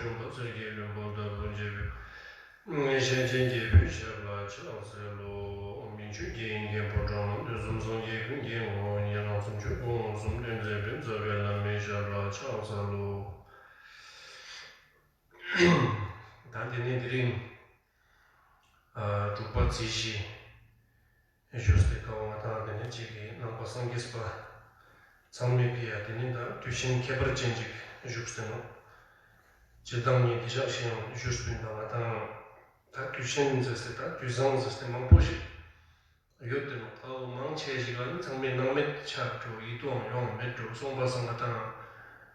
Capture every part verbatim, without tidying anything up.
འཁྲུངས་པ་སེར་སྐྱའི་ལྷུན་པོ་ལྟ་བུ་འཇའ་བོའི། གཞན་ཆེན་རྒྱལ་པོའི་ཞབས་ལ་ཕྱག་འཚལ་ལོ། མི་འཁྱུད་རྒྱལ་བའི་རྒྱལ་པོ་འབྲོང་དུས་གསུམ་སངས་རྒྱས་ཀུན་གྱི་ངོ་བོ་ཉིད། ལྷ་སྲིན་ཆོས་སྐུ་མངོན་སུམ་སྟོན་མཛད་པའི་རྩ་བའི་བླ་མའི་ཞབས་ལ་ཕྱག་འཚལ་ལོ། ད་དེ་ནས་དེ་རིང་ཨ་དྲུག་པ་ཚེས་བཞི་བཞུགས་སའི་སྐབས་ང་དང་དེ་ནས་གཅིག་གིས་ནང་པ་སངས་རྒྱས་པ་ཚང་མས་ཕི་ཡ་དེ་ནས་ད་དུས་ཆེན་ཁྱད་པར་ཅན་ཅིག་བཞུགས་ཟེར་ནོ། སྤྱིར་བཏང་ངས་དེ་ཞག་ཞིག་ཡང་བཞུགས་པའི་ནང་ང་དང་ད་དུས་ཆེན་ཟེར་སའི་ད་དུས་བཟང་ཟེར་སའི་མང་པོ་ཞིག་ཡོད་དེ་ནོ། ཨའོ་མང་ཆེ་ཞིག་ལ་ནི་ཚང་མས་སྣང་མེད་ཆགས་འགྲོ། ཡིད་དུའང་ཡོང་མེད་འགྲོ། སོང་པ་སང་ང་དང་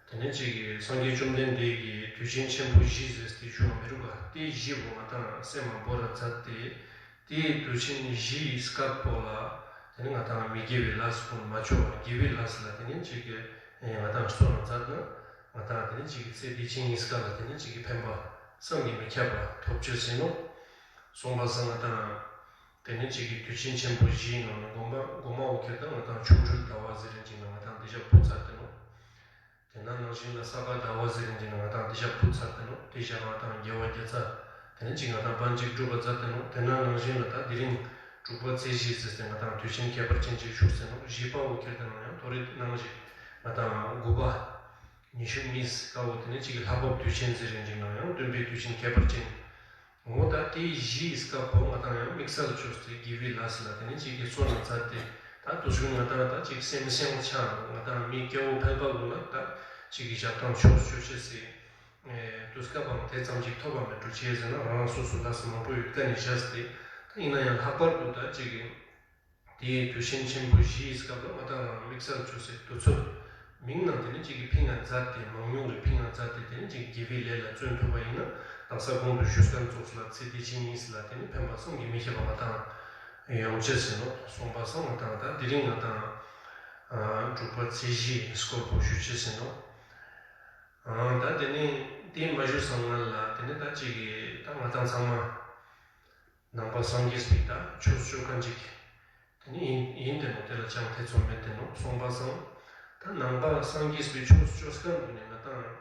དེ་ནས་གཅིག་གིས་སངས་རྒྱས་བཅོམ་ལྡན་འདས་ཀྱིས་དུས་ཆེན་ཆེན་པོ་བཞི་ཟེར་ཏེ་ཞུ་བ་མི་རུ་ག་དེ་བཞི་པོ་ང་དང་སེམས་མ་བོར་ར་མཛད་དེ། དེའི་དུས་ཆེན་བཞི་ཡི་སྐབས་པོ་ལ་དེ་ནས་ང་དང་མི་དགེ་བའི་ལས་ཀུན་མ་བྱོ་བར་དགེ་བའི་ལས་ལ་དེ་ནས་གཅིག་གིས་ང་དང་གསོལ་བ་མཛད་ན། ང་དང་དེ་ནས་གཅིག་གིས་ཚེ་འདི་ཕྱི་གཉིས་ཀ་ལ་དེ་ནས་གཅིག་གིས་ཕན་པ་བསམ་གྱིས་མི་ཁྱབ་པ་ཐོབ་ཅེས་ཟེར་ནོ། སོང་པ་སང་ང་དང་དེ་ནས་གཅིག་གི་དུས་ཆེན་ཆེན་པོ་བཞིའི་ནང་ནས་དགོང་པ་དགོང་མོ་འོ་ཁེར་དང་ང་དང་ཆོ་འཕྲུལ་ཟླ་བ་ཟེར་རིན་ཅིག་ནང་ང་དང་དེ་ཞག་བུ་ཚར་ཏེ་ནོ། དེ་ན་ནང་བཞིན་ལ་ས་ག་ཟླ་བ་ཟེར་རིན་ཅིག་ནང་ང་དང་དེ་ཞག་བུ་ཚར་ཏེ་ནོ། དེ་ཞག་ང་དང་རྒྱལ་བ་རྒྱལ་ཚ་དེ་ནས་གཅིག་ང་དང་བན་ཅིག་སྒྲུབ་པ་མཛད་དེ་ནོ། དེ་ན་ནང་བཞིན་ལ་ད་དེ་རིང་དྲུག་པ་ཚེས་བཞི་ཟེར་ཏེ་ང་དང་དུས་ཆེན་ཁྱད་པར་ཅན་ཅིག་བཞུགས་ཟེར་ནོ། བཞི་པ་འོ་ཁེར་དང་ཡང་ཐོ་རེ་ནང་བཞིན་ང་དང་དགུ་པ། ཉི་ཤུ་གཉིས་ཀ་བོ་དེ་ནས་གཅིག་གི་ལྷག་པ་དུས་ཆེན་ཟེར་རིན་ཅིག་ནང་ཡང་སྟོན་པའི་དུས་ཆེན་ཁྱད་པར་ཅན། འོ་ད་དེ་བཞིའི་སྐབས་པོ་ང་དང་ཡང་དམིགས་བསལ་བཅོས་ཏེ་དགེ་བའི་ལས་ལ་དེ་ནས་གཅིག་གི་གསོལ་ལ་མཛད་དེ། ད་དུས་ཤུགས་ང་དང་ད་གཅིག་སེམས་སེམས་ཆགས་ང་དང་མི་སྐྱེ་བོ་ཕལ་པ་ལུ་ལ་ད་གཅིག་གི་ཞག་དང་ཆོས་སྤྱོད་ཆེ་སི་དུས་སྐབས་པའང་དེ་ཙམ་ཅིག་ཐོབ་པ་མེད་འགྲོ་ཅེས་ཟེར་ན་རང་རང་སོ་སོ་ལས་མང་པོ་ཡོད་ཀ་ནས་བཞག་སྟེ། ད་ཡིན་ན་ཡང་ལྷག་པར་དུ་ད་གཅིག་གི་དེའི་དུས་ཆེན་ཆེན་པོ་བཞིའི་སྐབས་ལ་ང་དང་རང་དམིགས་བསལ་བཅོས་སའི་དུས་ཚོད་མིང་ནང་དེ་ནི་གཅིག་གི་ཕིང་ང་མཛད་དེ་མང་ཉུང་གི་ཕིང་ང་མཛད་དེ་དེ་ནི་གཅིག་དགེ་བའི་ལས་ལ་བརྩོན་ཐུབ་པ་ཡིན་ན་དག་ས་གོང་དུ་ཞུས་ཁན་ཙོགས་ལ་ཚེ་འདི་ཕྱི་གཉིས་ལ་དེ་ནི་ཕན་པ་བསམ་གྱིས་མི་ཁྱབ་པ་ང་དང་ཡོང་ཅེས་ཟེར་ནོ། སོང་པ་སང་ང་དང་ད་དེ་རིང་ང་དང་དྲུག་པ་ཚེས་བཞིའི་སྐོར་པོ་ཞུ་ཅེས་ཟེར་ནོ། ད་དེ་ནི་དེ་མ་ཞུ་སང་ང་ལ་དེ་ནི་ད་གཅིག་གི་ད་ང་དང་ཚང་མ། ནང་པ་སངས་རྒྱས་པའི་ད་ཆོས་སྤྱོད་མཁན་ཅིག་དེ་ནི་ཡིན་ཡིན་དེ་ནོ། དེ་ལ་ཅང་ཐེ་ཚོམ་མེད་དེ་ནོ། སོང་པ་སང་ད་ནང་པ་སངས་རྒྱས་པའི་ཆོས་སྤྱོད་མཁན་དུ་ནི་ང་དང་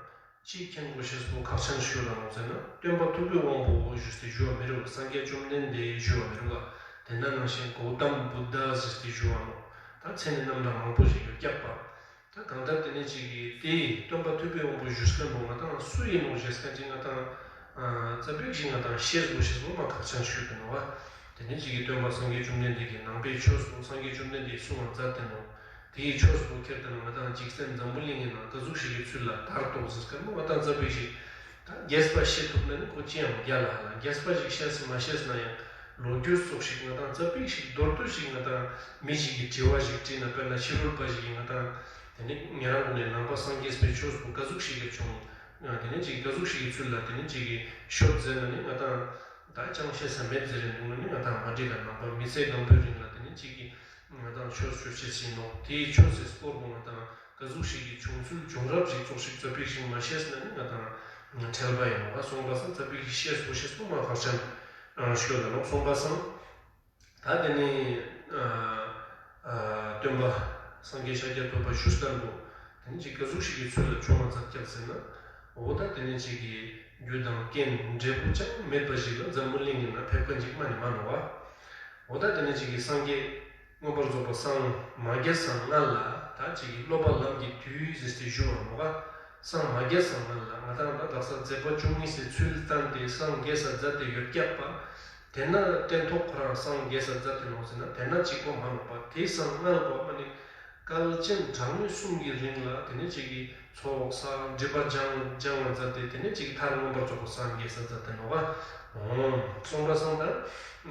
ཅིག་མཁྱེན་དགོས་ཤེས་པོ་ཁག་ཅན་ཞུ་ལ་ནོ་ཟེར་ན་སྟོན་པ་ཐུབ་པའི་དབང་པོ་ཞུས་ཏེ་ཞུ་བ་མི་རུ་སངས་རྒྱས་བཅོམ་ལྡན་འདས་ཞུ་བ་མི་རུ་བ། དེ་ན་ནང་བཞིན་གོ་ཏམ་བུདྡྷ་ཟེར་ཏེ་ཞུ་བ་ནོ། ད་མཚན་ནི་རྣམ་གྲངས་མང་པོ་ཞིག་ཡོད་ཀྱག་པ། ད་གང་ལྟར་དེ་ནས་གཅིག་གིས་དེ་སྟོན་པ་ཐུབ་པའི་དབང་པོ་ཞུས་ཁན་པོ་ང་དང་སུ་ཡིན་ནོ་ཞེས་ཁན་ཅིག་ང་དང་རྩ་བིག་ཞིག་ང་དང་ཤེས་དགོས་ཤེས་པོ་མ་ཁག་ཅན་ཞུ་དུ་ནོ་བ། དེ་ནས་གཅིག་གིས་སྟོན་པ་སངས་རྒྱས་བཅོམ་ལྡན་འདས་ཀྱི་ནང་པའི་ཆོས་སུ་སངས་རྒྱས་བཅོམ་ལྡན་འདས་གསུང་བ་མཛད་དེ་ནོ། དེའི་ཆོས་སུ་ཁྱེར་ཏེ་ན་ང་དང་འཇིག་རྟེན་འཛམ་བུ་གླིང་གི་ནང་ག་ཟུག་ཞིག་གི་ཚུལ་ལ་དར་ཏོག་ཟེར་ཁན་པོ་ང་དང་རྩ་བིག་ཞིག་ད་རྒྱས་པ་ཤེས་ཐུབ་ན་ནི་ཁོ་ཅི་ཡང་རྒྱ་ལ་ཧ་ལ་རྒྱས་པ་ཞིག་ཤེས་སི་མ་ཤེས་ན་ཡང་ལོ་རྒྱུས་སོགས་ཤིག་ང་དང་རྩ་བིག་ཞིག་མདོར་བསྡུས་ཤིག་ང་དང་མི་ཞིག་གིས་དྲི་བ་ཞིག་དྲིས་ན་དཔེར་ན་ཕྱི་རོལ་པ་ཞིག་གིས་ང་དང་དེ་ནི་ཉེ་རང་ནས་ནང་པ་སངས་རྒྱས་པའི་ཆོས་སུ་ག་ཟུག་ཞིག་གི་བྱུང་། དེ་ནི་ཅིག་ག་ཟུག་ཞིག་གི་ཚུལ་ལ་དེ་ནི་ཅིག་གི་ཤོད་ཟེར་ན་ནི་ང་དང་ད་ཅང་ཤེས་ས་མེད་ཟེར་རེད་འདུག་ན་ནི་ང་དང་མ་འགྲིག་ག་ནང་པ་མི་ཚེ་གང་པོའི་རིང་ལ་དེ་ནི་ཅིག་གི་ང་དང་ཆོས་ཞུ་ཆེད་ཟིན་ནོ། དེའི་ཆོས་སི་སྐོར་པོ་ང་དང་ག་ཟུག་ཞིག་གི་བྱུང་ཚུལ་བྱུང་རབས་ཞིག་ཙོགས་ཤིག་རྩ་བིག་ཞིག་མ་ཤེས་ན་ནི་ང་དང་ཁྲེལ་པ་ཡིན་ནོ་བ། སོང་པ་སང་རྩ་བིག་ཤེས་སོ་ཤེས་པོ་མ་ཁག་ཅན་ཤོད་ལ་ནོ། སོང་པ་སང་ད་དེ་ནི་སྟོན་པ་སངས་རྒྱས་ཤཱཀྱ་ཐུབ་པ་བཞུགས་སྟངས་པོ་དེ་ནི་ཅིག་ག་ཟུག་ཞིག་གི་ཚུལ་ལ་བྱུང་བ་ཙག་ཀྱག་ཟེར་ན། འོ་ད་དེ་ནི་ཅིག་གི་རྒྱུ་དང་རྐྱེན་འབྲས་བུ་ཅང་མེད་པ་ཞིག་ལ་འཛམ་བུ་གླིང་གི་ནང་ཕེབས་ཁན་ཅིག་མ་ནི་མ་ནོ་བ། འོ་ད་དེ་ནི་ཅིག་གི་སངས་རྒྱས་མངོན་པར་རྫོགས་པ་སངས་མ་རྒྱས་སང་སྔ་ལ་ད་ཅིག་གི་སློབ་པ་ལམ་གྱི་དུས་ཟེར་ཏེ་ཞུ་བ་མོ་ག། སངས་མ་རྒྱས་སང་སྔ་ལ་ང་དང་ད་དག་ས་མཛད་པ་བཅུ་གཉིས་སི་ཚུལ་བསྟན་ཏེ་སངས་རྒྱས་ས་མཛད་དེ་ཡོད་ཀྱག་པ། དེ་ན་སྟན་ཐོག་ཁོ་རང་སངས་རྒྱས་ས་མཛད་དེ་ནོ་ཟེར་ན་དེ་ན་གཅིག་པོ་མ་ནོ་བ། དེ་སང་སྔ་ལ་གོ་མ་ནི་བསྐལ་ཆེན་གྲངས་མེད་གསུམ་གྱི་རིང་ལ་དེ་ནི་གཅིག་གི་ཚོགས་བསགས་སྒྲིབ་པ་སྦྱང་སྦྱང་བ་མཛད་དེ་དེ་ནས་ཅིག་མཐར་མངོན་པར་རྫོགས་པ་སངས་རྒྱས་ས་མཛད་དེ་ནོ་བ། སོང་པ་སང་ད་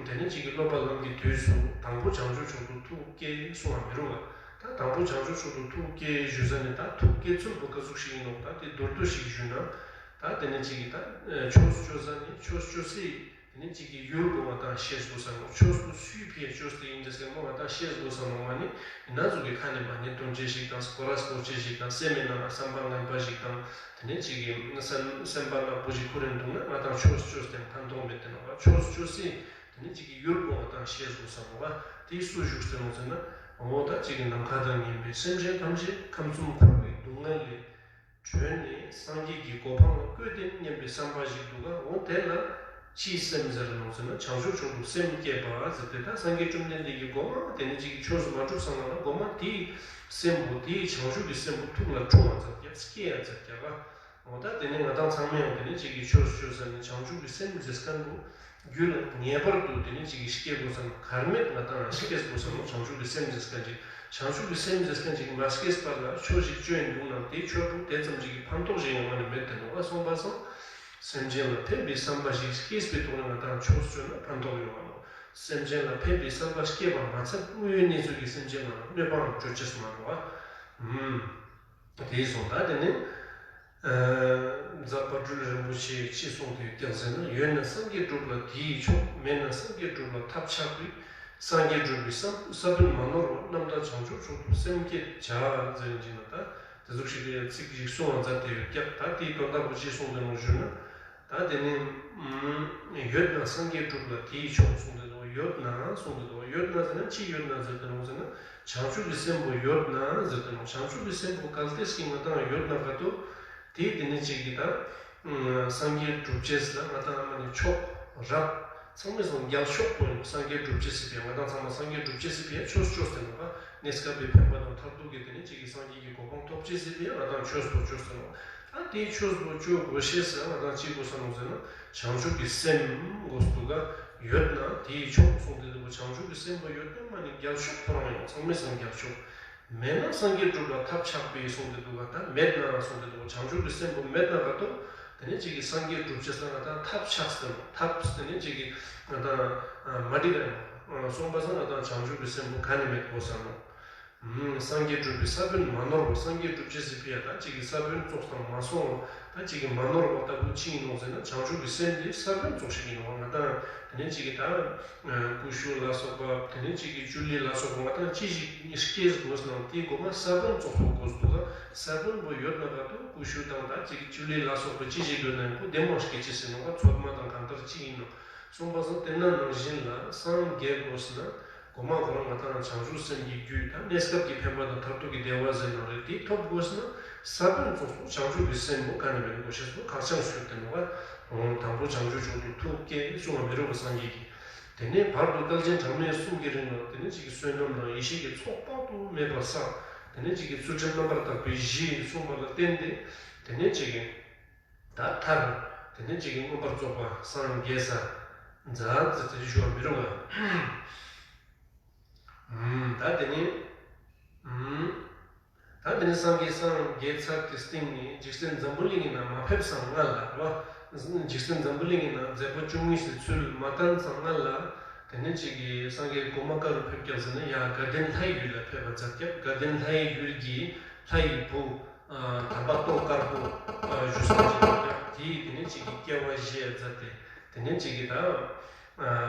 དེ་ནས་ཅིག་གི་སློབ་པ་ལམ་གྱི་དུས་སུ་དང་པོ་བྱང་ཆུབ་མཆོག་ཏུ་ཐུགས་བསྐྱེད་གསུང་བ་མི་རུང་བ། ད་དང་པོ་བྱང་ཆུབ་མཆོག་ཏུ་ཐུགས་བསྐྱེད་ཞུ་ས་ནི་ད་ཐུགས་བསྐྱེད་ཚུལ་པོ་ག་ཟུག་ཞིག་ཡིན་ནོ། ད་དེ་མདོར་བསྡུས་ཤིག་ཞུས་ན་ད་དེ་ནས་ཅིག་གི་ད་ཆོས་སྤྱོད་ས་ནི་ཆོས་སྤྱོད་སའི་དེ་ནས་གཅིག་གི་ཡུལ་པོ་ང་དང་ཤེས་དགོས་ས་ནོ། ཆོས་སུ་སུའི་ཕིའ་བཅོས་ཏེ་ཡིན་འདྲ་ཟེར་མོ་ང་དང་ཤེས་དགོས་ས་ནོ་མ་ནི་ཡིན་ན་ཟུག་གི་ཁ་ནས་མ་ནི་སྟོན་ཅེས་ཤིག་དང་སྐོར་ར་སྐོར་ཅེས་ཤིག་དང་སེམས་མེད་ན་ན་བསམ་པ་ངན་པ་ཞིག་དང་དེ་ནས་གཅིག་གི་སེམས་སེམས་པ་ནག་པོ་ཞིག་ཁུར་རེ་འདུག་ན་ང་དང་ཆོས་བཅོས་ཏེ་ཕན་ཐོགས་མེད་དེ་ནོ། ཆོས་བཅོས་སི་དེ་ནས་གཅིག་གི་ཡུལ་པོ་ང་དང་ཤེས་དགོས་ས་ནོ་བ། དེ་སུ་བཞུགས་ཏེ་ནོ་ཟེར་ན་འོ་ད་གཅིག་གི་ནམ་མཁའ་དང་མཉམ་པའི་སེམས་ཅན་ཐམས་ཅད་ཁམས་གསུམ་འཁོར་བའི་སྡུག་བསྔལ་ལས། བྲོས་ནས་སངས་རྒྱས་ཀྱི་གོ་འཕང་ལ་བཀོད་དེ་སྙམ་པའི་བསམ་པ་ཞིག་འདུག་ག་འོ་དེ་ལ་ཅིའི་སེམས་ཟེར་ནོ་ཟེར་ན། བྱང་ཆུབ་མཆོག་ཏུ་སེམས་བསྐྱེད་པ་ཟེར་ཏེ། ད་སངས་རྒྱས་བཅོམ་ལྡན་འདས་ཀྱི་གོ་འཕང་དེ་ནི་ཅིག་གི་ཆོས་སུ་མ་གྲུབ་ཙམ་ལ་གོ་མ་དེའི་སེམས་པོ་དེའི་བྱང་ཆུབ་ཀྱི་སེམས་པོ་ཐུགས་ལ་འཁྲུངས་པ་ཙམ་ཀྱང་སྐྱེ་ཡ་ཙམ་ཀྱང་ག་འོ་ད་དེ་ནི་ང་དང་ཚང་མས་ཡང་དེ་ནི་ཅིག་གི་ཆོས་སུ་ཆོས་ཟེར་ནས་བྱང་ཆུབ་ཀྱི་སེམས་ཟེར་མཁན་པོ་རྒྱུད་ལ་ངེས་པར་དུ་དེ་ནི་ཅིག་གི་སྐྱེ་དགོས་བསམ། གར་མེད་ང་དང་སྐྱེ་དགོས་བསམ་ནོ། བྱང་ཆུབ་ཀྱི་སེམས་ཟེར་མཁན་ཅིག་བྱང་ཆུབ་ཀྱི་སེམས་ཟེར་མཁན་ཅིག་མ་སྐྱེས་པ་ལ་ཆོས་ཤིག་བཅོས་འདུག་ན་དེ་ཆོས་པོ་དེ་ཙམ་ཅིག་གི་ཕན་ཐོགས་ཤིག་ཡོང་བ་ནི་མེད་དེ་ནོ། ཨ་སོང་པ་སང་སེམས་ཅན་ལ་ཕན་པའི་བསམ་པ་ཞིག་སྐྱེས་པའི་ཐོག་ནས་ང་དང་ཆོས་སུ་བཅོས་ན་ཕན་ཐོགས་ཡོང་བ་ནོ། སེམས་ཅན་ལ་ཕན་པའི་བསམ་པ་སྐྱེས་པ་མ་ཚད་དངོས་ཡོད་གནས་ཚུལ་གྱི་སེམས་ཅན་ལ་གནོད་པའང་བཅོ་ཅེས་མ་རེད་བ། ཨུམ། དེའི་སོང་ད་དེ་ནི། ཨ་རྫ་དཔལ་སྤྲུལ་རིན་པོ་ཆེས་ཅི་གསུངས་ཏེ་ཡོད་ཀྱང་ཟེར་ན། ཡོད་ན་སངས་རྒྱས་སྒྲུབ་ལ་དེས་ཆོག་མེད་ན་སངས་རྒྱས་སྒྲུབ་ལ་ཐབས་ཆག་པས། སངས་རྒྱས་སྒྲུབ་པའི་ས་ས་བོན་མ་ནོར་བ། རྣམ་དག་བྱང་ཆུབ་མཆོག་ཏུ་སེམས་བསྐྱེད་བྱ་ཟེར་གྱིན་ན། ད་དེ་ཟུག་ཞིག་གི་ཚིག་ཞིག་གསུང་བ་མཛད་དེ་ཡོད་ཀྱང་། ད་དེའི་དོན་དག་པོ་ཅི་གསུངས་ཏེ་ནོ་ཞུ་ན། ད་དེ་ནི། ཨུམ། ཡོད་ན་སངས་རྒྱས་སྒྲུབ་ལ་དེས་ཆོག་གསུངས་ཏེ་འདུག་ཡོད་ན་གསུངས་ཏེ་འདུག་ཡོད་ན་ཟེར་ན་ཅི་ཡོད་ན་ཟེར་ཏེ་ནོ་ཟེར་ན། བྱང་ཆུབ་ཀྱི་སེམས་པོ་ཡོད་ན་ཟེར་ཏེ་ནོ། བྱང་ཆུབ་ཀྱི་སེམས་པོ་གལ་ཏེ་ཞིག་ང་དང་ཡོད་ན་ག་ཏོ། དེ་དེ་ནི་ཅིག་གི་ད། ཨུམ། སངས་རྒྱས་སྒྲུབ་ཅེས་ལ་ང་དང་མ་ནི་ཆོག་རབ། ཚང་མས་སང་རྒྱལ་ཤོག་པོ་ཡིན། སངས་རྒྱས་སྒྲུབ་ཅེས་སི་ཕི་ཡ་ང་དང་ཚང་མ་སངས་རྒྱས་སྒྲུབ་ཅེས་སི་ཕི་ཡ་ཆོས་ཆོས་ཟེར་ནོ་ག་གནས་སྐབས་པའི་ཕན་པ་དང་མཐར་ཐུག་གི་དེ་ནི་ཅིག་གི་སངས་རྒྱས་ཀྱི་གོ་འཕང་ཐོབ་ཅེས་སི་ཕི་ཡ་ང་དང་ཆོས་པོ་ཆོས་ཟེར་ནོ། ད་དེའི་ཆོས་པོ་ཆོས་དགོས་ཤེས་ཟེར་ང་དང་ཅི་དགོས་ས་ནོ་ཟེར་ན། བྱང་ཆུབ་ཀྱི་སེམས་དགོས་འདུག་ག་ཡོད་ན་དེས་ཆོག་གསུངས་ཏེ་འདུག་བྱང་ཆུབ་ཀྱི་སེམས་པོ་ཡོད་ན་མ་ནི་རྒྱལ་ཤོག་ཁོ་རང་ཡང་ཚང་མས་སང་རྒྱལ་ཤོག་མེད་ན་སངས་རྒྱས་སྒྲུབ་ལ་ཐབས་ཆག་པས་གསུངས་ཏེ་འདུག་ག་ད་མེད་ན་གསུངས་ཏེ་འདུག་བྱང་ཆུབ་ཀྱི་སེམས་པོ་མེད་ན་ག་ཏོ། དེ་ནི་ཅིག་གི་སངས་རྒྱས་སྒྲུབ་ཅེས་ལ་ང་དང་ཐབས་ཆག་ཟེར་ནོ། ཐབས་དེ་ནི་ཅིག་གི་ང་དང་མ་འགྲིག་ག་ནོ། སོང་པ་སང་ང་དང་བྱང་ཆུབ་ཀྱི་སེམས་པོ་ག་ནི་མེད་དགོས་ས་ནོ། ཨུམ། སངས་རྒྱས་སྒྲུབ་པའི་ས་བོན་མ་ནོར་བ། སངས་རྒྱས་སྒྲུབ་ཅེས་སི་ཕི་ཡ་ད་ཅིག་གི་ས་བོན་ཙོགས་དང་མ་སོང་བ། ད་ཅིག་གི་མ་ནོར་བ་ལྟ་བུ་ཅི་ཡིན་ནོ་ཟེར་ན། བྱང་ཆུབ་ཀྱི་སེམས་དེ་ས་བོན་ཙོགས་ཤིག་ཡིན་ནོ། ང་དང་དེ་ནི་ཅིག་གི་ད་ཀུ་ཤུ་ལ་སོགས་པ། དེ་ནི་ཅིག་གི་ཅུ་ལི་ལ་སོགས་པ་ང་དང་ཅི་ཞིག་སྐྱེས་དགོས་ན་དེའི་གོ་མ་ས་བོན་ཙོགས་པོ་དགོས་འདུག་ག་ས་བོན་པོ་ཡོད་ན་ག་ཏོ་ཀུ་ཤུ་དང་ད་ཅིག་གི་ཅུ་ལི་ལ་སོགས་པ་ཅི་ཞིག་ཡོད་ན་ཡང་ཁོ་བདེ་མོ་སྐྱེ་ཅེས་ཟེར་ནོ་ག་ཚོད་མ་དང་གང་ལྟར་ཅི་ཡིན་ནོ། སོང་པ་སང་དེ་ན་ནང་བཞིན་ལ་སངས་རྒྱས་དགོས་ན། གོ་མ་ཁོ་རང་ང་དང་བྱང་ཆུབ་སེམས་ཀྱི་རྒྱུད་དང་གནས་སྐབས་ཀྱི་ཕན་པ་དང་མཐར་ཐུག་གི་བདེ་བ་ཟེར་ནང་རེད། དེ་ཐོབ་དགོས་ན་ས་བོན་ཙོགས་སུ་བྱང་ཆུབ་ཀྱི་སེམས་པོ་ག་ནས་མེད་དགོས་ཤེས་སུ་ཁག་ཆེན་ཞུ་དེ་ནོ་བ། དང་པོ་བྱང་ཆུབ་མཆོག་ཏུ་ཐུགས་བསྐྱེད་གསུང་བ་མི་རུ་བ་སངས་རྒྱས་ཀྱིས། དེ་ནས་བར་དུ་བསྐལ་ཆེན་གྲངས་མེད་གསུམ་གྱི་རིང་ལ་དེ་ནས་ཅིག་གི་བསོད་ནམས་དང་ཡེ་ཤེས་ཀྱི་ཚོགས་དཔག་ཏུ་མེད་པ་བསགས། དེ་ནས་ཅིག་གི་ཚུལ་ཁྲིམས་རྣམ་པར་དག་པའི་གཞི་གསུངས་པ་ལ་བརྟེན་ཏེ། དེ་ནས་ཅིག་གི་ད་མཐར་དེ་ནས་ཅིག་གི་མངོན་པར་རྫོགས་པ་སངས་རྒྱས་ས་མཛད་ཟེར་ཏེ་ཞུ་བ་མི་རུང་བ། ད་དེ་ནས་ད་དེ་ནས་སངས་རྒྱས་སངས་རྒྱས་ཚར་ཏེ་སྟེང་ནས་འཇིག་རྟེན་འཛམ་བུ་གླིང་གི་ནང་མ་ཕེབས་སང་སྔ་ལ་རེད་བ། འཇིག་རྟེན་འཛམ་བུ་གླིང་གི་ནང་མཛད་པ་བཅུ་གཉིས་སི་ཚུལ་མ་བསྟན་སང་སྔ་ལ། དེ་ནས་ཅིག་གི་སངས་རྒྱས་གོ་མ་ཀ་རུ་ཕེབས་ཀྱང་ཟེར་ན། ཡ་དགའ་ལྡན་ལྷའི་ཡུལ་ལ་ཕེབས་པ་མཛད་ཀྱང་། དགའ་ལྡན་ལྷའི་ཡུལ་གྱི་ལྷ་ཡི་བུ། དམ་པ་ཏོག་དཀར་པོ་བཞུགས་ས་ཅིག་ཡོད་ཀྱང་། དེས་དེ་ནས་ཅིག་གི་སྐྱེ་བ་བཞེས་མཛད་དེ། དེ་ནས་ཅིག་གི་ད་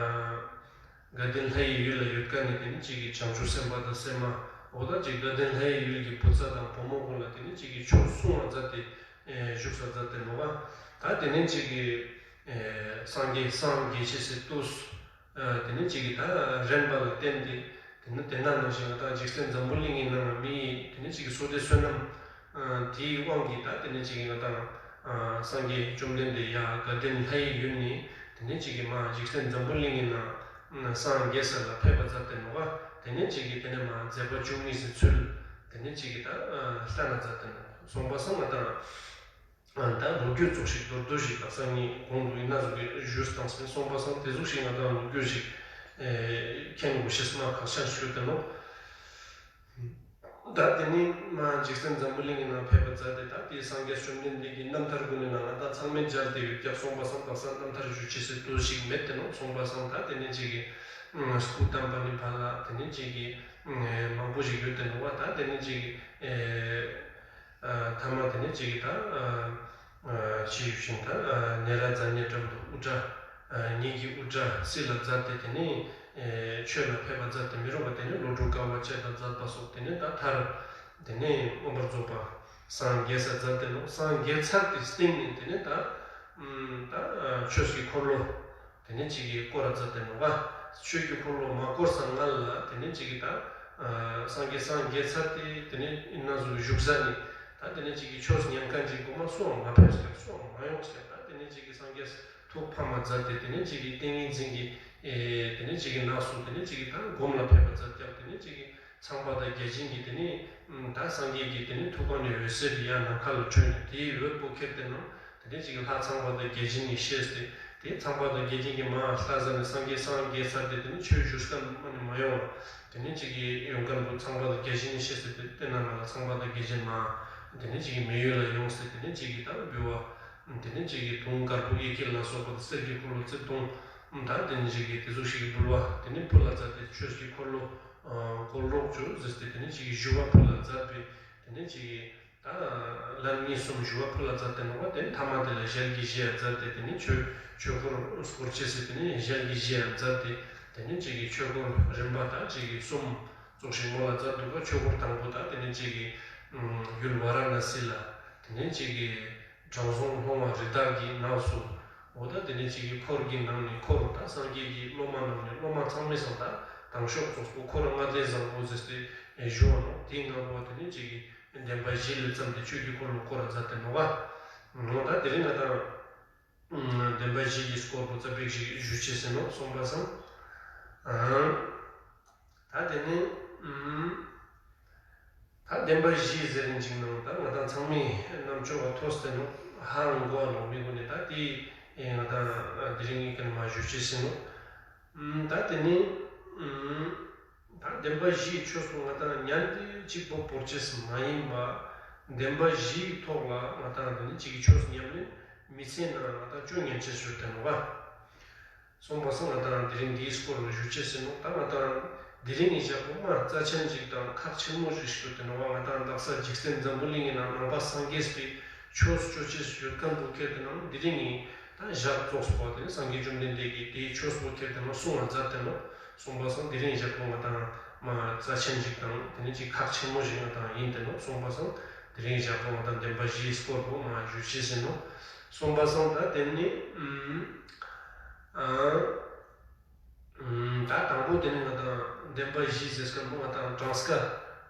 དགའ་ལྡན་ལྷ་ཡི་ཡུལ་ལ་ཡོད་ཀ་ནས་དེ་ནས་ཅིག་གི་བྱང་ཆུབ་སེམས་དཔའ་དང་སེམས་མ། འོ་ད་ཅིག་དགའ་ལྡན་ལྷ་ཡི་ཡུལ་གྱི་བུ་ཚ་དང་བུ་མོ་ཀུན་ལ་དེ་ནས་ཅིག་གི་ཆོས་གསུང་བ་མཛད་དེ་བཞུགས་ས་མཛད་དེ་ནོ་བ། ད་དེ་ནས་ཅིག་གི་སངས་རྒྱས་སངས་རྒྱས་ཆེ་སེ་ཏུས། དེ་ནས་ཅིག་གི་ད་རན་པ་ལ་བརྟེན་ཏེ། དེ་ནས་དེ་ན་ནང་བཞིན་ང་དང་འཇིག་རྟེན་འཛམ་བུ་གླིང་གི་ནང་མི་ཡི་དེ་ནས་ཅིག་གི་བསོད་བདེ་བསོད་ནམས་དེའི་དབང་གིས་ད་དེ་ནས་ཅིག་གི་ང་དང་སངས་རྒྱས་བཅོམ་ལྡན་འདས་ཡ་དགའ་ལྡན་ལྷ་ཡི་ཡུལ་ནས་དེ་ནས་ཅིག་གི་མ་འཇིག་རྟེན་འཛམ་བུ་གླིང་གི་ནང་སངས་རྒྱས་ས་ལ་ཕེབས་པ་མཛད་དེ་ནོ་བ། དེ་ནས་ཅིག་གི་དེ་ནས་མ་མཛད་པ་བཅུ་གཉིས་སི་ཚུལ་དེ་ནས་ཅིག་གི་ད་བསྟན་ན་མཛད་དེ་ནོ། སོང་པ་སང་ང་དང་། ད་ལོ་རྒྱུས་ཚོགས་ཤིག་མདོར་བསྡུས་ཤིག་དང་སང་ཉིན་གོང་དུ་ཡིན་ན་ཟུག་གི་ཞུས་དང་སོང་པ་སང་དེ་ཟུག་ཤིག་ང་དང་ལོ་རྒྱུས་ཤིག་མཁྱེན་དགོས་ཤེས་མ་ཁག་ཆེན་ཞུ་དེ་ནོ། ད་དེ་ནི་མ་འཇིག་རྟེན་འཛམ་བུ་གླིང་གི་ནང་ཕེབས་པ་མཛད་དེ། ད་དེ་སངས་རྒྱས་བཅོམ་ལྡན་འདས་ཀྱི་རྣམ་ཐར་ཀུན་ནི་ནང་ང་ད་ཚང་མས་མཇལ་ཏེ་ཡོད་ཀྱང་། སོང་པ་སང་དག་ས་རྣམ་ཐར་ཞུ་ཆེས་སི་དུས་ཤིག་མེད་དེ་ནོ། སོང་པ་སང་ད་དེ་ནས་ཅིག་གི་སྐུ་བལྟམས་པ་ནི་ཕ་ལ་དེ་ནས་ཅིག་གི་མང་པོ་ཞིག་ཡོད་དེ་ནོ་བ། ད་དེ་ནས་ཅིག་གི་ཐ་མ་དེ་ནས་ཅིག་གི་ད་ཅི་ཡོད་བཞིན་ད་ནེ་ར་ཛ་ཉེ་འགྲམ་དུ་དབུ་སྐྲ་ཉིད་ཀྱི་དབུ་སྐྲ་སྲིད་ལ་མཛད་དེ། དེ་ནས་ཆོས་ལ་ཕེབས་པ་མཛད་དེ་མི་རུང་བ། དེ་ནས་ལོ་དྲུག་དཀའ་བ་སྤྱད་དང་མཛད་པ་སོགས། དེ་ནས་ད་མཐར་དེ་ནས་མངོན་པར་རྫོགས་པ་སངས་རྒྱས་ས་མཛད་དེ་ནོ། སངས་རྒྱས་ཚར་ཏེ་སྟེང་ནས་དེ་ནས་ད་ད་ཆོས་ཀྱི་འཁོར་ལོ། དེ་ནས་ཅིག་གི་བསྐོར་ར་མཛད་དེ་ནོ་བ། ཆོས་ཀྱི་འཁོར་ལོ་མ་བསྐོར་སང་སྔ་ལ་དེ་ནས་ཅིག་གི་ད་སངས་རྒྱས་སངས་རྒྱས་ཚར་ཏེ་དེ་ནས་ཡིན་ན་ཟུག་བཞུགས་ས་ནི་ ད་དེ་ནས་ཅིག་གི་ཆོས་ཉན་མཁན་ཅིག་གོ་མ་སུའང་མ་ཕེབས་ཀྱང་སུའང་མ་ཡོང་ཀྱང་ད་དེ་ནས་ཅིག་གི་སངས་རྒྱས་ཐུགས་ཕམ་པ་མཛད་དེ་དེ་ནས་ཅིག་གི་ཏིང་ངེ་འཛིན་གྱི་ཨེ་དེ་ནས་ཅིག་གི་ནགས་སུ་དེ་ནས་ཅིག་གི་ད་སྒོམ་ལ་ཕེབས་པ་མཛད་ཀྱང་དེ་ནས་ཅིག་གི་ཚངས་པ་དང་བརྒྱ་བྱིན་གྱིས་དེ་ནས་ད་སངས་རྒྱས་ཀྱི་དེ་ནས་ཐུགས་ཀ་ནས་འོད་ཟེར་ཡར་ནམ་མཁའ་ལ་འཕྲོས་ནས་དེའི་འོད་པོ་ཁྱེར་ཏེ་ནང་དེ་ནས་ཅིག་གི་ལྷ་ཚངས་པ་དང་བརྒྱ་བྱིན་གྱིས་ཤེས་ཏེ་དེ་ཚངས་པ་དང་བརྒྱ་བྱིན་གྱིས་མར་ལྷ་ས་ནས་སངས་རྒྱས་སངས་རྒྱས་ཚར་ཏེ་དེ་ནས་ཆོས་ཞུ་སྐབས་མ་ནས་མ་ཡོང་བ། དེ་ནས་ཅིག་གི་ཡོང་མཁན་པོ་ཚངས་པ་དང་བརྒྱ་བྱིན་ནས་ཤེས་ཟེར་ཏེ་བསྟན་ན་མ་ལ་ཚངས་པ་དང་བརྒྱ་བྱིན་མ་དེ་ནས་ཅིག་གི་མི་ཡུལ་ལ་ཡོང་ཟེར་དེ་ནས་ཅིག་གི་ད་འབུལ་བ། དེ་ནས་ཅིག་གི་དུང་དཀར་པོ་གཡས་འཁྱིལ་ལ་སོགས་པ་དང་གསེར་གྱི་འཁོར་ལོ་བརྩེགས་དུང་ད་དེ་ནས་ཅིག་གི་དེ་ཚོ་ཞིག་གི་འབུལ་བ་དེ་ནས་ཕུལ་ལ་མཛད་དེ་ཆོས་ཀྱི་འཁོར་ལོ་བསྐོར་རོགས་བྱོས་ཟེར་ཏེ་དེ་ནས་ཅིག་གི་ཞུ་བ་ཕུལ་ལ་མཛད་པས་དེ་ནས་ཅིག་གི་ད་ལན་གཉིས་གསུམ་ཞུ་བ་ཕུལ་ལ་མཛད་དེ་ནོག་པ། དེ་ནས་ཐ་མ་དེ་ལ་ཞལ་གྱིས་བཞེས་ཡ་མཛད་དེ་དེ་ནས་ཆོས་ཆོས་འཁོར་བསྐོར་ཅེས་ཟེར་དེ་ནས་ཞལ་གྱིས་བཞེས་ཡ་མཛད་དེ་དེ་ནས་ཅིག་གི་ཆོས་འཁོར་རིམ་པ་དང་ཅིག་གི་གསུམ་ཙོགས་ཤིག་ངོ་ལ་མཛད་འདུག་ག་ཆོས་འཁོར་དང་པོ་དང་དེ་ནས་ཅིག་གི་ཡུལ་ཝཱ་ར་ཎ་སི་ལ་དེ་ནས་ཅིག་གི་དྲང་སྲོང་ལྷུང་བ་རི་དྭགས་ཀྱི་ནགས་སུ་འོ་ད་དེ་ནས་ཅིག་གི་འཁོར་གྱི་ནང་ནས་འཁོར་དང་སངས་རྒྱས་ཀྱི་སློབ་མ་ནང་ནས་སློབ་མ་ཚང་མའི་སང་ད་དང་ཤོག་ཙོགས་པོ་འཁོར་ལྔ་སྡེ་བཟང་པོ་ཟེར་ཏེ་ཞུ་བ་ནོག་དེའི་སྔ་པོ་དེ་ནས་ཅིག་གི་བདེན་པ་བཞི་ལས་བརྩམས་ཏེ་ཆོས་ཀྱི་འཁོར་ལོ་བསྐོར་ར་མཛད་དེ་ནོག་ག་ད་དེ་རིང་ང་དང་བདེན་པ་བཞི་གི་སྐོར་པོ་ཙ་པིག་ཞིག་ཞུ་ཅེས་ཟེར་ནོག་གསུངས་པ་སང་། ད་དེ་ནི་ད་བདེན་པ་བཞི་ཟེར་རིན་ཅིག་ནང་ད་ང་དང་ཚང་མའི་རྣམ་ཅོག་ག་ཐོས་ཏེ་ནོག་ཧ་ལམ་གོ་བ་ནོག་མི་གོ་ནི་ད་དེ་ང་དང་དེ་རིང་གི་ཀ་ནི་མ་ཞུ་ཅེས་ཟེར་ནོག་ད་དེ་ནི། ད་བདེན་པ་བཞིའི་ཆོས་སུ་ང་དང་ཉན་ཏེ་གཅིག་པོ་བོར་ཅེས་མ་ཡིན་པ། བདེན་པ་བཞིའི་ཐོག་ལ་ང་དང་འདི་ནི་གཅིག་གི་ཆོས་ཉམས་ལེན་མི་ཚེ་ནང་ང་དང་བཅོ་ཉན་ཅེས་ཞུ་དེ་ནོག་ག་གསུངས་པ་སང་ང་དང་དེ་རིང་འདིའི་སྐོར་ལ་ཞུ་ཅེས་ཟེར་ནོག་ད་ང་དང་དེ་རིང་གི་ཞག་པོ་མ་རྩ་ཆེན་ཅིག་དང་ཁག་ཆེན་མོ་ཞིག་ཞུ་དེ་ནོག་ག་ང་དང་དག་ས་འཇིག་རྟེན་འཛམ་བུ་གླིང་གི་ནང་ནང་པ་སངས་རྒྱས་པའི་ཆོས་སྤྱོད་ཅེས་ཞུ་མཁན་པོ་ཁྱེར་དེ་ནང་དེ་རིང་གི་ད་ཞག་རྫོགས་སོ་དེ་ནི་སངས་རྒྱས་བཅོམ་ལྡན་འདས་ཀྱིས་དེའི་ཆོས་པོ་ཁྱེར་དེ་ནང་གསུང་བ་མཛད་དེ་ནོག་གསུངས་པ་སང་དེ་རིང་ཞག་པོ་ང་དང་མ་རྩ་ཆེན་ཞིག་དང་དེ་ནི་ཅིག་ཁག་ཆེན་མོ་ཞིག་ང་དང་ཡིན་དེ་ནོག་གསུངས་པ་སང་དེ་རིང་ཞག་པོ་ང་དང་བདེན་པ་བཞིའི་སྐོར་པོ་མ་ཞུ་ཅེས་ཟེར་ནོག་གསུངས་པ་སང་ད་དེ་ནི་ཨ། ད་དང་པོ་དེ་ནི་ང་དང་བདེན་པ་བཞི་ཟེར་སྐབས་ང་དང་གྲངས་ཀ་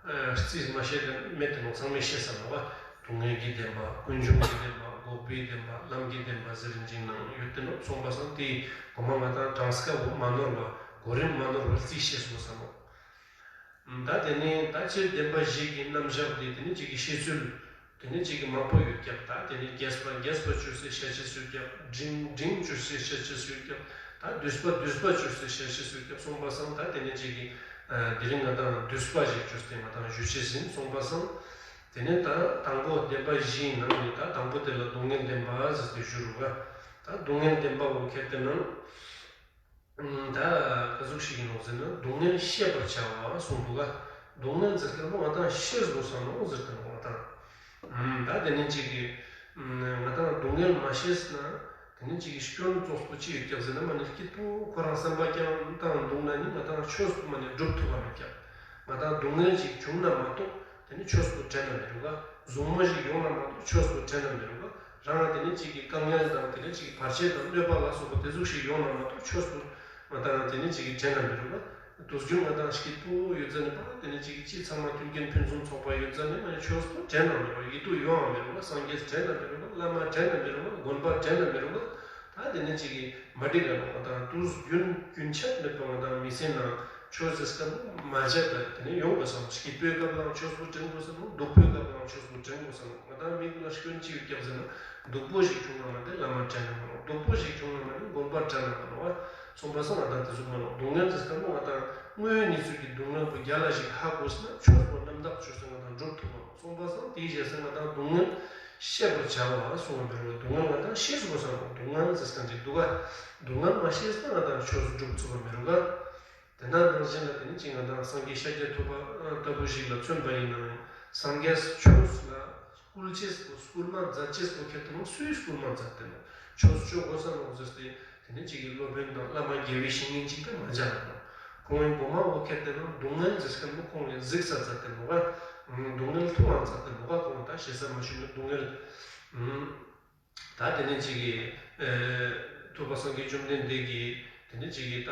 རྩིས་མ་བཤད་དེ་མེད་དེ་ནོག་ཚང་མས་ཤེས་ས་ནོག་པ། སྡུག་བསྔལ་གྱི་བདེན་པ། ཀུན་འབྱུང་གི་བདེན་པ། འགོག་པའི་བདེན་པ། ལམ་གྱི་བདེན་པ་ཟེར་རིན་ཅིག་ནང་ཡོད་དེ་ནོག་གསུངས་པ་སང་དེ་གོ་མ་ང་དང་གྲངས་ཀ་བོ་མ་ནོར་བ་གོ་རིམ་མ་ནོར་བ་རྩིས་ཤེས་དགོས་ས་ནོག་ད་དེ་ནི་ད་སྤྱིར་བདེན་པ་བཞི་གི་རྣམ་གཞག་དེ་དེ་ནི་གཅིག་གི་བཤད་ཚུལ་དེ་ནི་གཅིག་གི་མང་པོ་ཡོད་ཀྱང་ད་དེ་ནི་རྒྱས་པ་རྒྱས་པ་བཅོས་སའི་བཤད་ཅེས་ཡོད་ཀྱང་འབྲིང་འབྲིང་བཅོས་སའི་བཤད་ཅེས་ཡོད་ཀྱང་ད་བསྡུས་པ་བསྡུས་པ་བཅོས་སའི་བཤད་ཅེས་ཡོད་ཀྱང་གསུངས་པ་སང་ད་དེ་ནི་གཅིག་གི་དེ་རིང་ང་དང་བསྡུས་པ་ཞིག་བཅོས་ཏེ་ང་དང་ཞུ་ཅེས་ཟིན་གསུངས་པ་སང་དེ་ནི་ད་དང་པོ་བདེན་པ་བཞིའི་ནང་ནས་ད་དང་པོ་དེ་ལ་སྡུག་བསྔལ་བདེན་པ་ཟེར་ཏེ་ཞུ་རུ་ག་ད་སྡུག་བསྔལ་བདེན་པ་བོ་ཁྱེར་ཏེ་ནང་། ད་ག་ཟུག་ཞིག་ཡིན་ནོག་ཟེར་ན་སྡུག་བསྔལ་ཤེས་པར་བྱ་བ་གསུངས་འདུག་ག་སྡུག་བསྔལ་ཟེར་མཁན་པོ་ང་དང་ཤེས་དགོས་ས་ནོག་ཟེར་ཏེ་ནོག་ང་དང་། ད་དེ་ནས་ཅིག་གི་ང་དང་སྡུག་བསྔལ་མ་ཤེས་ན་དེ་ནས་ཅིག་གི་སྐྱོན་ཙོགས་པོ་ཅི་ཡོད་ཀྱག་ཟེར་ན་མ་ནི་སྐྱིད་པོ་ཁོ་རང་བསམ་པ་རྐྱང་བཏང་འདུག་ན་ནི་ང་དང་ཆོས་སུ་མ་ནི་སྒྲུབ་ཐུབ་པ་མེད་ཀྱག་ང་དང་སྡུག་བསྔལ་ཅིག་བྱུང་ན་མ་གཏོགས། དེ་ནི་ཆོས་པོ་དྲན་ན་མི་རུང་ག་གཟུགས་མོ་ཞིག་ཡོང་ན་མ་གཏོགས་ཆོས་པོ་དྲན་ན་མི་རུང་ག་རང་ལ་དེ་ནི་གཅིག་གི་དཀའ་ངལ་དང་དེ་ནི་གཅིག་གི་བར་ཆད་དང་གནོད་པ་ལ་སོགས་པ་དེ་ཟུག་ཞིག་ཡོང་ན་མ་གཏོགས་ཆོས་པོ་ང་དང་དེ་ནི་གཅིག་གི་དྲན་ན་མི་རུང་ག་དུས་རྒྱུན་ང་དང་སྐྱིད་པོ་ཡོད་ཙ་ནི་པ་དེ་ནི་གཅིག་གི་ཅི་ཚང་མ་མཐུན་རྐྱེན་ཕུན་སུམ་ཚོགས་པ་ཡོད་ཙ་ནི་མ་ནི་ཆོས་པོ་དྲན་ན་མི་རུང་ག་ཡིད་དུ་ཡོང་བ་མི་རུང་ག་སངས་རྒྱས་དྲན་ན་མི་རུང་ག་བླ་མ་དྲན་ན་མི་རུང་ག་དགོན་པ་དྲན་ན་མི་རུང་ག་ད་དེ་ནི་གཅིག་གི་མ་འགྲིག་ག་ནོག་ང་དང་དུས་རྒྱུན་རྒྱུན་ཆད་མེད་པ་ང་དང་མི་ཚེ་ནང་ཆོས་ཟེར་སྐབས་མ་བྱས་པ་དེ་ནས་ཡོང་དགོས་སམ། སྐྱིད་པོའི་སྐབས་ལའང་ཆོས་པོ་དྲན་དགོས་ས་ནོག་སྡུག་པོའི་སྐབས་ལའང་ཆོས་པོ་དྲན་དགོས་ས་ནོག་ང་དང་མི་ཀུན་ལ་སྐྱོན་ཅི་ཡོད་ཀྱག་ཟེར་ན་སྡུག་པོ་ཞིག་བྱུང་ན་མ་དེ་བླ་མ་དྲན་ན་མ་ནོག་སྡུག་པོ་ཞིག་བྱུང་ན་མ་དེ་དགོན་པ་དྲན་ན་མ་ནོག་བ། གསུངས་པ་སང་ང་དང་དེ་ཟུག་མ་ནོག་སྡུག་བསྔལ་ཟེར་སྐབས་ང་དང་དངོས་ཡོད་གནས་ཚུལ་གྱི་སྡུག་བསྔལ་པོ་རྒྱལ་ལ་ཞིག་ཧ་གོ་ཟེར་ན་ཆོས་པོ་རྣམ་དག་ཆོས་ཟེར་ང་དང་སྒྲུབ་ཐུབ་མ་ནོག་གསུངས་པ་སང་དེའི་རྗེས་སུ་ང་དང་སྡུག་བསྔལ་ཤེས་པར་བྱ་བ་གསུངས་པ་མི་རུང་བ། སྡུག་བསྔལ་ང་དང་ཤེས་དགོས་ས་ནོག་སྡུག་བསྔལ་ཟེར་སྐབས་ཅིག་འདུག་ག་སྡུག་བསྔལ་མ་ཤེས་ན་ང་དང་ཆོས་སྒྲུབ་ཐུབ་པ་མི་རུང་ག་དེ་ནང་ནང་བཞིན་ལ་དེ་ནི་ཅིག་ང་དང་སངས་རྒྱས་ཤཱཀྱ་ཐུབ་པ་ལྟ་བུ་ཞིག་ལ་མཚོན་པ་ཡིན་ནའང་སངས་རྒྱས་ཆོས་ལ་སྐུལ་ཅེས་པོ་སྐུལ་མ་མཛད་ཅེས་པོ་ཁྱེར་ཏེ་ནང་སུའི་སྐུལ་མ་མཛད་དེ་ནོག་ཆོས་སྤྱོད་དགོས་ས་ནོག་ཟེར་ཏེ་དེ་ནི་ཅིག་གི་སློབ་དཔོན་དང་བླ་མ་དགེ་བའི་བཤེས་གཉེན་ཅིག་ད་མ་བྱ་ནོག་ཁོང་གི་གོ་མ་བོ་ཁྱེར་ཏེ་ནང་སྡུག་བསྔལ་ཟེར་སྐབས་ནི་ཁོང་གིས་གཟིགས་ས་མཛད་དེ་ནོག་སྡུག་བསྔལ་མཐོང་བ་མཛད་དེ་ནོག་ཁོང་ད་ཞེ་ས་མ་ཞུ་ནི་སྡུག་བསྔལ། ད་དེ་ནས་ཅིག་གི་ཐུབ་པ་སངས་རྒྱས་བཅོམ་ལྡན་འདས་ཀྱིས་དེ་ནས་ཅིག་གི་ད་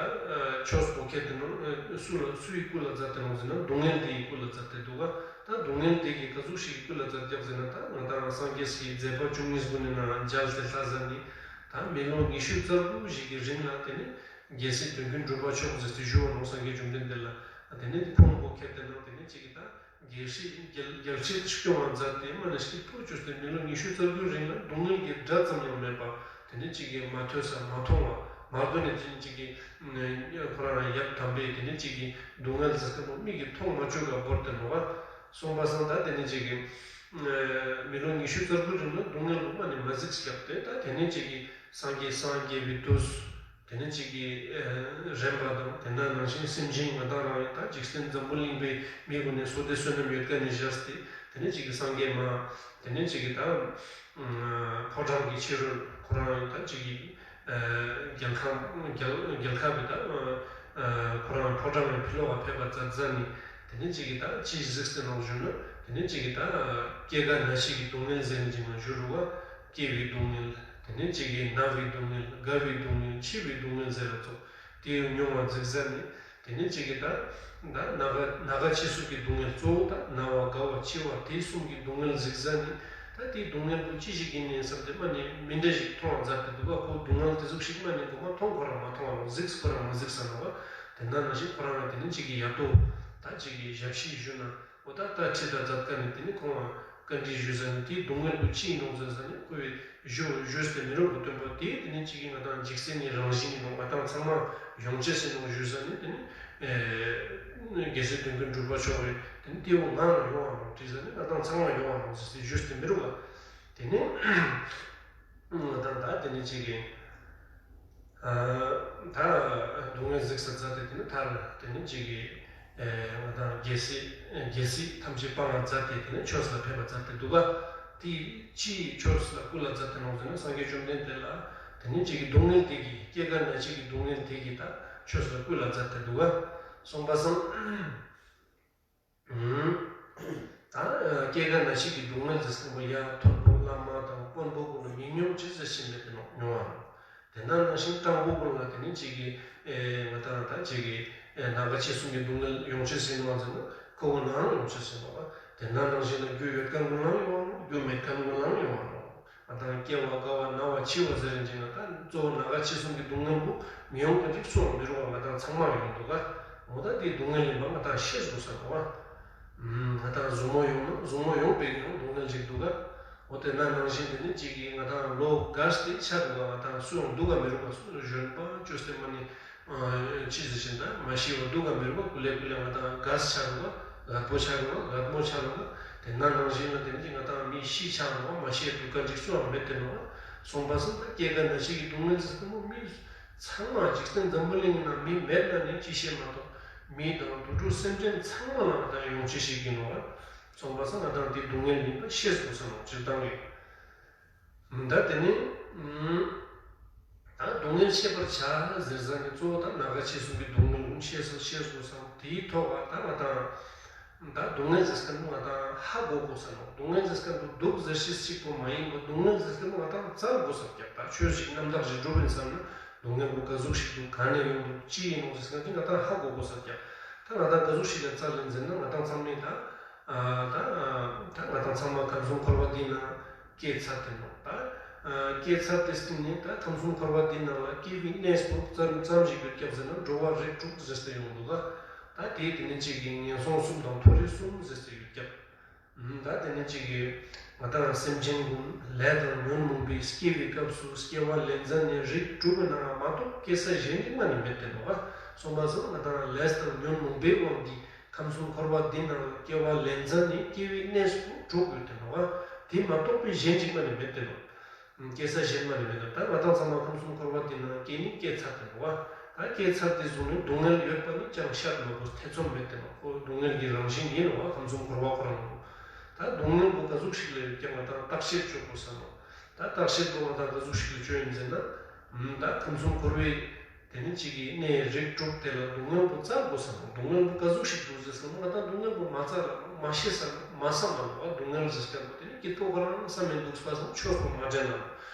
ཆོས་པོ་ཁྱེར་ཏེ་ནང་སུ་ལ་སུའི་སྐུ་ལ་མཛད་དེ་ནོག་ཟེར་ན་སྡུག་བསྔལ་དེའི་སྐུ་ལ་མཛད་དེ་འདུག་ག་ད་སྡུག་བསྔལ་དེ་གིས་ག་ཟུག་ཞིག་གི་སྐུ་ལ་མཛད་རྒྱབ་ཟེར་ན། ད་ང་དང་སངས་རྒྱས་ཀྱི་མཛད་པ་བཅུ་གཉིས་པོ་ནི་ནང་མཇལ་ཏེ་ལྷ་ས་ནི་ད་མི་ལོ་ཉི་ཤུ་རྩ་དགུ་ཞིག་གི་རིང་ལ་དེ་ནི་རྒྱལ་སྲས་དོན་ཀུན་གྲུབ་པ་མཆོག་ཟེར་ཏེ་བཞུགས་པ་ནོ། སངས་རྒྱས་བཅོམ་ལྡན་འདས་ལ་དེ་ནི་ཁོང་གོ་ཁྱེར་ཏེ་ནང་དེ་ནི་གཅིག་གིས་ད་རྒྱལ་སྲིད་རྒྱལ་རྒྱལ་སྲིད་སྐྱོང་བ་མཛད་དེ་མ་ནི་སྐྱིད་པོ་བཅོས་ཏེ་མི་ལོ་ཉི་ཤུ་རྩ་དགུའི་རིང་ལ་སྡུག་བསྔལ་གྱི་སྒྲ་ཙམ་ཡང་མེད་པ། དེ་ནི་གཅིག་གིས་མ་ཐོས་ས་མ་མཐོང་བ། མ་གོ་ནས་དེ་ནི་གཅིག་གིས་ཁོ་རང་ལ་ཡབ་དམ་པས་དེ་ནི་གཅིག་གིས་སྡུག་བསྔལ་ཟེར་མཁན་པོ་མིག་གིས་མཐོང་མ་བཅུག་ག་བོར་ཏེ་ནོ་བ། སོང་པ་སང་ད་དེ་ནི་གཅིག་གིས་མི་ལོ་ཉི་ཤུ་རྩ་དགུའི་རིང་ལ་སྡུག་བསྔལ་ལུགས་མ་ནི་མ་གཟིགས་ཀྱག་སྟེ། ད་དེ་ནི་གཅིག་གིས་སངས་རྒྱས་སངས་རྒྱས་པའི་དུས། དེ་ནས་གཅིག་གིས་རེམ་པ་དང་། དེ་ནང་ནང་བཞིན་སེམས་ཅན་ང་དང་རང་ཡིན་ད་འཇིག་རྟེན་འཛམ་བུ་གླིང་པའི་མི་ཀུན་ནས་བསོད་བདེ་བསོད་ནམས་ཡོད་མཁན་ནས་བཞག་སྟེ། དེ་ནས་གཅིག་གིས་སངས་རྒྱས་མ། དེ་ནས་གཅིག་གིས་ད་ཕོ་བྲང་གི་ཕྱི་རོལ་ཁོ་རང་ཡིན་ད་གཅིག་གིས་རྒྱལ་ཁམས་རྒྱལ་རྒྱལ་ཁབ་པའི་ད་ཁོ་རང་ཕོ་བྲང་ལ་ཕི་ལོག་ག་ཕེབས་པ་མཛད་མཛད་ནས། དེ་ནས་གཅིག་གིས་ད་ཅི་གཟིགས་ཏེ་ནོ་ཞུ་ན། དེ་ནས་གཅིག་གིས་ད་སྐྱེ་རྒ་ན་འཆི་གི་སྡུག་བསྔལ་ཟེར་ནས་ཅིག་མ་ཞུ་རུ་བ། སྐྱེ་བའི་སྡུག་བསྔལ། དེ་ནས་གཅིག་གིས་ན་བའི་སྡུག་བསྔལ། རྒ་བའི་སྡུག་བསྔལ། འཆི་བའི་སྡུག་བསྔལ་ཟེར་ལ་སོགས་དེ་མྱོང་བ་གཟིགས་ས་ནི། དེ་ནས་གཅིག་གིས་ད་ད་ན་རྒ་ན་རྒ་འཆི་གསུམ་གྱི་སྡུག་བསྔལ། གཙོ་བོ་ད་ན་བ་རྒ་བ་འཆི་བ་དེ་གསུམ་གྱི་སྡུག་བསྔལ་གཟིགས་ས་ནི། ད་དེའི་སྡུག་བསྔལ་པོ་ཅི་ཞིག་ཡིན་ནས་བསམ་སྟེ་མ་ནི་མི་འདྲ་ཞིག་མཐོང་བ་མཛད་དེ་འདུག་ག་ཁོ་སྡུག་བསྔལ་དེ་ཟུག་ཞིག་མ་ནི་གོ་མ་མཐོང་ཁོ་རང་མ་མཐོང་བ་ནོ། གཟིགས་ཁོ་རང་མ་གཟིགས་ས་ནོ་བ། དེ་ན་ནང་བཞིན་ཁོ་རང་ལ་དེ་ནས་གཅིག་གིས་ཡ་ཏོ་ད་གཅིག་གིས་ཞབས་ཕྱི་ཞུ་ན། འོ་ད་ད་ཁྲིད་ད་མཛད་མཁན་ནི་དེ་ནི་ཁོང་ལ་བཀའ་འདྲི་ཞུས་ས་ནི་དེའི་སྡུག་བསྔལ་པོ་ཅི་ཡིན་ནོ་ཟེར་ས་ནི་ཁོ་བས་ཞུ་ཞུས་ཏེ་མི་རུང་གི་སྟོན་པ་དེ་དེ་ནི་གཅིག་གིས་ང་དང་འཇིག་རྟེན་ནི་རང་བཞིན་ཡིན་ནོ། ང་དང་ཚང་མ་ཡོང་ཅེས་ཡིན་ནོ་ཞུས་ས་ནི་དེ་ནི་རྒྱལ་སྲས་དོན་ཀུན་གྲུབ་པ་མཆོག་གིས་དེ་ནི་དེ་བོ་ང་ལ་ཡོང་བ་ནོ་དྲིས་ས་ནི་ང་དང་ཚང་མ་ཡོང་བ་ནོ་ཟེར་ཏེ་ཞུས་ཏེ་མི་རུང་བ། དེ་ནི། ང་དང་ད་དེ་ནི་གཅིག་གིས་ད་སྡུག་བསྔལ་གཟིགས་ས་མཛད་དེ་དེ་ནི་མཐར་དེ་ནི་གཅིག་གིས་ང་དང་རྒྱལ་སྲིད་རྒྱལ་སྲིད་ཐམས་ཅད་སྤང་བ་མཛད་དེ་དེ་ནི་ཆོས་ལ་ཕེབས་པ་མཛད་དེ་འདུག་ག་དེ་ཅིའི་ཆོས་ལ་སྐུ་ལ་མཛད་དེ་ནོ་ཟེར་ན། སངས་རྒྱས་བཅོམ་ལྡན་འདས་ལ་དེ་ནི་གཅིག་གིས་སྡུག་བསྔལ་དེ་གིས་སྐྱེ་རྒ་ན་འཆི་གི་སྡུག་བསྔལ་དེ་གིས་ད་ཆོས་ལ་སྐུ་ལ་མཛད་དེ་འདུག་ག་སོང་པ་སང་། ད་སྐྱེ་རྒ་ན་འཆི་གི་སྡུག་བསྔལ་དེ་ཚང་མ་ཡ་མཐོན་པོ་བླ་མ་དང་དཔོན་པོ་ཀུན་ལ་མི་མྱོང་ཅི་ཟེར་ཞིག་མེད་དེ་ནོ་མྱོང་བ་རང་། དེ་ན་ནང་བཞིན་སྤྲང་པོ་ཀུན་ལ་དེ་ནི་གཅིག་གིས་ང་དང་ད་གཅིག་གིས་ན་རྒ་འཆི་གསུམ་གྱི་སྡུག་བསྔལ་ཡོང་ཅི་ཟེར་ནོ་ཟེར་ན་ཁོ་བོ་ནང་ཡོང་ཅི་ཟེར་ནོ་བ། དེ་ན་ནང་བཞིན་ལ་རྒྱུ་ཡོད་མཁན་ཀུན་ལའང་ཡོང་བ་རང་། རྒྱུ་མེད་མཁན་ཀུན་ལའང་ཡོང་བ་རང་། ང་དང་སྐྱེ་བ་རྒ་བ་ན་བ་འཆི་བ་ཟེར་རིན་ཅིག་ང་དང་གཙོ་བོ་ན་རྒ་འཆི་གསུམ་གྱི་སྡུག་བསྔལ་པོ་མི་ཡོང་གི་འཇིག་སོང་མི་རུང་བ་ང་དང་ཚང་མ་ཡོང་འདུག་ག་འོ་ད་དེའི་སྡུག་བསྔལ་ཡིན་པ་ང་དང་ཤེས་དགོས་ས་རེད་བ། ང་དང་ཟུག་རྔུ་ཡོང་ན་ཟུག་རྔུ་ཡོང་པའི་ཡང་སྡུག་བསྔལ་ཅིག་འདུག་ག་འོ་དེ་ན་ནང་བཞིན་དེ་ནི་གཅིག་གིས་ང་དང་ལོ་རྒས་ཏེ་ཆགས་འདུག་ག་ང་དང་སུ་ཡང་འདུག་ག་མི་རུང་བ་སུ་གཞོན་པ་བཅོས་ཏེ་མ་ནི། ཅི་ཟེར་ཞིང་ད་མ་ཤི་བ་འདུག་ག་མི་རུང་བ་ཀུ་ལེ་ཀུ་ལེ་ང་དང་རྒས་ཆགས་རུང་བ་རྒད་པོ་ཆགས་རུང་བ་རྒད་མོ་ཆགས་རུང་བ་དེ་ན་ནང་བཞིན་ལ་དེ་ནི་ང་དང་མི་ཤི་ཆགས་རུང་བ་མ་ཤི་འདུག་ག་འཇིག་སོང་བ་མེད་དེ་ནོ་བ། སོང་པ་སང་ད་སྐྱེ་རྒ་ན་འཆི་གི་སྡུག་བསྔལ་ཟེར་དུ་མོ་མི་ཚང་མ་འཇིག་རྟེན་འཛམ་བུ་གླིང་ན་མི་མེད་ན་ནི་ཅི་ཤེས་མ་གཏོགས་མི་དང་དུད་འགྲོ་སེམས་ཅན་ཚང་མ་ལ་ང་དང་ཡོང་ཅི་ཞིག་ཡིན་ནོ་བ། སོང་པ་སང་ང་དང་དེ་སྡུག་བསྔལ་ཡིན་པ་ཤེས་དགོས་ས་ནོ་སྤྱིར་བཏང་གི། ད་དེ་ནི་ད་སྡུག་བསྔལ་ཤེས་པར་བྱ་ཟེར་ས་ནི་གཙོ་བོ་ད་ན་རྒ་འཆི་གསུམ་གྱི་སྡུག་བསྔལ་ཀུན་ཤེས་སོ་ཤེས་དགོས་སམ། དེའི་ཐོག་ལ་ད་ང་དང་ད་སྡུག་བསྔལ་ཟེར་མཁན་ང་དང་ཧ་གོ་དགོས་ས་ནོ། སྡུག་བསྔལ་ཟེར་མཁན་དུ་སྡུག་ཟེར་ཤེས་གཅིག་པོ་མ་ཡིན་པ་སྡུག་བསྔལ་ཟེར་མཁན་ང་དང་བཙལ་དགོས་ས་ཀྱང་ད་ཆོས་ཤིག་རྣམ་དག་ཞིག་སྒྲུབ་ཡིན་བསམ་ན་སྡུག་བསྔལ་པོ་ག་ཟུག་ཞིག་འདུག་ག་ནས་ཡོང་འདུག་ཅི་ཡིན་ནོ་ཟེར་མཁན་དེ་ང་དང་ཧ་གོ་དགོས་ས་ཀྱང་ད་ང་དང་ག་ཟུག་ཞིག་ལ་བཙལ་ཡིན་ཟེར་ན་ང་དང་ཚང་མས་ད་ད་ད་ང་དང་ཚང་མ་ཁམས་གསུམ་འཁོར་བ་འདི་ན། སྐྱེས་ཚར་ཏེ་ནོ། ད་སྐྱེས་ཚར་ཏེ་སྟིང་ནས་ད་ཁམས་གསུམ་འཁོར་བ་འདི་ནང་ལ་སྐྱེ་བའི་གནས་པོ་ཙམ་ཙམ་ཞིག་ཡོད་ཀྱག་ཟེར་ན་འགྲོ་བ་རིགས་དྲུག་ཟེར་ཏེ་ཡོང་འདུག་ག་ད་དེའི་དེ་ནི་གཅིག་གིས་ངན་སོང་གསུམ་དང་མཐོ་རིས་གསུམ་ཟེར་ཏེ་ཡོད་ཀྱག་ད་དེ་ནི་གཅིག་གིས་ང་དང་སེམས་ཅན་ཀུན་ལས་དང་ཉོན་མོངས་པའི་སྐྱེ་བའི་སྐབས་སུ་སྐྱེ་བ་ལེན་མཛད་ནས་རིགས་དྲུག་གི་ནང་ལ་མ་གཏོགས་སྐྱེ་ས་གཞན་གཅིག་མ་ནི་མེད་དེ་ནོ་ག་སོང་པ་སང་ང་དང་ལས་དང་ཉོན་མོངས་པའི་དབང་གིས། ཁམས་གསུམ་འཁོར་བ་འདི་ནང་ལ་སྐྱེ་བ་ལེན་མཛད་ནས་སྐྱེ་བའི་གནས་སུ་དྲུག་ཡོད་དེ་ནོ། དེ་མ་གཏོགས་པའི་གཞན་གཅིག་མ་ནི་མེད་དེ་ནོ། སྐྱེ་ས་གཞན་མ་ནི་མེད་ནོ། ད་ང་དང་ཚང་མ་ཁམས་གསུམ་འཁོར་བ་འདི་ནང་སྐྱེ་ནི་སྐྱེ་ཚར་དེ་ནོ། ད་སྐྱེ་ཚར་དེ་བཟུང་ནས་སྡུག་བསྔལ་ཡོད་པ་ནི་ཅང་བཤད་མ་དགོས་ཐེ་ཚོམ་མེད་དེ་ནོ། ཁོ་སྡུག་བསྔལ་གྱི་རང་བཞིན་ཡིན་ནོ། ཁམས་གསུམ་འཁོར་བ་ཁོ་རང་ནོ། ད་སྡུག་བསྔལ་པོ་ག་ཟུག་ཞིག་ལ་ཡོད་ཀྱང་ང་དང་བརྟག་དཔྱད་བཅོ་དགོས་ས་ནོ། ད་བརྟག་དཔྱད་པོ་ང་དང་ག་ཟུག་ཞིག་ལ་བཅོས་ཡིན་ཟེར་ན། ད་ཁམས་གསུམ་འཁོར་བའི་དེ་ནི་གཅིག་གི་གནས་རིགས་དྲུག་དེ་ལ་སྡུག་བསྔལ་པོ་བཙལ་དགོས་བསམ། སྡུག་བསྔལ་པོ་ག་ཟུག་ཞིག་འདུག་ཟེར་སོང་ན་ང་དང་སྡུག་བསྔལ་པོ་མ་བཙལ་ལ་མ་ཤེས་ས་མ་བསམ་ལ་ནོ། སྡུག་བསྔལ་ཟེར་སྐད་པོ་དེ་ནི་སྐྱིད་པོ་ཁོ་རང་བསམ་མི་འདུག་པ་སང་ཆོས་པོ་མ་དྲན་ལ་ནོ།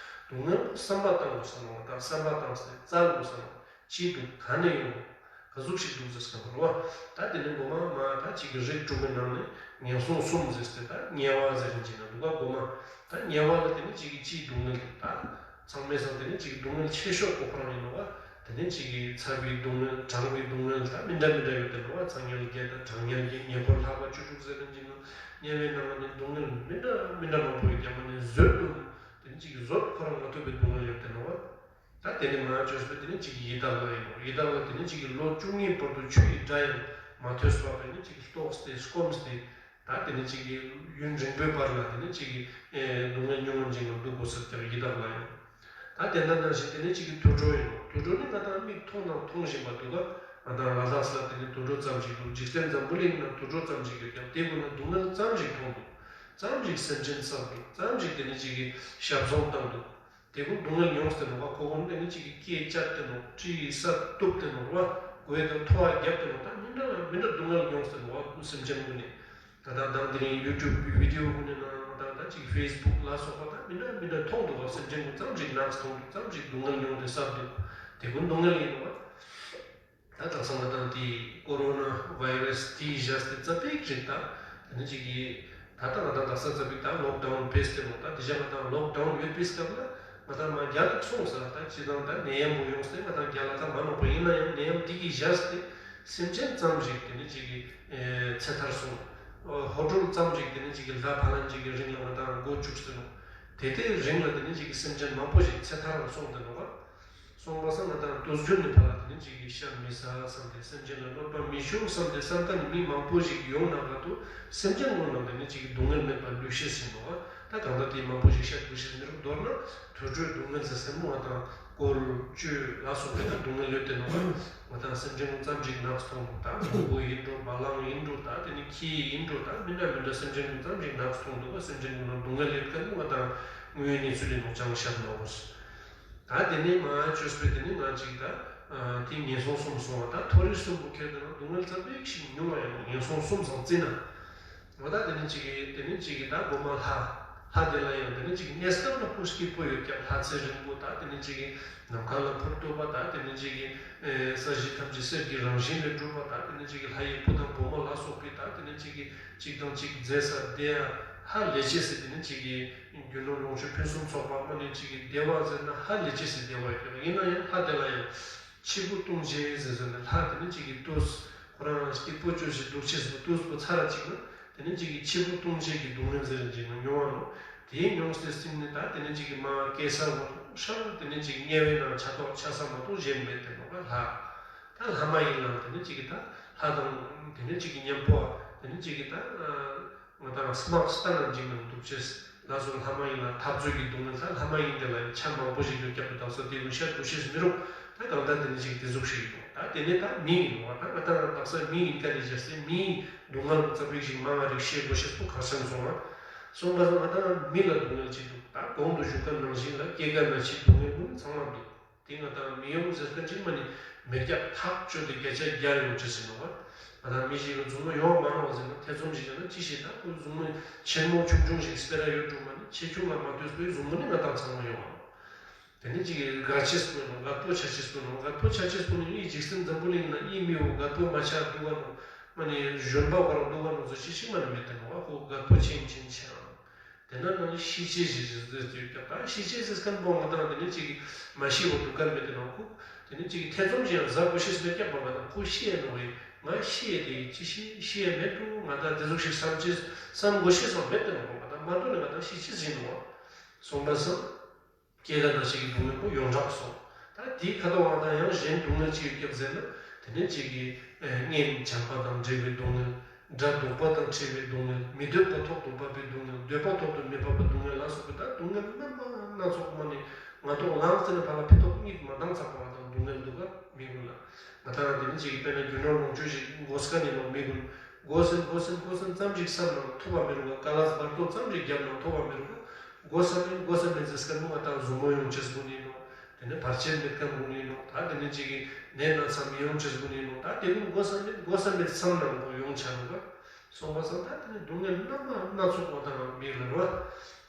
སྡུག་བསྔལ་པོ་བསམ་པ་བཏང་དགོས་བསམ། ང་དང་བསམ་པ་བཏང་སྟེ་བཙལ་དགོས་བསམ། ཅི་འདུག་ག་ནས་ཡོང་། ག་ཟུག་ཞིག་འདུག་ཟེར་སྐབས་རེད་བ། ད་དེ་ནས་མགོ་མ་མ་ད་ཅིག་གི་རིགས་དྲུག་གི་ནང་ནས་ངན་སོང་གསུམ་ཟེར་ཏེ། ད་དམྱལ་བ་ཟེར་རིན་ཅིག་ན་འདུག་ག་མགོ་མ། ད་དམྱལ་བ་ལ་དེ་ནས་ཅིག་གི་སྤྱིའི་སྡུག་བསྔལ་ད་ཚང་མའི་སང་དེ་ནས་ཅིག་གི་སྡུག་བསྔལ་ཆེ་ཤོས་པོ་ཁོ་རང་ཡིན་ནོ་བ། དེ་ནས་ཅིག་གི་ཚ་བའི་སྡུག་བསྔལ། གྲང་བའི་སྡུག་བསྔལ། ད་མི་འདྲ་མི་འདྲ་ཡོད་དེ་ནོ་བ། ཚ་དམྱལ་བརྒྱད་དང་གྲང་དམྱལ་བརྒྱད། ཉེ་འཁོར་ལྷག་པ་བཅུ་དྲུག་ཟེར་རིན་ཅིག་ན་དམྱལ་བའི་ནང་ལ་ནི་སྡུག་བསྔལ་མི་འདྲ་མི་འདྲ་མང་པོ་ཡོད་ཀྱང་མ་ནི་བཟོད་དུ་དེ་ནས་ཅིག་གི་བཟོད་ཁོ་རང་མ་ཐུབ་པའི་སྡུག་བསྔལ་ཡོད་དེ་ནོ་བ། ད་དེ་ནས་མར་བཅོས་པས་དེ་ནས་ཅིག་ཡི་དྭགས་ལ་ཡིན་ནོ། ཡི་དྭགས་ལ་དེ་ནས་ཅིག་གི་ལོ་བཅུ་གཉིས་བར་དུ་ཆུ་ཡི་སྒྲ་ཡང་མ་ཐོས་པར་དེ་ནས་ཅིག་གི་ལྟོགས་ཏེ་སྐོམས་ཏེ། ད་དེ་ནས་ཅིག་གི་ཡུན་རིང་པོའི་བར་ལ་དེ་ནས་ཅིག་གི་ཨེ་སྡུག་བསྔལ་མྱོང་བ་འཇིག་ན་འདུག་གོ་ཟེར་ཀྱང་ཡི་དྭགས་ལ་ཡང་། ད་དེ་འདྲ་ནང་བཞིན་དེ་ནས་ཅིག་གི་དུད་འགྲོ་ཡིན་ནོ། དུད་འགྲོ་ནི་ང་དང་མིག་མཐོང་དང་མཐོང་བཞིན་པ་འདུག་ག་ང་དང་ལ་དྭགས་ལ་དེ་ནས་དུད་འགྲོ་ཙམ་ཞིག་འདུག་འཇིག་རྟེན་འཛམ་བུ་གླིང་ན་དུད་འགྲོ་ཙམ་ཞིག་ཡོད་ཀྱང་དེ་ཀུན་ན་སྡུག་བསྔལ་ཙམ་ཞིག་མཐོང་འདུག་ཙམ་ཞིག་སེམས་ཅན་བསད་འདུག་ཙམ་ཞིག་དེ་ནས་ཅིག་གི་ཞབས་བཟུང་བཏང་འདུག་དེ་ཀུན་སྡུག་བསྔལ་མྱོང་སྟེ་ནོ་བ། ཁོ་ཀུན་དེ་ནི་ཅིག་གི་སྐེ་བཅད་དེ་ནོ། གྲི་ཡིས་ས་གཏུབ་སྟེ་ནོ་བ། མགོའི་དེར་ཐོ་བ་བརྒྱབ་སྟེ་ནོ། ད་མི་འདྲ་མི་འདྲ་སྡུག་བསྔལ་མྱོང་སྟེ་ནོ་བ། སེམས་ཅན་ཀུན་ནི་ད་ད་དང་དེ་རིང་ཡུ་ཊུབ་བི་ཌི་ཡོ་ཀུན་ནི་ནང་ད་ད་ཅིག་ཕེ་སི་བུག་ལ་སོགས་པ་ད་མི་འདྲ་མི་འདྲ་མཐོང་འདུག་བ། སེམས་ཅན་ཀུན་ཙམ་ཞིག་ནགས་མཐོང་འདུག་ཙམ་ཞིག་སྡུག་བསྔལ་མྱོང་སྟེ་བསད་འདུག་དེ་ཀུན་སྡུག་བསྔལ་ཡིན་ནོ་བ། ད་དེང་སང་ང་དང་དེ་ཀོ་རོ་ན་བྷའི་རེ་སི་དེའི་བཞག་སྟེ་ཙ་པིག་ཅིག་ད་དེ་ནི་ཅིག་གི་ད་ལྟ་ང་དང་དག་ས་ཙ་པིག་ད་ལོག་ཌའུན་ཕེབས་ཏེ་ནོ། ད་དེ་བཞག་ང་དང་ལོག་ཌའུན་ཡོད་པའི་སྐབས་ལ་ང་དང་མ་རྒྱ་ལ་སོང་ཟེར། ད་ཅི་དང་ད་ནད་ཡམས་པོ་ཡོང་སྟེ་ང་དང་རྒྱ་ལ་ད་མ་ནོག་པ། ཡིན་ན་ཡང་ནད་ཡམས་འདི་གི་བཞག་སྟེ་སེམས་ཅན་ཙམ་ཞིག་དེ་ནི་ཅིག་གི་ཚེ་ཐར་སོང་། ཧོ་ཊུལ་ཙམ་ཞིག་དེ་ནི་ཅིག་གི་ལ་ཕ་ལན་ཅིག་གི་རིང་ལ་ང་དང་མགོ་བཅུག་སྟེ་ནོ། དེ་དེའི་རིང་ལ་དེ་ནི་ཅིག་གི་སེམས་ཅན་མང་པོ་ཞིག་ཚེ་ཐར་ལ་སོང་སྟེ་ནོ་བ། སོང་པ་སང་ང་དང་དུས་རྒྱུན་ནས་ཕར་ལ་དེ་ནི་ཅིག་གི་ཤ་མི་ཟ་བསམ་སྟེ་སེམས་ཅན་ལ་གནོད་པ་མི་ཞུ་བསམ་སྟེ་བསམ་ད་ནི་མི་མང་པོ་ཞིག་ཡོང་ན་ག་ཏུ་སེམས་ཅན་ཀུན་ལ་དེ་ནི་ཅིག་གི་སྡུག་བསྔལ་མེད་པར་ལུས་ཤེས་ཟིན་པ་བ། ད་གང་ལྟར་དེ་མང་པོ་ཞིག་བཤད་དགོས་ཤེས་མི་རུང་། མདོར་ན་དུད་འགྲོའི་སྡུག་བསྔལ་ཟེར་སེམས་པོ་ང་དང་སྐོར་བཅུ་ལ་སོགས་པའི་ད་སྡུག་བསྔལ་ཡོད་དེ་ནོ་བ། ང་དང་སེམས་ཅན་ཀུན་ཙམ་ཞིག་ནགས་མཐོང་འདུག་ད་མགོ་བོ་ཡིན་འགྲོ། བ་ལང་ཡིན་འགྲོ། ད་དེ་ནི་ཁྱི་ཡིན་འགྲོ། ད་མི་འདྲ་མི་འདྲ་སེམས་ཅན་ཀུན་ཙམ་ཞིག་ནགས་མཐོང་འདུག་བ། སེམས་ཅན་ཀུན་ལ་སྡུག་བསྔལ་ཡོད་མཁན་ང་དང་དངོས་ཡོད་གནས་ཚུལ་ཡིན་ནོ། ཅང་བཤད་མ་དགོས། ད་དེ་ནས་མར་བཅོས་པས་དེ་ནས་ང་ཅིག་ད་དེ་ངན་སོང་གསུམ་སོང་བ། ད་མཐོ་རིས་གསུམ་པོ་ཁྱེར་ཏེ་ན་སྡུག་བསྔལ་ཙམ་པིག་ཞིག་མྱོང་བ་ཡང་ངན་སོང་གསུམ་སང་རྩིས་ན། འོ་ད་དེ་ནས་ཅིག་གི་དེ་ནས་ཅིག་གི་ད་མགོ་མ་ལྷ། ལྷ་དེ་ལ་ཡང་དེ་ནས་ཅིག་གི་གནས་སྐབས་ལ་སྐུ་སྐྱིད་པོ་ཡོད་ཀྱང་ལྷ་ཚེ་རིང་པོ། ད་དེ་ནས་ཅིག་གི་ནམ་མཁའ་ལ་འཕུར་ཐུབ་པ། ད་དེ་ནས་ཅིག་གི་ས་གཞི་ཐམས་ཅད་གསེར་གྱི་རང་བཞིན་ལས་གྲུབ་པ། ད་དེ་ནས་ཅིག་གི་ལྷ་ཡི་བུ་དང་བུ་མོ་ལ་སོགས་པའི་ད་དེ་ནས་ཅིག་གི་གཅིག་དང་གཅིག་མཛའ་ས་བདེ་ཡ་ཧ་ལས་ཅེས་ཟེར། དེ་ནས་ཅིག་གི་རྒྱུ་ནོར་ལོངས་སྤྱོད་ཕུན་སུམ་ཚོགས་པ་མ་ནི་ཅིག་གི་བདེ་བ་ཟེར་ན་ཧ་ལས་ཅེས་ཟེར་བདེ་བ་ཡོད་ཀྱང་ཡིན་ན་ཡང་ལྷ་དེ་ལ་ཡང་འཆི་འཕོ་ལྟུང་བྱེད་ཟེར་ཟེར་ནས་ལྷ་དེ་ནི་ཅིག་གི་དུས་ཁོ་རང་སྐྱིད་པོ་བཅོས་ཤིག་འདུག་ཅེས་ཟེར་དུས་པོ་ཚར་ར་ཅིག་ན་དེ་ནི་ཅིག་གི་འཆི་འཕོ་ལྟུང་བྱེད་ཀྱི་སྡུག་བསྔལ་ཟེར་ཅིག་ན་མྱོང་བ་ནོ། དེའི་མྱོང་སྟེ་སེམས་ནི་ད་དེ་ནི་ཅིག་གི་མ་སྐྱེ་ས་བོ་ཧྲ་དེ་ནི་ཅིག་དམྱལ་བའི་ནང་ཆ་ཏོག་ཆ་ས་མ་གཏོགས་གཞན་མེད་དེ་ནོ་ག་ལྷ། ད་ལྷ་མ་ཡིན་ལ་དེ་ནི་ཅིག་གི་ད་ལྷ་དང་དེ་ནི་ཅིག་གི་མཉམ་པོ་དེ་ནི་ཅིག་གི་ད། ང་དང་སྨག་སྟ་ན་འཇིགས་ན་འདུག་ཅེས་ལ་སོགས་ལྷ་མ་ཡིན་ལ་འཐབ་རྩོད་ཀྱི་སྡུག་བསྔལ། ད་ལྷ་མ་ཡིན་དེ་ལ་ཡང་ཆ་མང་པོ་ཞིག་ཡོད་ཀྱང་དུ་དག་ས་དེ་ལུ་ཤ་འདུ་ཤེས་མི་རུང་། ད་གང་ལྟར་དེ་ནི་ཞིག་དེ་ཟུག་ཞིག་ཡིན་ནོ། ད་དེ་ནི་ད་མི་ཡིན་ནོ། ད་ང་དང་དག་ས་མི་ཡིན་ཀ་ནི་བྱས་སེ་མིའི་སྡུག་བསྔལ་ཙ་པིག་ཞིག་མང་བ་རིགས་ཤེས་དགོས་ཤེས་སུ་ག་སེམས་སོང་བ། སོང་པ་སང་ང་དང་མི་ལ་སྡུག་བསྔལ་ཅིག་འདུག་ད་གོང་དུ་ཞུ་ཀ་ནང་བཞིན་ལ་སྐྱེ་རྒ་ན་འཆི་སྡུག་བསྔལ་ཀུན་ཚང་མ་འདུག་དེ་ང་དང་མི་ཡོང་ཟེར་མཁན་ཅིག་མ་ནི་མེད་ཀྱང་ཐག་ཆོད་དེ་བརྒྱ་ཆ་བརྒྱ་ཡོང་ཆེ་ཟིན་ནོ་བ། ང་དང་མི་ཞིག་གི་མཛུབ་མོ་ཡོང་མ་ནོ་ཟེར་ན་ཐེ་ཚོམ་ཞིག་བྱས་ན་ཅི་ཞིག་ད་ཁོའི་མཛུབ་མོ་ཆེན་མོ་ཆུང་ཆུང་ཞིག་སྤེ་ར་ཡོད་འགྲོ་མ་ནི་ཆེ་ཆུང་ལ་མ་ལྟོས་པའི་མཛུབ་མོ་ནི་ང་དང་ཚང་མ་ཡོང་བ་ནོ། དེ་ནི་ཅིག་གི་རྒད་ཆེས་པོ་ནོ། རྒད་པོ་ཆ་ཆེས་པོ་ནོ། རྒད་པོ་ཆ་ཆེས་པོ་ནི་ཨི་འཇིག་རྟེན་འཛམ་བུ་གླིང་ན་ཨི་མི་བོ་རྒད་པོ་མ་ཆ་འདུག་ག་ནོ། མ་ནི་གཞོན་པ་བར་འདུག་ག་ནོ་ཟེར་ཅི་ཞིག་མ་ནི་མེད་དེ་ནོ་བ། ཁོ་རྒད་པོ་ཆེན་ཆེན་ཆེ་ཨང་། དེ་ན་ནང་ཤི་ཆེས་ཞེས་ཟེར་ཟེར་ཡོད་ཀྱང་ད་ཤི་ཆེས་ཟེར་མཁན་པོ་ང་དང་དེ་ནི་ཅིག་མ་ཤི་བར་འདུག་ག་མེད་དེ་ནོ། ཁོ་དེ་ནི་ཅིག་ཐེ་ཚོམ་ཞིག་ཡང་ཟ་དགོས་ཤེས་མེད་ཀྱང་པ་ང་དང་ཁོ་ཤི་ཡ་ནོ་བས་ང་ཤི་ཡ་དེ་ཅི་ཤི་ཤི་ཡ་མེད་འགྲོ། ང་དང་དེ་ཟུག་ཞིག་བསམ་ཅེས་བསམ་དགོས་ཤེས་སོགས་མེད་དེ་ནོ། ང་དང་མ་འདོད་ནས་ང་དང་ཤི་ཆེས་ཟིན་ནོ། སོང་པ་སང་སྐྱེ་རྒ་ན་འཆི་གི་སྡུག་བསྔལ་པོ་ཡོངས་གྲགས་སོ། ད་དེའི་ཁ་ཐོག་ང་དང་ཡང་གཞན་སྡུག་བསྔལ་ཅི་ཡོད་ཀྱང་ཟེར་ན་དེ་ནི་ཅིག་གི་གཉེན་བྱམས་པ་དང་འབྲེལ་བའི་སྡུག་བསྔལ། དགྲ་སྡུག་པ་དང་འཕྲད་པའི་སྡུག་བསྔལ། མི་འདོད་པ་ཐོག་ཏུ་བབས་པའི་སྡུག་བསྔལ། འདོད་པ་ཐོག་ཏུ་མི་བབས་པའི་སྡུག་བསྔལ་ལ་སོགས་པའི་ད་སྡུག་བསྔལ་རྣམ་པ་སྣ་ཚོགས་མ་ནི་ང་ཏོག་ལངས་ཟེར་ནས་ཕར་ལ་ཕི་ཏོག་གཉིད་མ་བཏང་ཚར་བ་དང་སྡུག་བསྔལ་འདུག་ག་མི་དགོས་ལ། ང་དང་དེ་ནི་ཅིག་དཔེར་ན་རྒྱུ་ནོར་ལོངས་སྤྱོད་ཅིག་དགོས་ཀ་ནི་ནོ་མི་དགོས། དགོས་ཟིན་དགོས་ཟིན་དགོས་ཟིན་ཙམ་ཞིག་བསམ་ནང་ཐོབ་པ་མི་རུང་ག་ཀ་ལ་སྦར་ཏོ་ཙམ་ཞིག་བརྒྱབ་ནང་ཐོབ་པ་མི་རུང་ག་དགོས་ས་མེད་དགོས་ས་མེད་ཟེར་སྐད་མོ་ང་དང་ཟུར་མོ་ཡོང་ཆེས་དགོས་ནི་ནོ། དེ་ནས་བར་ཆད་མེད་ཀ་དགོས་ནི་ནོ། ད་དེ་ནི་ཅིག་གི་ནད་ན་ཚ་མི་ཡོང་ཆེས་དགོས་ནི་ནོ། ད་དེ་ཀུན་དགོས་ས་མེད་དགོས་ས་མེད་བསམ་ནང་གོ་ཡོང་ཆ་ནོ་ག་སོང་པ་སང་ད་དེ་ནི་སྡུག་བསྔལ་རྣམ་པ་སྣ་ཚོགས་ང་དང་མི་རུང་བ།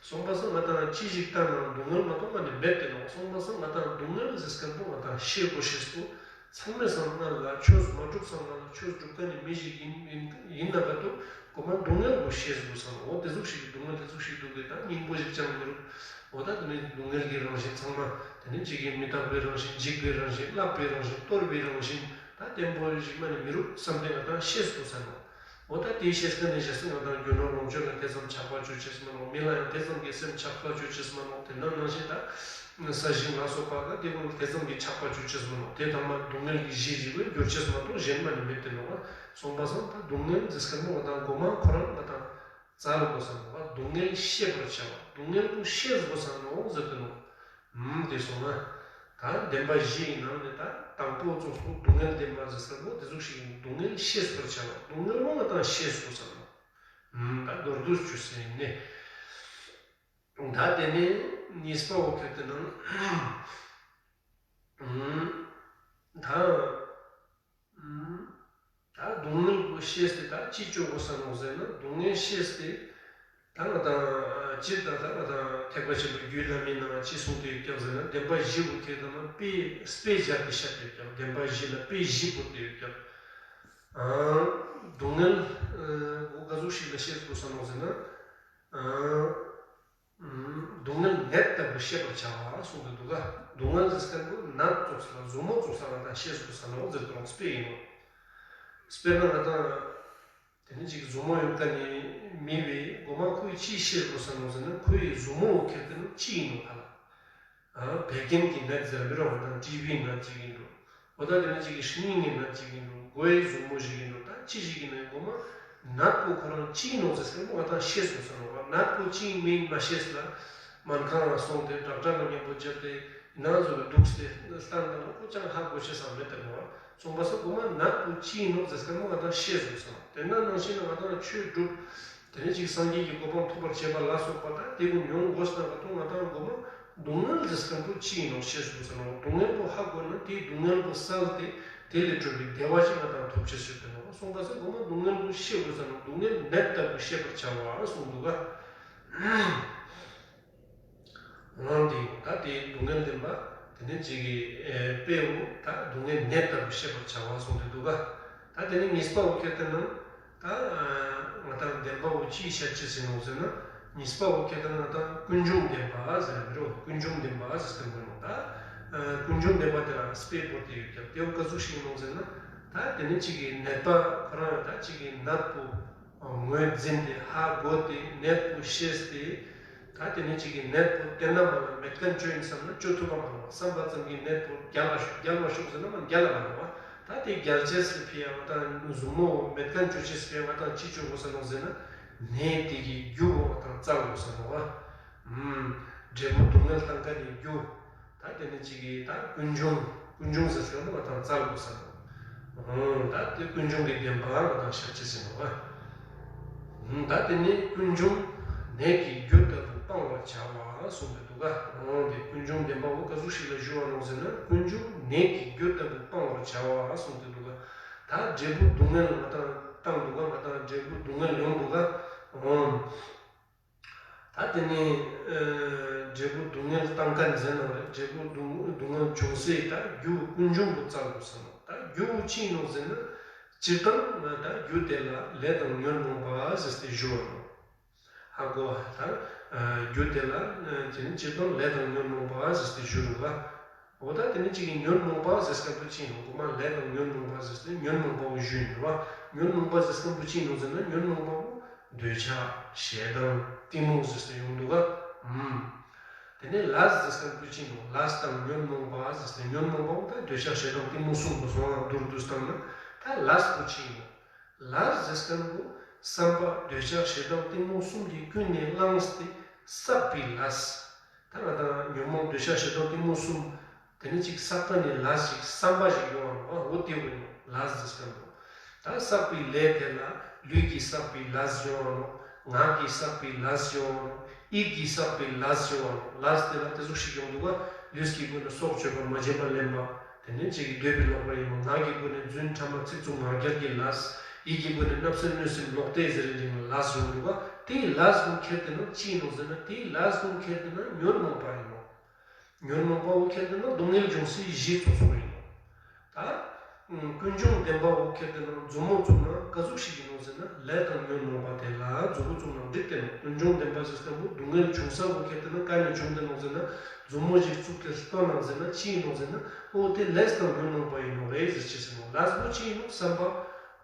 སོང་པ་སང་ང་དང་ཅི་ཞིག་ལྟ་ནའང་སྡུག་བསྔལ་མ་གཏོགས་མ་ནི་མེད་དེ་ནོ། སོང་པ་སང་ང་དང་སྡུག་བསྔལ་ཟེར་སྐད་མོ་ང་དང་ཤེས་དགོས་ཤེས་སུ་ ཚང་མས་བསམ་ན་ལ་ཆོས་མ་སྒྲུབ་བསམ་ན་ལ་ཆོས་སྒྲུབ་མཁན་ནི་མི་ཞིག་ཡིན་ཡིན་ཡིན་ན་ག་དུ་གོ་མ་སྡུག་བསྔལ་པོ་ཤེས་དགོས་བསམ། འོ་དེ་ཟུག་ཞིག་གི་སྡུག་བསྔལ་དེ་ཟུག་ཞིག་འདུག་གི། ད་སྙིང་པོ་ཞིག་ཅང་མི་རུང་། འོ་ད་དེ་ནི་སྡུག་བསྔལ་གྱི་རང་བཞིན་ཚང་མ་དེ་ནི་གཅིག་གི་མི་རྟག་པའི་རང་བཞིན། འཇིག་པའི་རང་བཞིན། བརླག་པའི་རང་བཞིན། གཏོར་བའི་རང་བཞིན། ད་བརྟན་པོ་ཞིག་མ་ནི་མི་རུང་བསམ་སྟེ་ང་ད་ཤེས་དགོས་བསམ་ནོ། འོ་ད་དེའི་ཤེས་མཁན་ནི་ཞེས་སུ་ང་ད་རྒྱུ་ནོར་ལོངས་སྤྱོད་ལ་དེ་ཙམ་ཆགས་པ་བཅོ་ཆེས་མ་ནོ། མི་ལ་ཡང་དེ་ཙམ་གྱི་སེམས་ཆགས་པ་བཅོ་ཆེས་མ་ནོ། དེ་ན་ནང་བཞིན་ད། ས་ཞིང་ལ་སོགས་པ་ལ་དེ་ཀུན་དེ་ཙམ་གྱི་ཆགས་པ་བཅོ་ཆེས་མ་ནོ། དེ་དང་མ་སྡུག་བསྔལ་གྱི་གཞི་ཞིག་གི་འགྱུར་ཆེས་མ་གཏོགས་གཞན་མ་ནི་མེད་དེ་ནོ། སོང་པ་སང་ད་སྡུག་བསྔལ་འཛིན་མཁན་པོ་ང་ད་མགོ་མ་ཁོ་རང་ང་ད་བཙལ་དགོས་བསམ་ནོ། སྡུག་བསྔལ་ཤེས་པར་བྱ་བ། སྡུག་བསྔལ་པོ་ཤེས་དགོས་བསམ་ནོ་ཟེར་དེ་ནོ། ཨུམ་དེ་སོང་ན། ད་བདེན་པ་བཞི་ཡི་ནང་ནས་ད་དང་པོ་ཙོགས་སུ་སྡུག་བསྔལ་བདེན་པ་འཛིན་མཁན་པོ་དེ་ཟུག་ཞིག་ཡིན། སྡུག་བསྔལ་ཤེས་པར་བྱ་བ། སྡུག་བསྔལ་པོ་ང་ད་ཤེས་དགོས་བསམ་ནོ། ཨུམ་ད་མདོར་བསྡུས་བཅུ་ཟེར་ནས། ད་དེ་ནས་གཉིས་པ་འོ་ཁེ་དེ་ནང་། ད་ད་སྡུག་བསྔལ་པོ་ཤེས་ཏེ་ད་ཅི་བཅོ་དགོས་ས་ནོག་ཟེར་ན། སྡུག་བསྔལ་ཤེས་ཏེ་ད་ང་དང་སྤྱིར་ད་ད་ང་དང་ཐེག་པ་ཆེན་པོའི་རྒྱུད་བླ་མའི་ནང་ཅི་གསུངས་ཏེ་ཡོད་ཀྱག་ཟེར་ན། བདེན་པ་བཞི་པོ་ཁེ་དེ་ནང་དཔེ་དཔེ་སྦྱར་ཏེ་བཤད་དེ་ཡོད་ཀྱག། བདེན་པ་བཞི་ལ་དཔེ་བཞི་བོར་ཏེ་ཡོད་ཀྱག། སྡུག་བསྔལ་འོ་ག་ཟུག་ཞིག་ལ་ཤེས་དགོས་ས་ནོག་ཟེར་ན། སྡུག་བསྔལ་ནད་ལྟ་བུ་ཤེས་པར་བྱ་བ་གསུངས་ཏེ་འདུག་ག། སྡུག་བསྔལ་ཟེར་མཁན་པོ་ནད་ཙོགས་ལ་ཟུག་མོ་ཙོགས་ལ་ད་ཤེས་དགོས་ས་ནོག་ཟེར་དུ་རོགས་དཔེ་ཡིན་ནོ། དཔེར་ན་ང་དང་དེ་ནི་ཅིག་ཟུག་མོ་ཡོད་མཁན་ནི་མི་བས་མགོ་མ་ཁོས་ཅི་ཤེས་དགོས་ས་ནོག་ཟེར་ན། ཁོ་ཡི་ཟུག་མོ་ཁེ་དེ་ནི་ཅི་ཡིན་ནོ་ག་ལ། བད་ཀན་གྱི་ནད་ཟེར་བའི་རོགས་དང་ཊི་བི་ནད་ཅིག་ཡིན་འགྲོ། འོ་ད་དེ་ནི་ཅིག་གི་སྙིང་གི་ནད་ཅིག་ཡིན་འགྲོ། མགོའི་ཟུག་མོ་ཞིག་ཡིན་འགྲོ། ད་ཅི་ཞིག་ཡིན་ནའི་མགོ་མ་ནད་པོ་ཁོ་རང་ཅི་ཡིན་ནོག་ཟེར་སྐད་མོ་ང་ད་ཤེས་དགོས་ས་ནོག་པ། ནད་པོ་ཅི་ཡིན་མིན་མ་ཤེས་ལ་སྨན་ཁང་ལ་སོང་སྟེ་ཌོག་ཊར་ལ་མཉམ་པོ་བརྒྱབ་སྟེ་ཡིན་ན་ཚོ་གི་འདུག་སྟེ་ལྟ་ན་ཁོ་ཅང་ཧ་གོ་ཤེས་ས་མེད་དེ་ནོག། སོང་པ་སོ་མགོ་མ་ནད་པོ་ཅི་ཡིན་ནོག་ཟེར་སྐད་མོ་ང་ད་ཤེས་དགོས་ས་ནོག། དེ་ན་ནང་བཞིན་ལ་ང་ད་ཆོས་སྒྲུབ། དེ་ནས་ཅིག་སངས་རྒྱས་ཀྱི་གོ་འཕང་ཐོབ་པར་བྱེད་པ་ལ་སོགས་པ་དང་དེ་ཀུན་ཡོང་དགོས་ན་ག་དུང་ང་དང་མགོ་མ་སྡུག་བསྔལ་ཟེར་མཁན་པོ་ཅི་ཡིན་ནོག་ཤེས་དགོས་ས་ནོག། སྡུག་བསྔལ་པོ་ཧ་གོ་ན་དེའི་སྡུག་བསྔལ་པོ་བསལ་ཏེ་དེ་ལས་གྲོལ་བའི་བདེ་བ་ཅིག་ང་དང་ཐོབ་ཅེས་ཟེར་དེ་ནོག། སོང་པ་ས་མགོ་མ་སྡུག་བསྔལ་པོ་ཤེས་དགོས་ས་ནོག། སྡུག་བསྔལ་ནད་ལྟ་བུ་ཤེས་པར་བྱ་བ་གསུངས་འདུག་ག། ལམ་དེ་ཡང་ད་དེའི་སྡུག་བསྔལ་བདེན་པ་དེ་ནས་ཅིག་གི་དཔེའོ། ད་སྡུག་བསྔལ་ནད་ལྟ་བུ་ཤེས་པར་བྱ་བ་གསུངས་ཏེ་འདུག་ག། ད་དེ་ནས་གཉིས་པ་འོ་ཁེ་དེ་ནང་ད་ང་དང་བདེན་པ་འོ་ཅིའི་ཤར་ཆེ་ཟིན་ནོག་ཟེར་ན། གཉིས་པ་འོ་ཁེ་དེ་ནང་ད་ཀུན་འབྱུང་བདེན་པ་ཟེར་ར་མི་རོ། ཀུན་འབྱུང་བདེན་པ་ཟེར་ཏེ་མི་རོ། ད་ཀུན་འབྱུང་བདེན་པ་དེ་ལ་དཔེ་བོར་ཏེ་ཡོད་ཀྱང་དེ་འོ་ག་ཟུག་ཞིག་ནོག་ཟེར་ན། ད་དེ་ནས་ཅིག་གི་ནད་པ་ཁོ་རང་ད་ཅིག་གི་ནད་པོ། ངོས་འཛིན་ཏེ་ཧ་གོ་སྟེ་ནད་པོ་ཤེས་ཏེ། ད་དེ་ནས་ཅིག་གི་ནད་པོ་དེ་ན་མ་ལ་མེད་མཁན་བཅོས་ཡིན་བསམ་ན་བཅོས་ཐུབ་པ་མ་རེད་བསམ་པ་ཙམ་གྱིས་ནད་པོ་རྒྱལ་བ་ཤོག་རྒྱལ་བ་ཤོག་ཟེར་ན་མ་རྒྱལ་བ་མ་རེད་བ། ད་དེ་རྒྱལ་ཅེས་སི་ཕི་ཡ་ང་དང་ཟུག་མོ་མེད་མཁན་བཅོས་ཅེས་སི་ཕི་ཡ་ང་དང་ཅི་བཅོས་དགོས་ས་ནོག་ཟེར་ན། ནད་དེ་གི་རྒྱུ་བོ་ང་དང་བཙལ་དགོས་ས་ནོག་བ། ཨུམ། འབྲས་བུ་སྡུག་བསྔལ་བཏང་མཁན་ནི་རྒྱུ། ད་དེ་ནི་གཅིག་གིས་ད་ཀུན་འབྱུང་། ཀུན་འབྱུང་ཟེར་སྐད་མོ་ང་དང་བཙལ་དགོས་ས་ནོག། ཨང་། ད་དེ་ཀུན་འབྱུང་གི་བདེན་པ་ང་དང་ཤར་ཆེ་ཟིན་ནོག། ཨང་། ད་དེ་ནི་ཀུན་འབྱུང་ནད་ཀྱི་རྒྱུ་ལྟ་བུ་སྤང་བར་བྱ་བ་གསུངས་ཏེ་འདུག་ག། ཨང་། དེ་ཀུན་འབྱུང་བདེན་པ་འོ་ག་ཟུག་ཞིག་ལ་ཞུ་བ་ནོག་ཟེར་ན། ཀུན་འབྱུང་ནད་ཀྱི་རྒྱུ་ལྟ་བུ་སྤང་བར་བྱ་བ་གསུངས་ཏེ་འདུག་ག། ད་འབྲས་བུ་སྡུག་བསྔལ་ང་དང་བཏང་འདུག་ག། ང་དང་འབྲས་བུ་སྡུག་བསྔལ་ཡོང་འདུག་ག། ཨང་། ད་དེ་ནས་འབྲས་བུ་སྡུག་བསྔལ་བཏང་མཁན་ཟེར་ན་རེད། འབྲས་བུ་སྡུག་སྡུག་བསྔལ་བྱུང་སའི་ད་རྒྱུ་ཀུན་འབྱུང་པོ་བཙལ་དགོས་ས་ནོག། ད་རྒྱུ་བོ་ཅི་ཡིན་ནོག་ཟེར་ན། སྤྱིར་བཏང་ད་རྒྱུ་དེ་ལ་ལས་དང་ཉོན་མོངས་པ་ཟེར་ཏེ་ཞུ་བ་ནོག། ཧ་གོ་ད། རྒྱུ་དེ་ལ་དེ་ནི་སྤྱིར་བཏང་ལས་དང་ཉོན་མོངས་པ་ཟེར་ཏེ་ཞུ་རུ་བ། འོ་ད་དེ་ནི་གཅིག་གིས་ཉོན་མོངས་པ་ཟེར་སྐད་པོ་ཅི་ཡིན་ནོག། གོ་མ་ལས་དང་ཉོན་མོངས་པ་ཟེར་ཏེ་ཉོན་མོངས་པ་བོ་ཞུ་ཡིན་རུ་བ། ཉོན་མོངས་པ་ཟེར་སྐད་པོ་ཅི་ཡིན་ནོག་ཟེར་ན། ཉོན་མོངས་པ་བོ་འདོད་ཆགས་ཞེ་སྡང་གཏི་མུག་ཟེར་ཏེ་ཡོང་འདུག་ག། ཨུམ། དེ་ནས་ལས་ཟེར་སྐད་པོ་ཅི་ཡིན་ནོག། ལས་དང་ཉོན་མོངས་པ་ཟེར་ཏེ་ཉོན་མོངས་པ་བོ་ད་འདོད་ཆགས་ཞེ་སྡང་གཏི་མུག་གསུམ་པོ་སོང་བ་མདོར་བསྡུས་བཏང་ན་ད་ལས་པོ་ཅི་ཡིན་ནོག། ལས་ཟེར་སྐད་པོ་བསམ་པ་འདོད་ཆགས་ཞེ་སྡང་གཏི་མུག་གསུམ་གྱིས་ཀུན་ནས་བསླངས་ཏེ་བསགས་པའི་ལས། ད་ང་དང་ཉོན་མོངས་འདོད་ཆགས་ཞེ་སྡང་གཏི་མུག་གསུམ། དེ་ནི་ཅིག་བསགས་པ་ནི་ལས་ཞིག་བསམ་པ་ཞིག་ཡོང་བ་ནོག། འོ་དེ་བས་ནོག་ལས་ཟེར་སྐད་པོ། ད་བསགས་པའི་ལས་དེ་ལ་ལུས་ཀྱིས་བསགས་པའི་ལས་ཡོང་བ་ནོག། ངག་གིས་བསགས་པའི་ལས་ཡོང་བ་ནོག། ཡིད་ཀྱིས་བསགས་པའི་ལས་ཡོང་བ་ནོག། ལས་དེ་ལ་དེ་ཟུག་ཞིག་ཡོང་འདུག་ག། ལུས་ཀྱི་སྒོ་ནས་སྲོག་གཅོད་པ་མ་བྱིན་པ་ལེན་པ། དེ་ནས་གཅིག་གིས་འདོད་པའི་ལོག་པར་གཡེམ་པ། ངག་གི་སྒོ་ནས་རྫུན་ཕྲ་མ་ཚིག་རྩུབ་ངག་འཁྱལ་གྱི་ལས། ཡིད་ཀྱི་སྒོ་ནས་བརྣབ་སེམས་གནོད་སེམས་ལོག་ལྟས་ཟེར་བའི་ལས་ཡོང་འདུག་ག། དེའི་ལས་ཀུན་ཁྱེར་ཏེ་ན་ཅི་ཡིན་ནོག་ཟེར་ན། དེའི་ལས་ཀུན་ཁྱེར་ཏེ་ན་ཉོན་མོངས་པ་ཡིན་ནོག། ཉོན་མོངས་པ་བོ་ཁྱེར་ཏེ་ན་སྡུག་བསྔལ་འབྱུང་སའི་གཞི་ཚོགས་སོགས་ཡིན་ནོག། ད་ཀུན་འབྱུང་བདེན་པ་འོ་ཁྱེར་ཏེ་ན་མཛུབ་མོ་བཙུགས་ན་ག་ཟུག་ཞིག་ཡིན་ནོ་ཟེར་ན། ལས་དང་ཉོན་མོངས་པ་དེ་ལ་མཛུབ་མོ་བཙུགས་ན་འགྲིག་སྟེ་ནོ། ཀུན་འབྱུང་བདེན་པ་ཟེར་སྐམ་པོ་སྡུག་བསྔལ་བྱུང་ས་འོ་ཁྱེར་ཏེ་ན་ག་ནས་བྱུང་སྟེ་ནོ་ཟེར་ན། མཛུབ་མོ་ཞིག་བཙུགས་ཏེ་ལྟོས་ན་ཟེར་ན་ཅི་ཡིན་ནོ་ཟེར་ན། འོ་དེ་ལས་དང་ཉོན་མོངས་པ་ཡིན་ནོ་རེད་ཟེར་ཅི་ཟེར་ནོ། ལས་པོ་ཅི་ཡིན་ནོ། བསམ་པ།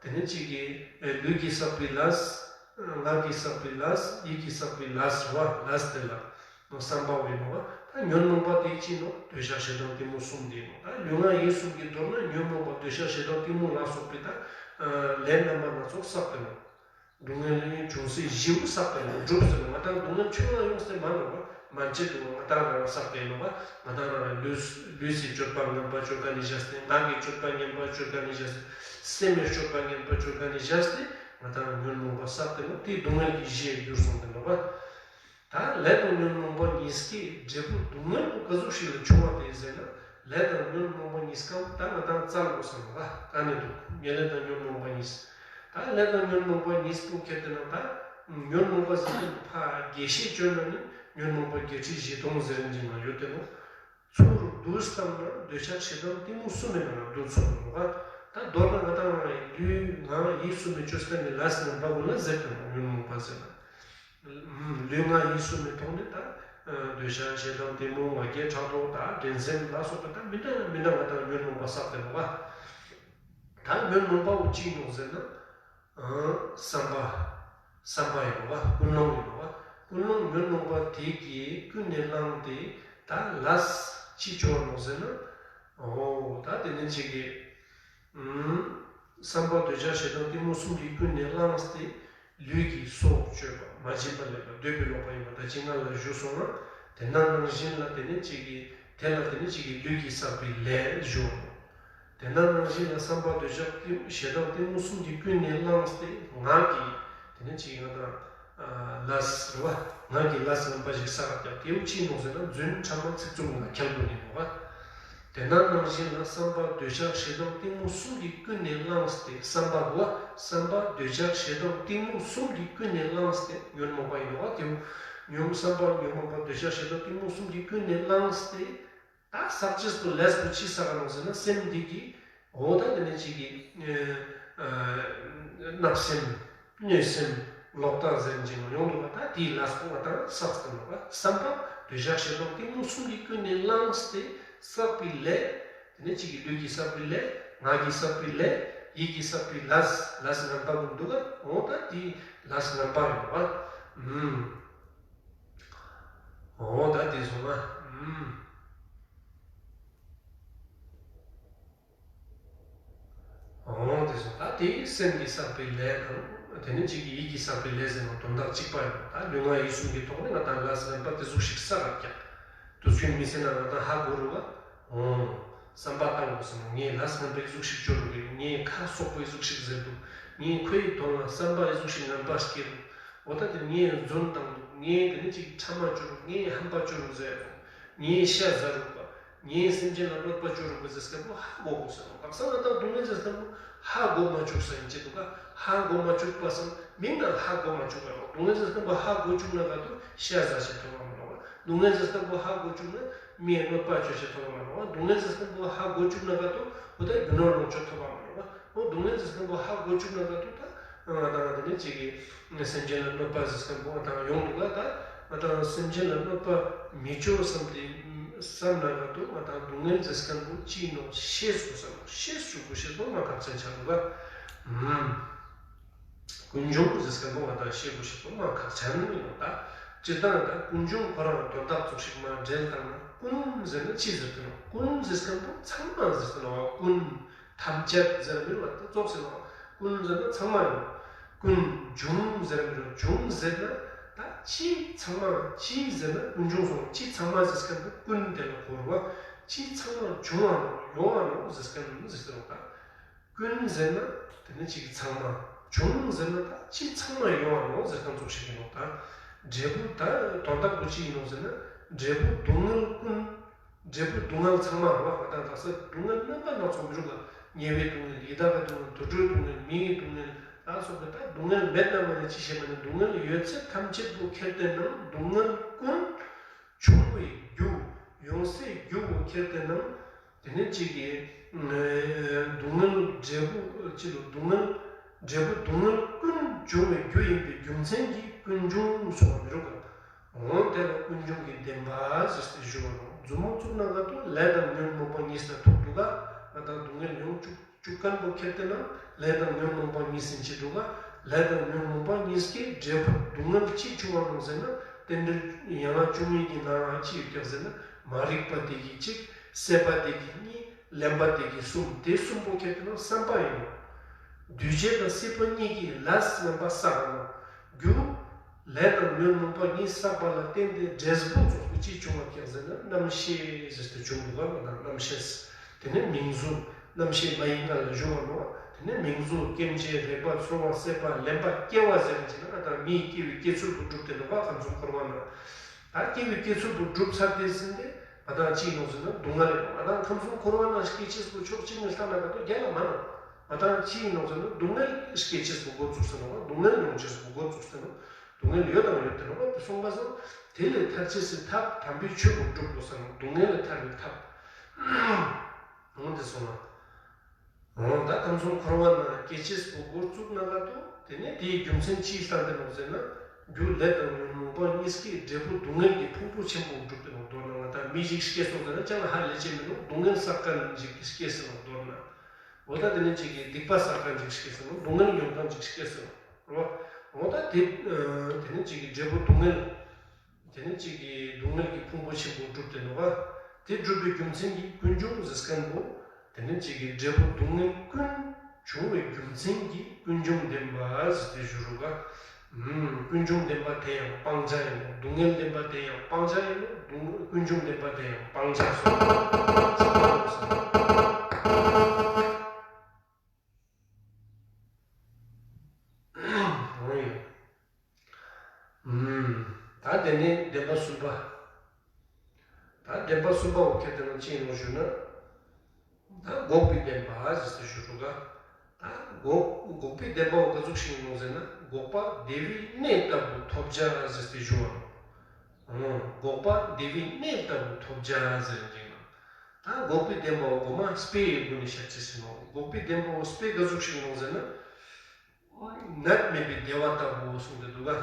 དེ་ནས་ཅིག་གི་ལུས་ཀྱིས་བསགས་པའི་ལས། ངག་གིས་བསགས་པའི་ལས། ཡིད་ཀྱིས་བསགས་པའི་ལས་རེད་བ། ལས་དེ་ལ་བསམ་པ་འོ་ཡིན་ནོ། ད་ཉོན་མོངས་པ་དེ་ཅི་ནོ། འདོད་ཆགས་ཞེ་སྡང་གཏི་མུག་གསུམ་དེ་ཡིན་ནོ། ད་ལུས་ངག་ཡིད་གསུམ་གྱི་མདོར་ན་ཉོན་མོངས་པ་འདོད་ཆགས་ཞེ་སྡང་གཏི་མུག་ལ་སོགས་པའི་ད་ལས་རྣམ་པ་སྣ་ཚོགས་བསགས་ཏེ་ནོ། སྡུག་བསྔལ་བྱུང་སའི་གཞི་བོ་བསགས་པས་ན་སྒྲུབ་ཟེར་ན། ང་དང་སྡུག་བསྔལ་ཆོས་ལ་ཡོང་སྟེ་མ་ནོར་བ། མ་འཆད་དུ་ང་དང་རང་བསགས་པས་ནོར་བ། ང་དང་རང་ལུས་ལུས་སི་སྤྱོད་པ་ངན་པ་སྤྱོད་ག་ནས་བཞག་སྟེ། ངག་གི་སྤྱོད་པ་ངན་པ་སྤྱོད་ག་ནས་བཞག་སྟེ། སེམས་མི་སྤྱོད་པ་ངན་པ་སྤྱོད་ག་ནས་བཞག་སྟེ། ང་དང་ཉོན་མོངས་པ་བསགས་ཏེ་ནོ། དེ་སྡུག་བསྔལ་གྱི་གཞི་འགྱུར་སོང་སྟེ་ནོར་བ། ད་ལས་དང་ཉོན་མོངས་པ་གཉིས་ཀའི་འབྲས་བུ་སྡུག་བསྔལ་པོ་ག་ཟུག་ཞིག་ལ་བྱུང་བ་དེ་ཟེར་ན། ལས་དང་ཉོན་མོངས་པ་གཉིས་ཀ་ད་ང་དང་བཙལ་དགོས་བསམ་པ་ག་ནས་འདུག་ཉེ་ལས་དང་ཉོན་མོངས་པ་གཉིས། ད་ལས་དང་ཉོན་མོངས་པ་གཉིས་པོ་ཁྱེར་ཏེ་ན་ད་ཉོན་མོངས་པ་ཟེར་ན་ཕ་རྒྱས་བཤད་བཅོས་ན་ནི་ཉོན་མོངས་པ་བརྒྱད་ཁྲི་བཞི་སྟོང་ཟེར་རིན་ཅན་ན་ཡོད་དེ་ནོ། ཚུར་བསྡུས་བཏང་ན་འདོད་ཆགས་ཞེ་སྡང་གཏི་མུག་གསུམ་མེད་ན་བསྡུ་ཚུལ་ནོ་བ། ད་མདོར་ན་ང་དང་ལུས་ངག་ཡིད་གསུམ་མི་བཅོས་ས་ནི་ལས་ངན་པ་ཀུན་ལ་ཟེར་དེ་ནོ། ཉོན་མོངས་པ་ཟེར་ན། ལུས་ངག་ཡིད་གསུམ་མི་ཐོག་ནས་ད་འདོད་ཆགས་ཞེ་སྡང་གཏི་མུག་ང་རྒྱལ་ཕྲག་དོག་ད་འགྲན་སེམས་ལ་སོགས་པ་ད་མི་འདྲ་མི་འདྲ་ང་དང་ཉོན་མོངས་པ་བསགས་ཏེ་ནོ་བ། ད་ཉོན་མོངས་པ་བོ་གཅིག་ནོ་ཟེར་ན། བསམ་པ། བསམ་པ་ཡིན་ནོ་བ། ཀུན་སློང་ཡིན་ནོ་བ། ཀུན་སློང་ཉོན་མོངས་པ་དེ་གིས་ཀུན་ནས་བསླངས་ཏེ་ད་ལས་ཅི་བྱུང་བ་ནོ་ཟེར་ན། འོ་ད་དེ་ནས་ཅིག་གི་བསམ་པ་འདོད་ཆགས་ཞེ་སྡང་གཏི་མུག་གསུམ་གྱིས་ཀུན་ནས་བསླངས་ཏེ། ལུས་ཀྱི་སྲོག་གཅོད་པ། མ་བྱིན་པ་ལེན་པ། འདོད་པའི་ལོག་པ་ཡིན་པ་དང་ཅི་ང་ལ་ཞུ་སོང་ན། དེ་ན་ནང་བཞིན་ལ་དེ་ནས་ཅིག་གི་དེ་ལ་དེ་ནས་ཅིག་གི་ལུས་ཀྱིས་བསགས་པའི་ལས་ཞུ། དེ་ན་ནང་བཞིན་ལ་བསམ་པ་འདོད་ཆགས་གཏི་ཞེ་སྡང་གཏི་མུག་གསུམ་གྱིས་ཀུན་ནས་བསླངས་ཏེ་ངག་གིས་དེ་ནས་ཅིག་ང་དང་ལས་རེད་བ། ངག་གིས་ལས་ངན་པ་ཞིག་བསགས་ཀྱང་དེ་བོ་ཅི་ཡིན་ནོ་ཟེར་ན་རྫུན་ཕྲ་མ་ཚིག་རྩུབ་ངག་འཁྱལ་པོ་ཡིན་ནོ་བ། དེ་ན་ནང་བཞིན་ལ་བསམ་པ་འདོད་ཆགས་ཞེ་སྡང་གཏི་མུག་གསུམ་གྱིས་ཀུན་ནས་བསླངས་ཏེ། བསམ་པ་བོ་བསམ་པ་འདོད་ཆགས་ཞེ་སྡང་གཏི་མུག་གསུམ་གྱིས་ཀུན་ནས་བསླངས་ཏེ་ཉོན་མོངས་པ་ཡིན་ནོ་བ། དེ་བོ་ཉོན་བསམ་པ་ཉོན་མོངས་པ་འདོད་ཆགས་ཞེ་སྡང་གཏི་མུག་གསུམ་གྱིས་ཀུན་ནས་བསླངས་ཏེ། ད་བསགས་རྗེས་སུ་ལས་པོ་ཅི་བསགས་ནོ་ཟེར་ན། སེམས་འདི་གིས་འོ་ད་དེ་ནས་ཅིག་གི་བརྣབ་སེམས། གནོད་སེམས། ལོག་ལྟ་ཟེར་གྱི་ཡོང་འདུག་པ། ད་དེའི་ལས་པོ་ང་དང་བསགས་ཏེ་ནོ་བ། བསམ་པ་འདོད་ཆགས་ཞེ་སྡང་གཏི་མུག་གསུམ་གྱིས་ཀུན་ནས་བསླངས་ཏེ་བསགས་པའི་ལས། དེ་ནས་ཅིག་གི་ལུས་ཀྱིས་བསགས་པའི་ལས། ངག་གིས་བསགས་པའི་ལས། ཡིད་ཀྱིས་བསགས་པའི་ལས། ལས་ངན་པ་ཀུན་འདུག་ག་འོ་ད་དེའི་ལས་ངན་པ་ཡིན་ནོ་བ། ཨུམ། འོ་ད་དེ་སོང་ན། ཨུམ། འོ་དེ་སོང་ད་དེ་སེམས་ཀྱིས་བསགས་པའི་ལས་དང་། དེ་ནས་ཅིག་གི་ཡིད་ཀྱིས་བསགས་པའི་ལས་ཟེར་ན་དོན་དག་གཅིག་པ་ཡིན་ནོ། ད་ལུས་ངག་ཡིད་གསུམ་གྱི་ཐོག་ནས་ང་དང་ལས་ངན་པ་དེ་ཟུག་ཞིག་བསགས་ཀྱང་། དུས་རྒྱུན་མི་ཚེ་ན་ང་དང་ཧ་གོ་རུ་བ། འོ། བསམ་པ་བཏང་དགོས་སོང་ངས་ལས་ངན་པ་ཟུག་ཞིག་བཅོ་རུ་གི། ངས་ཁ་སོག་པོའི་ཟུག་ཞིག་ཟེར་འདུག་ངས་ཁོའི་དོན་ལ་བསམ་པ་ཟུག་ཞིག་ངན་པ་སྐྱེ་རུ། འོ་ད་དེ་ངས་རྫུན་བཏང་འདུག་ངས་དེ་ནས་ཅིག་ཕྲ་མ་བཅོ་རུ། ངས་ཧམ་པ་བཅོ་རུ་ཟེར་རུ། ངས་ཤ་ཟ་རུ་བ། ངས་སེམས་ཅན་ལ་གནོད་པ་བཅོ་རུ་བ་ཟེར་སྐད་པོ་ཧ་གོ་དགོས་ཟེར་ནོ། དག་ས་ང་དང་སྡུག་བསྔལ་ཟེར་སྐད་པོ་ཧ་གོ་མ་བཅུག་ས་ཡིན་ཅེ་འདུག་ག་ཧ་གོ་མ་བཅུག་པ་སང་མིང་ན་ཧ་གོ་མ་བཅུག་པ་ཡོང་། སྡུག་བསྔལ་ཟེར་སྐད་པོ་ཧ་གོ་བཅུག་ན་ག་དུ་ཤ་ཟ་ཞེས་ཐོབ་པ་མ་ནོ་བ། སྡུག་བསྔལ་ཟེར་སྐད་པོ་ཧ་གོ་བཅུག་ན་མིའི་གནོད་པ་བཅོ་ཞེས་ཐོབ་པ་མ་ནོ་བ། སྡུག་བསྔལ་ཟེར་སྐད་པོ་ཧ་གོ་བཅུག་ན་ག་དུ་འོ་ད་རྒྱུ་ནོར་ལོངས་སྤྱོད་ཐོབ་པ་མ་ནོ་བ། འོ་སྡུག་བསྔལ་ཟེར་སྐད་པོ་ཧ་གོ་བཅུག་ན་ག་དུ་ད་ང་དང་དེ་ནས་ཅིག་གི་སེམས་ཅན་ལ་གནོད་པ་ཟེར་སྐད་པོ་ང་དང་ཡོང་འདུག་ག་ད་ང་དང་སེམས་ཅན་ལ་གནོད་པ་མི་བཅོ་བསམ་སྟེ་བསམ་ན་ག་དུ་ང་དང་སྡུག་བསྔལ་ཟེར་སྐད་པོ་ཅི་ཡིན་ནོ་ཤེས་དགོས་བསམ་ཤེས་བཅུག་དགོས་ཤེས་པོ་མ་ཁག་ཅན་ཆགས་འདུག་ག་ཀུན་འབྱུང་ཟེར་སྐད་པོ་ང་དང་ཤེས་དགོས་ཤེས་པོ་མ་ཁག་ཅན་ཡིན་ནོ། ད་སྤྱིར་བཏང་ད་ཀུན་འབྱུང་ཁོ་རང་དོན་དག་ཙོགས་ཤིག་མ་འགྲེལ་བཏང་ན་ཀུན་ཟེར་ན་ཅི་ཟེར་དུ་ནོ། ཀུན་ཟེར་སྐད་པོ་ཚང་མ་ཟེར་དུ་ནོ། ཀུན། ཐམས་ཅད་ཟེར་མི་རུང་བ་ད་ཙོགས་ཟེར་ནོ། ཀུན་ཟེར་ན་ཚང་མ་ཡིན་ནོ། ཀུན་འབྱུང་ཟེར་མི་རུང་། འབྱུང་ཟེར་ན་ད་ཅི་ཚང་མ་ཅི་ཟེར་ན་ཀུན་འབྱུང་སོང་ཅི་ཚང་མ་ཟེར་སྐད་པོ་ཀུན་དེ་ལ་གོ་རུ་བ། ཅི་ཚང་མ་འབྱུང་བ་ནོ་ཡོང་བ་ནོ་ཟེར་སྐད་ཟེར་ནོ། ད་ཀུན་ཟེར་ན་དེ་ནི་ཅིག་ཚང་མ། འབྱུང་ཟེར་ན་ད་ཅི་ཚང་མ་ཡོང་བ་ནོ་ཟེར་སྐད་ཙོགས་ཤིག་ཡིན་ནོ། ད་འབྲས་བུ་ད་དོན་དག་པོ་ཅི་ཡིན་ནོ་ཟེར་ན་འབྲས་བུ་སྡུག་བསྔལ་ཀུན། འབྲས་བུ་སྡུག་བསྔལ་ཚང་མ་རེད་བ། ང་དང་དག་ས་སྡུག་བསྔལ་རྣམ་པ་སྣ་ཚོགས་མི་རུང་ལ། དམྱལ་བའི་སྡུག་བསྔལ། ཡི་དྭགས་ཀྱི་སྡུག་བསྔལ། དུད་འགྲོའི་སྡུག་བསྔལ། མི་ཡི་སྡུག་བསྔལ། ད་སོགས་པའི་ད་སྡུག་བསྔལ་མེད་ན་མ་ནི་ཅི་ཞེས་མ་ནི་སྡུག་བསྔལ་ཡོད་ཚད་ཐམས་ཅད་པོ་ཁྱེར་ཏེ་ནང་སྡུག་བསྔལ་ཀུན། བྱུང་བའི་རྒྱུ། ཡོང་སའི་རྒྱུ་བོ་ཁྱེར་ཏེ་ནང་ དེ་ནས་གཅིག་གིས་སྡུག་བསྔལ་འབྲས་བུ་གཅིག་ལ་སྡུག་བསྔལ་འབྲས་བུ་སྡུག་བསྔལ་ཀུན་འབྱུང་བའི་རྒྱུ་ཡིན་པའི་རྒྱུ་མཚན་གྱིས་ཀུན་འབྱུང་གསུངས་པ་མི་རུང་ག་འོན་ཏེ་ལ་ཀུན་འབྱུང་གི་བདེན་པ་ཟེར་ཏེ་ཞུ་བ་རུང་། མཛུབ་མོ་བཙུགས་ན་ག་ཏོ་ལས་དང་ཉོན་མོངས་པ་གཉིས་ལ་ཐུག་འདུག་ག་ང་དང་སྡུག་བསྔལ་ཡོང་བཅུག་བཅུག་མཁན་པོ་ཁྱེར་ཏེ་ན་ལས་དང་ཉོན་མོངས་པ་གཉིས་ཟིན་གྱི་འདུག་ག་ལས་དང་ཉོན་མོངས་པ་གཉིས་ཀྱི་འབྲས་བུ་སྡུག་བསྔལ་ཅི་བྱུང་བ་རུང་ཟེར་ན་རྟེན་འབྲེལ་ཡན་ལག་བཅུ་གཉིས་ཀྱི་ནང་ཅི་ཡོད་ཀྱང་ཟེར་ན་མ་རིག་པ་དེ་གི་གཅིག་སྲེད་པ་དེ་གི་གཉིས། ལེན་པ་དེ་གི་གསུམ། དེ་གསུམ་པོ་ཁྱེར་ཏེ་ན་བསམ་པ་ཡིན་ནོ། འདུས་བྱས་དང་སྲིད་པ་གཉིས་ཀྱིས་ལས་ངན་པ་བསགས་ནོ། རྒྱུ། ལས་དང་ཉོན་མོངས་པ་གཉིས་བསགས་པ་ལ་བརྟེན་ཏེ་འབྲས་བུ་རྫོགས་པ་ཅི་བྱུང་བ་ཀྱང་ཟེར་ན་རྣམ་ཤེས་ཟེར་ཏེ་བྱུང་འདུག་ག་ང་དང་རྣམ་ཤེས། དེ་ནས་མིང་གཟུགས། རྣམ་ཤེས་མ་ཡིན་ལྔ་ལ་ཞུ་བ་ནོ། དེ་ནས་མིང་གཟུགས་སྐྱེ་མཆེད་རེག་པ་ཚོར་བ་སྲེད་པ་ལེན་པ་སྐྱེ་བ་ཟེར་ན་ཅི་ན་ང་དང་མིའི་སྐྱེ་བའི་སྐྱེ་ཚུལ་དུ་གྲུབ་སྟེ་འདུག་ག་ཁམས་གསུམ་འཁོར་བ་ན། ད་སྐྱེ་བའི་སྐྱེ་ཚུལ་དུ་གྲུབ་ཚར་ཏེ་ཟིན་ཏེ་ང་དང་ཅི་ཡིན་ནོ་ཟེར་ན་སྡུག་བསྔལ་ཡིན་ནོ། ང་དང་ཁམས་གསུམ་འཁོར་བ་ན་སྐྱེ་ཅེས་པོ་ཕྱོགས་གཅིག་ནས་ལྟ་ན་ག་ཏོ་རྒྱལ་ལ་མ་ནོ། ང་དང་ཅི་ཡིན་ནོ་ཟེར་ན་སྡུག་བསྔལ་སྐྱེ་ཅེས་པོ་འགོ་བཙུགས་ཟེར་ནོ། སྡུག་བསྔལ་ཡོང་ཅེས་པོ་འགོ་བཙུགས་ཟེར་ནོ། སྡུག་བསྔལ་ཡོད་དང་ཡོད་དེ་ནོ་དེ་གསུངས་པ་སོང་། དེ་ལས་ཐར་ཅེས་སི་ཐབས་དམ་པའི་ཆོས་པོ་སྒྲུབ་དགོས་ཟེར་ནོ། སྡུག་བསྔལ་ལས་ཐར་བའི་ཐབས། འོང་དེ་སོང་ན། འོང་ད་ཁམས་གསུམ་འཁོར་བ་ན་སྐྱེ་ཅེས་པོ་འགོ་བཙུགས་ན་ག་ཏོ། དེ་ནས་དེའི་རྒྱུ་མཚན་ཅིའི་ལྟར་དེ་ནོ་ཟེར་ན། རྒྱུ་ལས་དང་ཉོན་མོངས་པ་གཉིས་ཀྱི་འབྲས་བུ་སྡུག་བསྔལ་གྱི་ཕུང་པོ་ཆེན་པོ་སྒྲུབ་དེ་ནོ། མདོར་ན་ང་དང་མི་ཞིག་སྐྱེས་སོང་ཟེར་ན་ཅང་ལ་ཧ་ལས་ཅེས་མི་ནོ། སྡུག་བསྔལ་བསགས་མཁན་ཞིག་སྐྱེས་སོང་མདོར་ན། འོ་ད་དེ་ནས་ཅིག་གིས་སྡིག་པ་བསགས་མཁན་ཅིག་སྐྱེས་སོང་། སྡུག་བསྔལ་མྱོང་མཁན་ཅིག་སྐྱེས་སོང་། རོ། འོ་ད་དེ་དེ་ནས་ཅིག་གིས་འབྲས་བུ་སྡུག་བསྔལ། དེ་ནི་གཅིག་གིས་སྡུག་བསྔལ་གྱི་ཕུང་པོ་ཆེན་པོ་སྒྲུབ་དེ་ནོ་བ། དེ་སྒྲུབ་པའི་རྒྱུ་མཚན་གྱིས་ཀུན་འབྱུང་ཟེར་མཁན་པོ། དེ་ནི་གཅིག་གིས་འབྲས་བུ་སྡུག་བསྔལ་ཀུན་འབྱུང་བའི་རྒྱུ་མཚན་གྱིས་ཀུན་འབྱུང་བདེན་པ་ཟེར་ཏེ་ཞུ་རུ་ག་ཀུན་འབྱུང་བདེན་པ་དེ་ཡང་སྤང་བྱ་ཡིན་ནོ། སྡུག་བསྔལ་བདེན་པ་དེ་ཡང་སྤང་བྱ་ཡིན་ནོ། སྡུག་ཀུན་འབྱུང་བདེན་པ་དེ་ཡང་སྤང་བྱ་སོགས། འོ་ཡིན། ད་དེ་ནས་བདེན་པ་གསུམ་པ། ད་བདེན་པ་གསུམ་པ་འོ་ཁྱེད་དེ་ནང་ཅི་ཡིན་ནོ་ཞུ་ན། ད་འགོག་པའི་བདེན་པ་ཟེར་ཏེ་ཞུ་རུ་ག་ད་འགོག་འགོག་པའི་བདེན་པ་འོ་ག་ཟུག་ཞིག་ཡིན་ནོ་ཟེར་ན་འགོག་པ་བདེ་བའི་གནས་ལྟ་བུ་ཐོབ་བྱ་ཟེར་ཏེ་ཞུ་བ་ནོ། འགོག་པ་བདེ་བའི་གནས་ལྟ་བུ་ཐོབ་བྱ་ཟེར་གྱི་ན། ད་འགོག་པའི་བདེན་པ་འོ་གོ་མ་དཔེ་ཡི་སྒོ་ནས་བཤད་ཅེས་ཟེར་ནོ། འགོག་པའི་བདེན་པ་འོ་དཔེ་ག་ཟུག་ཞིག་ཡིན་ནོ་ཟེར་ན། ནད་མེད་པའི་བདེ་བ་ལྟ་བུ་གསུངས་ཏེ་འདུག་ག་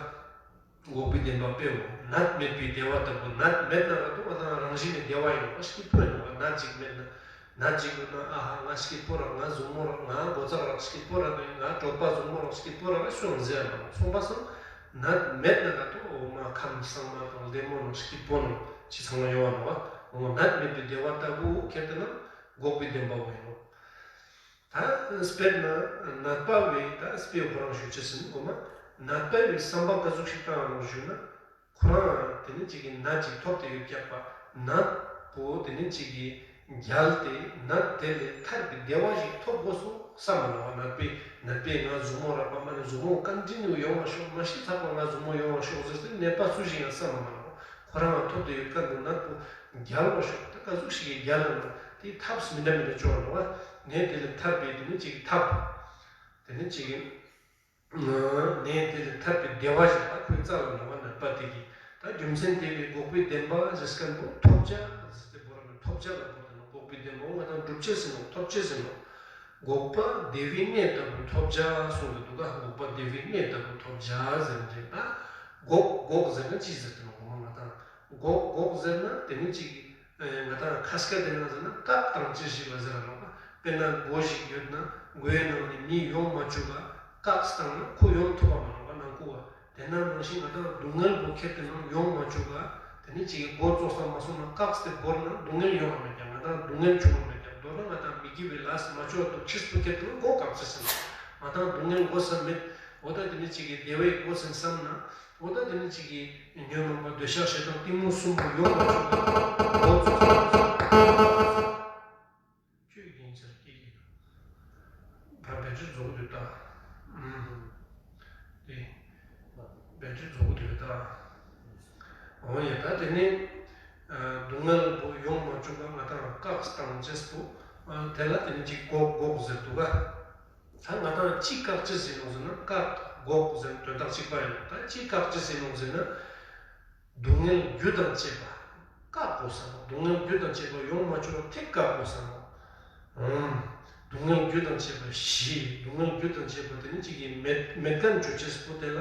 འགོག་པའི་བདེན་པ་དཔེའོ། ནད་མེད་པའི་བདེ་བ་ལྟ་བུ། ནད་མེད་ན་ག་ཏོ་ང་དང་རང་བཞིན་ནས་བདེ་བ་ཡིན་ནོ། སྐྱིད་པོ་ཡིན་ནོ། ནད་ཅིག་མེད་ན། ནད་ཅིག་ཡོད་ན་ཨ་ཧ་ང་སྐྱིད་པོ་ར། ང་ཟུག་མོ་ར། ང་སྒོ་ཙག་ར། སྐྱིད་པོ་ར། ང་གྲོད་པ་ཟུག་མོ་ར། སྐྱིད་པོ་ར་ཤོང་ཟེར་ནོ། སོང་པ་སང་ནད་མེད་ན་ག་ཏོ་འོ་མ་ཁམས་གཙང་མ་དང་བདེ་མོ་ནང་སྐྱིད་པོ་ནང་ཅི་ཚང་མ་ཡོང་བ་ནོ། འོ་ནད་མེད་པའི་བདེ་བ་ལྟ་བུ་ཁྱེར་ཏེ་ན་འགོག་པའི་བདེན་པ་བོ་ཡིན་ནོ། ད་དཔེར་ན་ནད་པ་བས་ད་དཔེ་ཁོ་རང་ཞུ་ཅེས་ཟིན་འོ་མ། ནད་པ་བས་བསམ་པ་ག་ཟུག་ཞིག་བཏང་ནོ་ཞུ་ན། ཁོ་རང་དེ་ནི་གཅིག་གི་ནད་ཅིག་ཐོབ་སྟེ་ཡོད་ཀྱག་པ། ནད་པོ་དེ་ནི་གཅིག་གི་རྒྱལ་ཏེ་ནད་དེ་ལས་ཐར་པའི་བདེ་བ་ཞིག་ཐོབ་དགོས་སོ་བསམ་མ་ནོ་བ། ནད་པས་ནད་པས་ང་ཟུག་མོ་རག་པ་མ་ནི་ཟུག་མོ་ཀན་ཏི་ནིའུ་ཡོང་བ་ཤོག་མ་ཤི་ཚག་པ་ང་ཟུག་མོ་ཡོང་བ་ཤོག་ཟེར་ཏེ་ནད་པ་སུ་ཞིག་ཡང་བསམ་མ་ནོ། ཁོ་རང་ཐོབ་སྟེ་ཡོད་ཀྱག་འདུག་ནད་པོ་རྒྱལ་བ་ཤོག་ད་ག་ཟུག་ཞིག་གི་རྒྱལ་ལ་ན་དེའི་ཐབས་མི་འདྲ་མི་འདྲ་བྱུང་བ་ནོ་བ། ནད་དེ་ལས་ཐར་པའི་དེ་ནི་གཅིག་གི་ཐབས། དེ་ནི་གཅིག་གི་ནད་དེ་ལས་ཐར་པའི་བདེ་བ་ཞིག་ད་ཁོའི་རྩ་ལ་ནོ་བ་ནད་པ་དེ་གི། ད་རྒྱུ་མཚན་དེ་བས་འགོག་པའི་བདེན་པ་ཟེར་མཁན་པོ་ཐོབ་བྱ་ཟེར་ཏེ་བོར་བ་ནི་ཐོབ་བྱ་ལ་བོར་ཏེ་ནོ། འགོག་པའི་བདེན་པ་འོ་ང་དང་སྒྲུབ་བྱེད་ཟེར་ནོ། ཐོབ་བྱེད་ཟེར་ནོ། འགོག་པ་བདེ་བའི་གནས་ལྟ་བུ་ཐོབ་བྱ་གསུངས་ཏེ་འདུག་ག་འགོག་པ་བདེ་བའི་གནས་ལྟ་བུ་ཐོབ་བྱ་ཟེར་ནས་ད། འགོག་འགོག་ཟེར་ན་ཅི་ཟེར་ཏེ་ནོ་གོ་མ་ང་དང་། འགོག་འགོག་ཟེར་ན་དེ་ནི་གཅིག་གི། ང་དང་ཁ་སྐད་དེ་ན་ཟེར་ན་བཀག་བཏང་ཅེས་ཞིག་ལ་ཟེར་ར་ནོ་ག་དཔེར་ན་སྒོ་ཞིག་ཡོད་ན་སྒོའི་ནང་ནས་མི་ཡོང་མ་བཅུག་ག་བཀག་བཏང་ན་ཁོ་ཡོང་ཐུབ་པ་མ་ནོ་ག་ནང་ཁུག་ག་དེ་ན་ནང་བཞིན་ང་དང་སྡུག་བསྔལ་པོ་ཁྱེར་ཏེ་ནང་ཡོང་མ་བཅུག་ག་དེ་ནི་གཅིག་གི་སྒོ་ཙོག་ས་མ་སོང་ན་བཀག་སྟེ་བོར་ན་སྡུག་བསྔལ་ཡོང་བ་མེད་ཀྱང་ང་དང་སྡུག་བསྔལ་བྱུང་བ་མེད་ཀྱང་མདོར་ན་ང་དང་མི་དགེ་བའི་ལས་མ་བཅོ་བ་འདུག་ཕྱིས་པོ་ཁྱེར་ཏེ་ན་སྒོ་བཀག་ཅེས་ཟེར་ན་ང་དང་སྡུག་བསྔལ་སྒོ་ཟེར་མེད། འོ་ད་དེ་ནི་གཅིག་གི་བདེ་བའི་སྒོ་ཟེར་བསམ་ན། འོ་ད་དེ་ནི་གཅིག་གི་ཉོན་མོངས་པ་འདོད་ཆགས་ཞེ་སྡང་གཏི་མུག་གསུམ་པོ་ཡོང་མ་བཅུག་པ། འོ་ཙོག་ཙོག་ཙོག་ཁྱོད་ཀྱི་རྒྱན་ཆར་སྐྱེ་གི་ད་བེ་ཊི་རི་རྫོགས་འདུག་ད། ཨུམ། དེ་བེ་ཊི་རི་རྫོགས་འདུག་ད། འོ་ཡ་ད་དེ་ནི་སྡུག་བསྔལ་པོ་ཡོང་མ་བཅུག་པ་ང་དང་བཀག་བཏང་ཅེས་པོ་དེ་ལ་དེ་ནི་གཅིག་འགོག་འགོག་ཟེར་འདུག་ག་ད་ང་དང་ཅི་བཀག་ཅེས་ཟེར་ནོ་ཟེར་ན་བཀག་འགོག་ཟེར་ན་དོན་དག་གཅིག་པ་ཡིན་ནོ། ད་ཅི་བཀག་ཅེས་ཟེར་ནོ་ཟེར་ན། སྡུག་བསྔལ་རྒྱུ་དང་བཅས་པ། བཀག་དགོས་བསམ་པ། སྡུག་བསྔལ་རྒྱུ་དང་བཅས་པ་ཡོང་མ་བཅུག་པ་དེ་བཀག་དགོས་བསམ་པ། ཨང་། སྡུག་བསྔལ་རྒྱུ་དང་བཅས་པ་ཞི། སྡུག་བསྔལ་རྒྱུ་དང་བཅས་པ་དེ་ནི་གཅིག་གི་མེད་མེད་མཁན་བཅོ་ཅེས་པོ་དེ་ལ་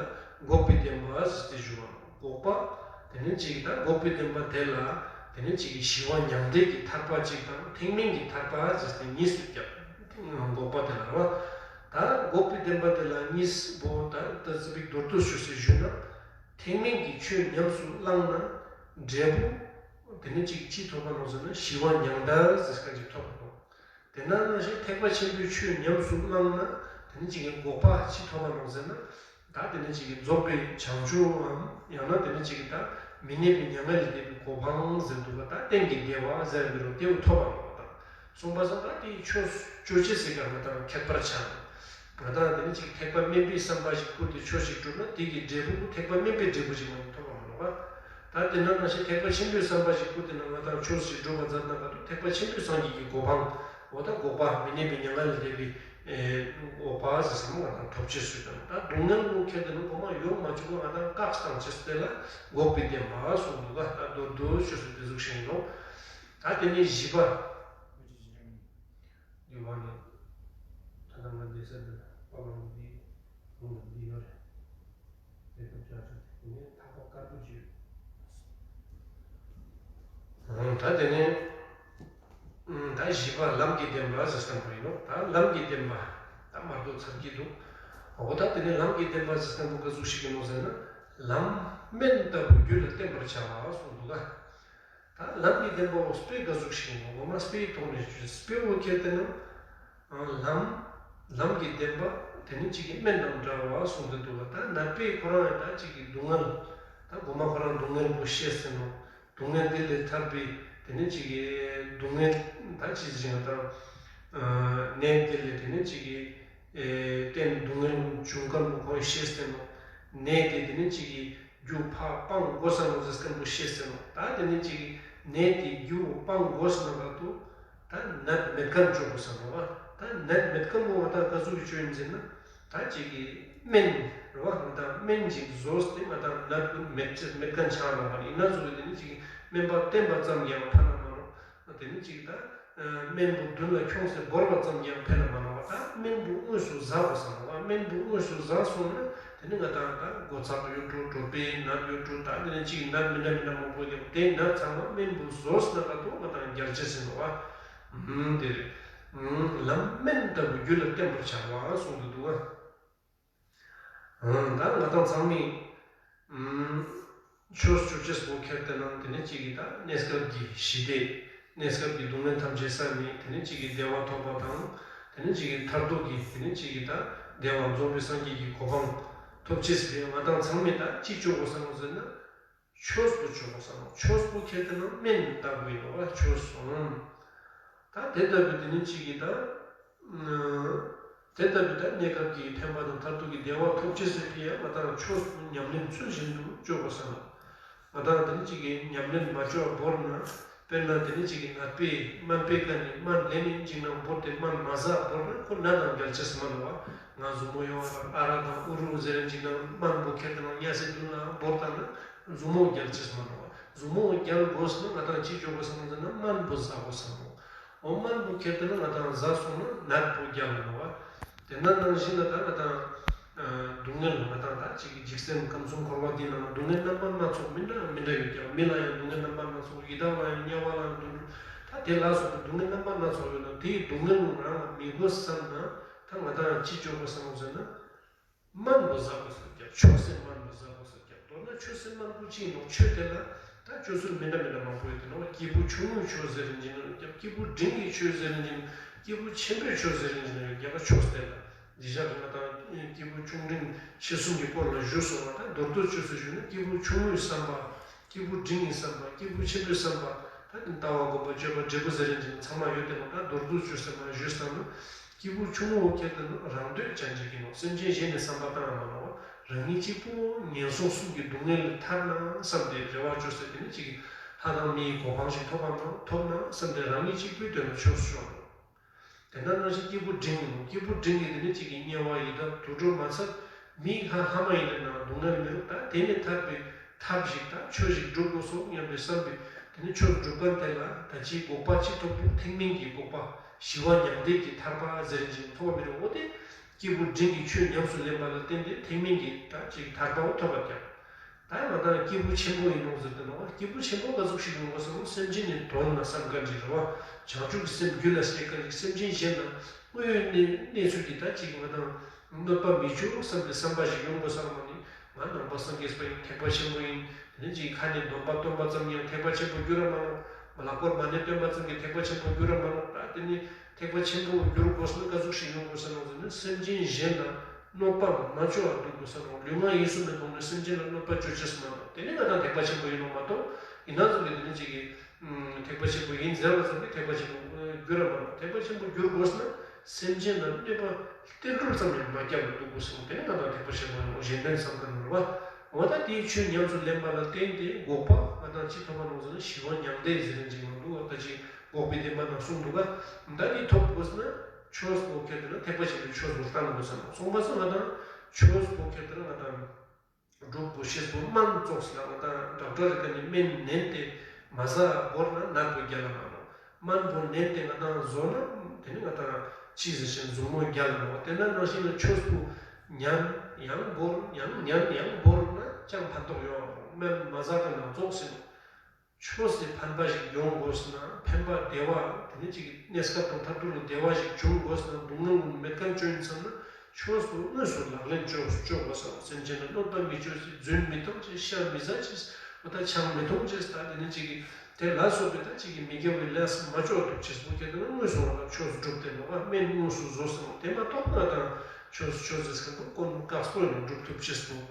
འགོག་པའི་བདེན་པ་ཟེར་ཏེ་ཞུ་བ། འགོག་པ་དེ་ནི་གཅིག་གི་ད་འགོག་པའི་བདེན་པ་དེ་ལ་དེ་ནི་གཅིག་གི་ཞི་བ་མྱང་འདས་ཀྱི་ཐར་པ་གཅིག་དང་ཐེག་དམན་གྱི་ཐར་པ་ཟེར་ཏེ་གཉིས་སུ་བརྒྱབ། འགོག་པ་དེ་ལ་རེད་བ། ད་འགོག་པའི་བདེན་པ་དེ་ལ་གཉིས་པོ་ད་ད་ཙི་པིག་མདོར་བསྡུས་ཞུས་ཟེར་ཞུས་ན། ཐེག་དམན་གྱི་ཆོས་ཉམས་སུ་བླངས་ན་འབྲས་བུ་དེ་ནི་གཅིག་ཅི་ཐོབ་པ་ནོ་ཟེར་ན་ཞི་བ་མྱང་འདས་ཟེར་མཁན་ཅིག་ཐོབ་པ་ནོ། དེ་ན་ནང་བཞིན་ཐེག་པ་ཆེན་པོའི་ཆོས་ཉམས་སུ་བླངས་ན་དེ་ནི་གཅིག་གི་འགོག་པ་ཅི་ཐོབ་པ་ནོ་ཟེར་ན། ད་དེ་ནི་གཅིག་གི་རྫོགས་པའི་བྱང་ཆུབ་བམ་ཡང་ན་དེ་ནི་གཅིག་གི་ད་མི་གནས་པའི་མྱ་ངན་ལས་འདས་པའི་གོ་འཕང་ཟེར་འདུག་ག་ད་གཏན་གྱི་བདེ་བ་ཟེར་འདི་རུ་དེའུ་ཐོབ་པ་ནོ་དང་། གསུངས་པ་སང་ད་དེའི་ཆོས་སྤྱོད་བྱེད་ཟེར་ག་ང་དང་ཁྱད་པར་ཆགས། ང་དང་དེ་ནི་གཅིག་ཐེག་པ་དམན་པའི་བསམ་པ་ཞིག་བསྐུར་ཏེ་ཆོས་ཤིག་བསྒྲུབ་ན་དེ་གི་འབྲས་བུ་ཐེག་པ་དམན་པའི་འབྲས་བུ་ཞིག་མ་ཐོབ་པ་མ་ནོ་བ། ད་དེ་ན་ནང་བཞིན་ཐེག་པ་ཆེན་པོའི་བསམ་པ་ཞིག་བསྐུར་ཏེ་ན་ང་དང་ཆོས་ཤིག་བསྒྲུབ་པ་མཛད་ན་ག་དུ་ཐེག་པ་ཆེན་པོའི་སངས་རྒྱས་ཀྱི་གོ་འཕང་འོ་ད་འགོག་པ་མི་གནས་པའི་མྱ་ངན་ལས་འདས་པའི་འགོག་པ་ཟེར་ས་ང་དང་ཐོབ་ཅེས་སུ་དང་ད་སྡུག་བསྔལ་ལུགས་ཁྱེར་ཏེ་ན་གོ་མ་ཡོང་མ་བཅུག་ང་དང་བཀག་བཏང་ཅེས་དེ་ལ་འགོག་པའི་བདེན་པ་གསུངས་འདུག་ག་ད་མདོར་བསྡུས་ཆོས་སུ་དེ་ཟུག་ཤེས་ཡིན་ནོ། ད་དེ་ནས་བཞི་པ། འདི་བ་ནི། ད་ལྟ་ང་འདི་ས་འདི་པ་ལང་འདི་ཁོང་ལ་འདི་ཡོད་རེད། དེ་ཚོ་བྱ་ཚོ་དེ་ནས་ཐག་པ་དཀར་པོ་ཅིག་ཡོད། ད་དེ་ནས་ད་བཞི་པ་ལམ་གྱི་བདེན་པ་ཟེར་བསྟན་པ་ཡིན་ནོ། ད་ལམ་གྱི་བདེན་པ་ད་མར་དོ་ཚར་གྱི་འདུག་འོ་ད་དེ་ནས་ལམ་གྱི་བདེན་པ་ཟེར་བསྟན་པ་ག་ཟུག་ཞིག་ཡིན་ནོ་ཟེར་ན། ལམ་སྨན་ལྟ་བུ་རྒྱུད་ལ་བརྟེན་པར་བྱ་བ་གསུངས་འདུག་ག་ད་ལམ་གྱི་བདེན་པ་འོ་དཔེ་ག་ཟུག་ཞིག་ཡིན་ནོ། ངོ་མ་དཔེའི་ཐོག་ནས་ཞུས་དཔེ་འོ་ཁྱེར་ཏེ་ན། ལམ། ལམ་གྱི་བདེན་པ་དེ་ནི་གཅིག་གི་སྨན་དང་འདྲ་བ་གསུངས་ཏེ་འདུག་ག་ད་ནད་པས་ཁོ་རང་ཡང་ད་གཅིག་གི་སྡུག་བསྔལ། ད་མགོ་མ་ཁོ་རང་སྡུག་བསྔལ་པོ་ཤེས་ཟིན་ནོ། སྡུག་བསྔལ་དེ་ལས་ཐར་པའི་དེ་ནི་གཅིག་གི་སྡུག་བསྔལ་ད་ཅི་ཟིན་ད། ནད་དེ་ལས་དེ་ནི་གཅིག་གི་རྟེན་སྡུག་བསྔལ་འབྱུང་མཁན་པོ་ཁོ་ཤེས་ཟིན་ནོ། ནད་དེ་དེ་ནི་གཅིག་གི་རྒྱུ་ཕ་སྤང་དགོས་ས་ནོ་ཟེར་མཁན་པོ་ཤེས་ཟིན་ནོ། ད་དེ་ནི་གཅིག་གི་ནད་དེ་རྒྱུ་སྤང་དགོས་ས་ན་ག་དུ། ད་ནད་མེད་མཁན་བཅོ་དགོས་ས་ནོ་བ། ད་ནད་མེད་མཁན་པོ་ང་དང་ག་ཟུག་གི་བཅོས་ཡིན་ཟེར་ན། ད་གཅིག་གི་སྨན་རེད་བ། ང་དང་སྨན་ཅིག་བཟོས་ཏེ་ང་དང་ནད་ཀུན་མེད་ཅེས་མེད་མཁན་ཆགས་ལ་བ་ནི་ཡིན་ན་བཟོ་གི་དེ་ནི་གཅིག་གི་སྨན་པ་བསྟེན་པ་ཙམ་ཡང་ཕན་ན་མ་ནོ། དེ་ནི་གཅིག་ད། སྨན་བུ་མདུན་ལ་ཁྱོངས་སེ་བོར་བ་ཙམ་ཡང་ཕན་ན་མ་ནོ་བ། ད་སྨན་བུ་དངོས་སུ་ཟ་དགོས་ས་ནོ་བ། སྨན་བུ་དངོས་སུ་ཟ་སོང་ན་དེ་ནི་ང་དང་ད་སྒོ་ཚབ་ཡོད་འགྲོ། གྲོད་པའི་ནད་ཡོད་འགྲོ། ད་དེ་ནི་གཅིག་ནད་མི་འདྲ་མི་འདྲ་མང་པོ་ཡོད། དེ་ནད་ཚང་མ་སྨན་བུ་ཟོས་ན་ག་དུ་ང་དང་རྒྱལ་ཅེས་ཟིན་ནོ་བ། ཧུམ་དེ་རེད། ལམ་སྨན་ལྟ་བུ་རྒྱུད་ལ་བརྟེན་པར་བྱ་བ་གསུངས་ཏེ་འདུག་ག་ད་ང་དང་ཚང་མས་ཆོས་སྤྱོད་ཅེས་པོ་ཁྱེར་ཏེ་ན་དེ་ནི་གཅིག་གི་ད་གནས་སྐབས་ཀྱི་ཞི་བདེ། གནས་སྐབས་ཀྱི་སྡུག་བསྔལ་ཐམས་ཅད་བསལ་ནས་དེ་ནི་གཅིག་གི་བདེ་བ་ཐོབ་པ་དང་། དེ་ནི་གཅིག་གི་མཐར་ཐུག་གི་དེ་ནི་གཅིག་གི་ད་བདེ་བ་རྫོགས་པའི་སངས་རྒྱས་ཀྱི་གོ་འཕང་ཐོབ་ཅེས་པས་ང་དང་ཚང་མས་ད་ཅི་སྤྱོད་དགོས་ས་ནོ་ཟེར་ན། ཆོས་པོ་ཆོས་པོ་བསམ་བློ་ཆོས་པོ་ཁྱེར་ཏེ་ན་སྨན་ལྟ་བུ་ཡིན་ནོ་བ་ཆོས་སོང་། ད་དེ་ལྟ་བུ་དེ་ནི་གཅིག་གི་ད། དེ་ལྟ་བུ་ད་གནས་སྐབས་ཀྱི་ཕན་པ་དང་མཐར་ཐུག་གི་བདེ་བ་ཐོབ་ཅེས་ཟེར་གྱི་ཡ་ང་དང་ཆོས་པོ་ཉམས་ལེན་ཚུལ་བཞིན་དུ་སྤྱོད་དགོས་བསམ་བློ། ང་དང་དེ་ནི་གཅིག་གི་ཉམས་ལེན་མ་སྤྱོད་བོར་ན། དཔེར་ན་དེ་ནི་གཅིག་གི་ནད་པས་སྨན་པའི་ཀ་ནས་སྨན་ལེན་ནས་གཅིག་ན་བོར་ཏེ་སྨན་མ་ཟ་བོར་ན་ཁོ་ན་དང་རྒྱལ་ཅེས་མ་ནོ་བ། ང་ཟུར་མོ་ཡོང་བ་ཨ་ར་དང་ཨུ་རུ་ཟེར་རན་གཅིག་ན་སྨན་པོ་ཁྱེར་ཏེ་ན་ཉལ་སའི་མདུན་ལ་བོར་བཏང་ན་ཟུར་མོ་རྒྱལ་ཅེས་མ་ནོ་བ། ཟུར་མོ་རྒྱལ་དགོས་ན་ང་དང་ཅི་སྤྱོད་དགོས་བསམ་ན་སྨན་པོ་ཟ་དགོས་བསམ་ནོ། འོ་སྨན་པོ་ཁྱེར་ཏེ་ན་ང་དང་ཟ་སོང་ན་ནད་པོ་རྒྱལ་ལ་ནོ་བ། དེ་ན་ནང་བཞིན་ལ་ད་ང་དང་། སྡུག་བསྔལ་ང་དང་ད་ཅིག་གི་འཇིག་རྟེན་ཁམས་གསུམ་འཁོར་བ་འདི་ནང་སྡུག་བསྔལ་རྣམ་པ་སྣ་ཚོགས་མི་འདྲ་མི་འདྲ་ཡོད་ཀྱང་མི་ལ་ཡང་སྡུག་བསྔལ་རྣམ་པ་སྣ་ཚོགས། ཡི་དྭགས་ལ་ཡང་དམྱལ་བ་ལ་ཡང་སྡུག་བསྔལ་ད་དེ་ལ་སོགས་པའི་སྡུག་བསྔལ་རྣམ་པ་སྣ་ཚོགས་ཡོད་ན་དེའི་སྡུག་བསྔལ་རང་ལ་མི་དགོས་བསམ་ན་ད་ང་དང་ཅི་སྤྱོད་དགོས་བསམ་ཟེར་ན། སྨན་པོ་ཟ་དགོས་ཟེར་ཀྱང་ཆོས་སེམས་སྨན་པོ་ཟ་དགོས་ཟེར་ཀྱང་མདོར་ན་ཆོས་སེམས་སྨན་པོ་ཅི་ཡིན་ནོ། ཆོས་དེ་ལ་ད་སྤྱོད་ཚུལ་མི་འདྲ་མི་འདྲ་མང་པོ་ཡོད་དེ་ནོ། སྐྱེས་བུ་ཆུང་ངུའི་ཆོས་ཟེར་རིན་ཅིན་ཀྱང་སྐྱེས་བུ་འབྲིང་གི་ཆོས་ཟེར་རིན་ཅིན་སྐྱེས་བུ་ཆེན་པོའི་ཆོས་ཟེར་རིན་ཅིན་ཡང་རྒྱ་གར་ཆོས་དེ་ལ་འདི་ཞག་ང་དང་སྐྱེས་བུ་ཆུང་འབྲིང་ཆེ་གསུམ་གྱི་སྐོར་ལ་ཞུས་སོང་བ། ད་མདོར་བསྡུས་ཆོས་སུ་ཞུས་ན་སྐྱེས་བུ་ཆུང་ངུའི་བསམ་པ། སྐྱེས་བུ་འབྲིང་གི་བསམ་པ། སྐྱེས་བུ་ཆེན་པོའི་བསམ་པ། ད་དེ་ལྟ་བ་སྒོམ་པ་སྤྱོད་པ་འབྲས་བུ་ཟེར་རིན་ཅིན་ཚང་མ་ཡོད་དེ་ནོ། ད་མདོར་བསྡུས་ཆོས་ཟེར་མ་ཞུས་ཙང་ན། སྐྱེས་བུ་ཆུང་ངུ་ཁྱེར་ཏེ་ན་རང་འདོད་ཅན་ཅིག་ཡིན་ནོ། སེམས་ཅན་གཞན་ནི་བསམ་པ་བཏང་ཡང་མ་ནོ་བ། རང་ཉིད་གཅིག་པུ་ངན་སོང་གསུམ་གྱི་སྡུག་བསྔལ་ལས་ཐར་ན་བསམ་སྟེ་རེ་བ་བཅོལ་ས་དེ་ནི་གཅིག་གི་ལྷ་དང་མིའི་གོ་འཕང་ཞིག་ཐོབ་པ་ན་ཐོབ་ན་བསམ་སྟེ་རང་ཉིད་གཅིག་པུའི་དོན་ལ་ཆོས་སུ་ཤོག་ནོ། དེ་ན་ནང་བཞིན་སྐྱེས་བུ་འབྲིང་ཡིན་ནོ། སྐྱེས་བུ་འབྲིང་གི་དེ་ནི་གཅིག་གི་དམྱལ་བ་ཡི་དྭགས་དུད་འགྲོ་མ་ཚད་མིའི་ལྷ་ལྷ་མ་ཡིན་ན་སྡུག་བསྔལ་མི་རུང་། ད་དེ་ནི་ཐར་པའི་ཐབས་ཤིག་ད་ཆོས་ཤིག་སྒྲུབ་དགོས་སོ་སྙམ་པའི་བསམ་པའི་ དེ་ནི་ཆོས་སྒྲུབ་པ་དེ་ལ་ད་ཅིག་འགོག་པ་ཅིག་ཐོབ་འདུག་ཐེག་དམན་གྱི་འགོག་པ། ཞི་བ་མྱང་འདས་ཀྱི་ཐར་པ་ཟེར་ཅིག་ཐོབ་པ་མི་རུང་། འོ་དེ་སྐྱེས་བུ་འབྲིང་གིས་ཆོས་ཉམས་སུ་ལེན་པ་ལ་བརྟེན་ཏེ་ཐེག་དམན་གྱི་ད་ཅིག་ཐར་པ་བོ་ཐོབ་པ་ཀྱང་། ད་ང་དང་སྐྱེས་བུ་ཆེན་པོ་ཡིན་ནོ་ཟེར་ཏེ་ནོ། སྐྱེས་བུ་ཆེན་པོ་ག་ཟུག་ཞིག་ཡོང་དགོས་ཟེར་ན། སེམས་ཅན་ནི་དོན་ལ་བསམ་མཁན་ཅིག་རེད་བ། བྱང་ཆུབ་ཀྱི་སེམས་རྒྱུད་ལ་སྐྱེ་མཁན་ཅིག་སེམས་ཅན་གཞན་ལ་དངོས་ཡོད་གནས་གནས་ཚུལ་གྱི་ད་ཅིག་ང་དང་གནོད་པ་མི་བྱུང་བསམ་པའི་བསམ་པ་ཞིག་ཡོང་དགོས་བསམ་པ་ནི། ང་ནང་པ་སངས་རྒྱས་པ་ཡིན། ཐེག་པ་ཆེན་པོ་ཡིན། དེ་ནས་ཅིག་ཁ་ནས་སྡོམ་པ་བཏོན་པ་ཙམ་ཡང་ཐེག་པ་ཆེན་པོ་འགྱུར་ར་མ་ནོག་ལག་པར་མ་ཎི་བཏོན་པ་ཙམ་གྱིས་ཐེག་པ་ཆེན་པོ་འགྱུར་ར་མ་ནོག་ད་དེ་ནས་ཐེག་པ་ཆེན་པོ་འགྱུར་དགོས་ན་ག་ཟུག་ཞིག་ཡོང་དགོས་ཟེར་ན་ཟེར་ན། སེམས་ཅན་གཞན་ལ་གནོད་པ་མ་བྱུང་བ་འདུག་དགོས་ཟེར་ནོ། ལུས་ངག་ཡིད་གསུམ་པའི་ཐོག་ནས་སེམས་ཅན་ལ་གནོད་པ་བཅོ་ཅེས་མ་ནོག་དེ་ནས་ང་དང་ཐེག་པ་ཆེན་པོ་ཡིན་ནོ་མ་གཏོགས། ཡིན་ན་ཙམ་གྱིས་དེ་ནས་ཅིག་གིས་ཐེག་པ་ཆེན་པོ་ཡིན་ཟེར་བ་ཙམ་གྱིས་ཐེག་པ་ཆེན་པོ་འགྱུར་ར་མ་ནོག་ཐེག་པ་ཆེན་པོ་འགྱུར་དགོས་ན་སེམས་ཅན་ལ་གནོད་པ་ཏིལ་འབྲུ་ཙམ་ཡང་མ་བརྒྱབ་པ་འདུག་དགོས་ཟེར་ནོ། དེ་ནས་ང་དང་ཐེག་པ་ཆེན་པོ་ཡིན་ནོ། གཞན་དོན་བསམ་ག་ནོར་བ། འོ་ད་དེའི་ཆོས་ཉམས་སུ་ལེན་པ་ལ་བརྟེན་ཏེ་འགོག་པ་ང་དང་ཅི་ཐོབ་པ་ནོ་ཟེར་ན། ཞི་བ་མྱང་འདས་ཟེར་ནས་ཅིག་མ་འདུག་ད་ཅིག་འགོག་པའི་བདེན་པ་ནང་གསུངས་འདུག་ག་ད་དེ་ཐོབ་དགོས་ན་ཆོས་པོ་ཁྱེར་ཏེ་ན་ཐེག་པ་ཆེན་པོའི་ཆོས་པོ་བསྟེན་དགོས་ཟེར་ནོ། སོང་པ་སང་ང་དང་ཆོས་པོ་ཁྱེར་ཏེ་ན་ང་དང་སྒྲུབ་པོ་ཤེས་པོ་སྨན་བཙོག་ཟེར་ལ། ང་དང་ཌོག་ཊར་རི་ཀ་ནས་སྨན་ནན་ཏེ་མ་ཟ་བོར་ན་ནད་པོ་རྒྱལ་ལ་མ་ནོག་སྨན་པོ་ནན་ཏེ་ང་དང་ཟོས་ན་དེ་ནི་ང་དང་ཅི་ཟེར་ཞིང་མཛུབ་མོ་རྒྱལ་ལ་མ་ནོག་དེ་ན་ནང་བཞིན་ལ་ཆོས་པོ་ཉན་ཡང་བོར་ཡང་ཉན་ཡང་བོར་ན་ཅང་ཕན་ཐོགས་ཡོང་བ་མ་ནོག་སྨན་མ་ཟ་ག་ན་བཙོག་ཟེར་ནོ། ཆོས་སི་ཕན་པ་ཞིག་ཡོང་དགོས་ན། ཕན་པ་བདེ་བ་དེ་ནི་ཅིག་གནས་སྐབས་དང་མཐར་ཐུག་ལ་བདེ་བ་ཞིག་འབྱུང་དགོས་ན། སྡུག་བསྔལ་མེད་མཁན་བྱུང་ཚར་ན་ཆོས་སུ་དངོས་སུ་ལག་ལེན་བཅོ་བཅོ་དགོས་ཟེར། སེམས་ཅན་ལ་གནོད་པ་མི་བཅོ་ཅེས། རྫུན་མི་ཐོང་ཅེས། ཤ་མི་ཟ་ཅེས། འོ་ད་ཆང་མི་འཐུང་ཅེས། ད་དེ་ནི་ཅིག་གིས་དེ་ལ་སོགས་པའི་ད་ཅིག་གིས་མི་དགེ་བའི་ལས་མ་བཅོ་ཐུབ་ཅེས་པོ་ཁྱེར་ཏེ་ན་དངོས་སུ་ང་དང་ཆོས་སྒྲུབ་སྟེ་ནོ་བ། སྨན་དངོས་སུ་ཟོས་ཟེར་ནོ། དེ་མ་གཏོགས་ང་དང་ཆོས་ཆོས་ཟེར་མཁན་པོ་དཀོན་དཀགས་པོ་ཡིན་ནོ། སྒྲུབ་ཐུབ་ཅེས་པོ།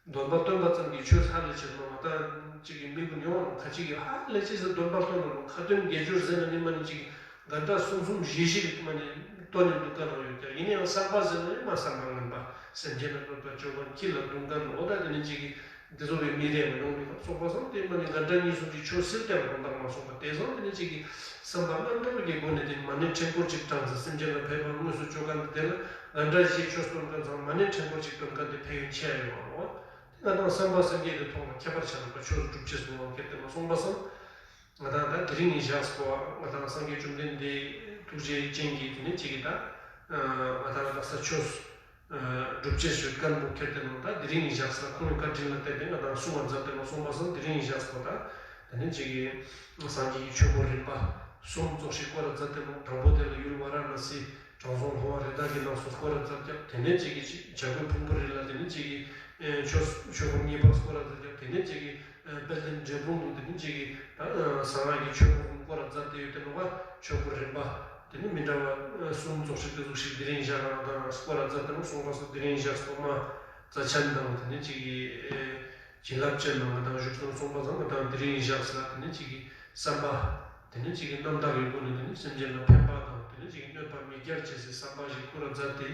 སྡོམ་པ་བཏོན་པ་ཙམ་གྱིས་ཆོས་ཧ་ལས་ཅེས་མ་ང་དང་ཅིག་གིས་མི་ཀུན་ཡོང་ཁ་ཅིག་གིས་ཧ་ལས་ཅེས་ཟེར་སྡོམ་པ་བཏོན་ནོ། ཁ་ཏོན་དགེ་སྦྱོར་ཟེར་ན་ནི་མ་ནི་ཅིག་ག་འདྲ་གསུམ་གསུམ་བཞི་བཞི་རིགས་མ་ནི་བཏོན་ནས་འདུག་ག་ནང་ཡོད་ཀྱང་། ཡིན་ཡང་བསམ་པ་ཟེར་ན་ནི་མ་བསམ་པ་ངན་པ། སེམས་ཅན་ལ་གནོད་པ་བཅོ་མཁན། ཁྱི་ལ་རྡུང་མཁན། འོ་ད་དེ་ནི་ཅིག་གིས་འདི་ཚོ་བའི་མི་རེ་མ་ཡོང་མི་ཁ་སོགས་པ་སོང་སྟེ་མ་ནི་ག་འདྲ་གཉིས་གསུམ་གྱིས་ཆོས་སིལ་ཏེ་རང་དག་མ་སོང་པ་དེ་སོང་དེ་ནི་ཅིག་གིས་བསམ་པ་རྣམ་དག་གི་སྒོ་ནས་དེ་མ་ནི་ཕྲེང་སྐོར་ཅིག་དྲངས་ཟེར། སེམས་ཅན་ལ་ཕན་པ་དངོས་སུ་བཅོ་མཁན་དེ་ལ་ག་འདྲ་ཞིག་ཆོས་སྟོན་མཁན་ཚང་མ་ནི་ཕྲེང་སྐོར་ཅིག་སྟོན་མཁན་དེ་ཕན་ཡོན་ཆེ་ཡོད་པ་རེད་བ། དེ་ང་དང་བསམ་པ་སེམས་བསྐྱེད་དེ་ཐོག་ལ་ཁྱད་པར་ཆ་ལ་ཆོས་སྒྲུབ་ཅེས་སོང་བ་ཁྱེར་ཏེ་མ་སོང་པ་སང་། ང་དང་ད་དེ་རིང་ནས་བཞག་སྐོར་བ། ང་དང་སངས་རྒྱས་བཅོམ་ལྡན་འདས་ཐུགས་རྗེ་ཅན་གྱིས་དེ་ནས་ཅིག་གིས་ད་ང་དང་དག་ས་ཆོས་སྒྲུབ་ཅེས་ཞུ་མཁན་པོ་ཁྱེར་ཏེ་ནང་ད་དེ་རིང་ནས་བཞག་ས་ཁོང་གི་བཀའ་དྲིན་ལ་བརྟེན་ཏེ་ང་དང་གསུང་བ་མཛད་དེ་མ་སོང་པ་སང་། དེ་རིང་ནས་བཞག་སྐོར་ད་དེ་ནས་ཅིག་གིས་སངས་རྒྱས་ཀྱི་ཆོས་འཁོར་རིམ་པ་གསུམ་ཙོགས་ཤིག་བསྐོར་ར་མཛད་དེ་ནང་དང་པོ་དེ་ལ་ཡུལ་ཝཱ་ར་ཎ་སི་དྲང་སྲོང་ལྷུང་བ་རི་དྭགས་ཀྱི་ནགས་སུ་བསྐོར་ར་མཛད་ཀྱང་། དེ་ནས་ཅིག་གིས་ཅིག་བྱ་རྒོད་ཕུང་པོའི་རི་ལ་དེ་ནས་ཅིག་གིས་ཆོས་ཆོས་འཁོར་གཉིས་པ་བསྐོར་ར་མཛད་ཀྱང་། དེ་ནས་ཅིག་གིས་དཔལ་ལྡན་འབྲས་སྤུངས་དུ་དེ་ནས་ཅིག་གིས་ད་གསང་སྔགས་ཀྱི་ཆོས་འཁོར་བསྐོར་ར་མཛད་དེ་ཡོད་དེ་ནོ་བ། ཆོས་འཁོར་རིམ་པ་དེ་ནི་མི་འདྲ་བ་གསུམ་ཙོགས་ཤིག་དེ་ཙོགས་ཤིག་དེ་རིང་བཞག་རང་དང་བསྐོར་ར་མཛད་དེ་ནོ། སོང་པ་སོང་དེ་རིང་བཞག་སོ་མ་རྩ་ཆེན་དང་དེ་ནས་ཅིག་གིས་བྱིན་རླབས་ཅན་ནང་ང་དང་བཞུགས་སོང་། སོང་པ་སང་ང་དང་དེ་རིང་བཞག་ས་དེ་ནས་ཅིག་གིས་བསམ་པ་དེ་ནས་ཅིག་གིས་རྣམ་དག་གི་སྒོ་ནས་དེ་ནས་སེམས་ཅན་ལ་ཕན་པ་དང་དེ་ནས་ཅིག་གིས་གནོད་པ་མི་བསྐྱལ་ཅེས་སི་བསམ་པ་ཞིག་བསྐོར་ར་མཛད་དེ་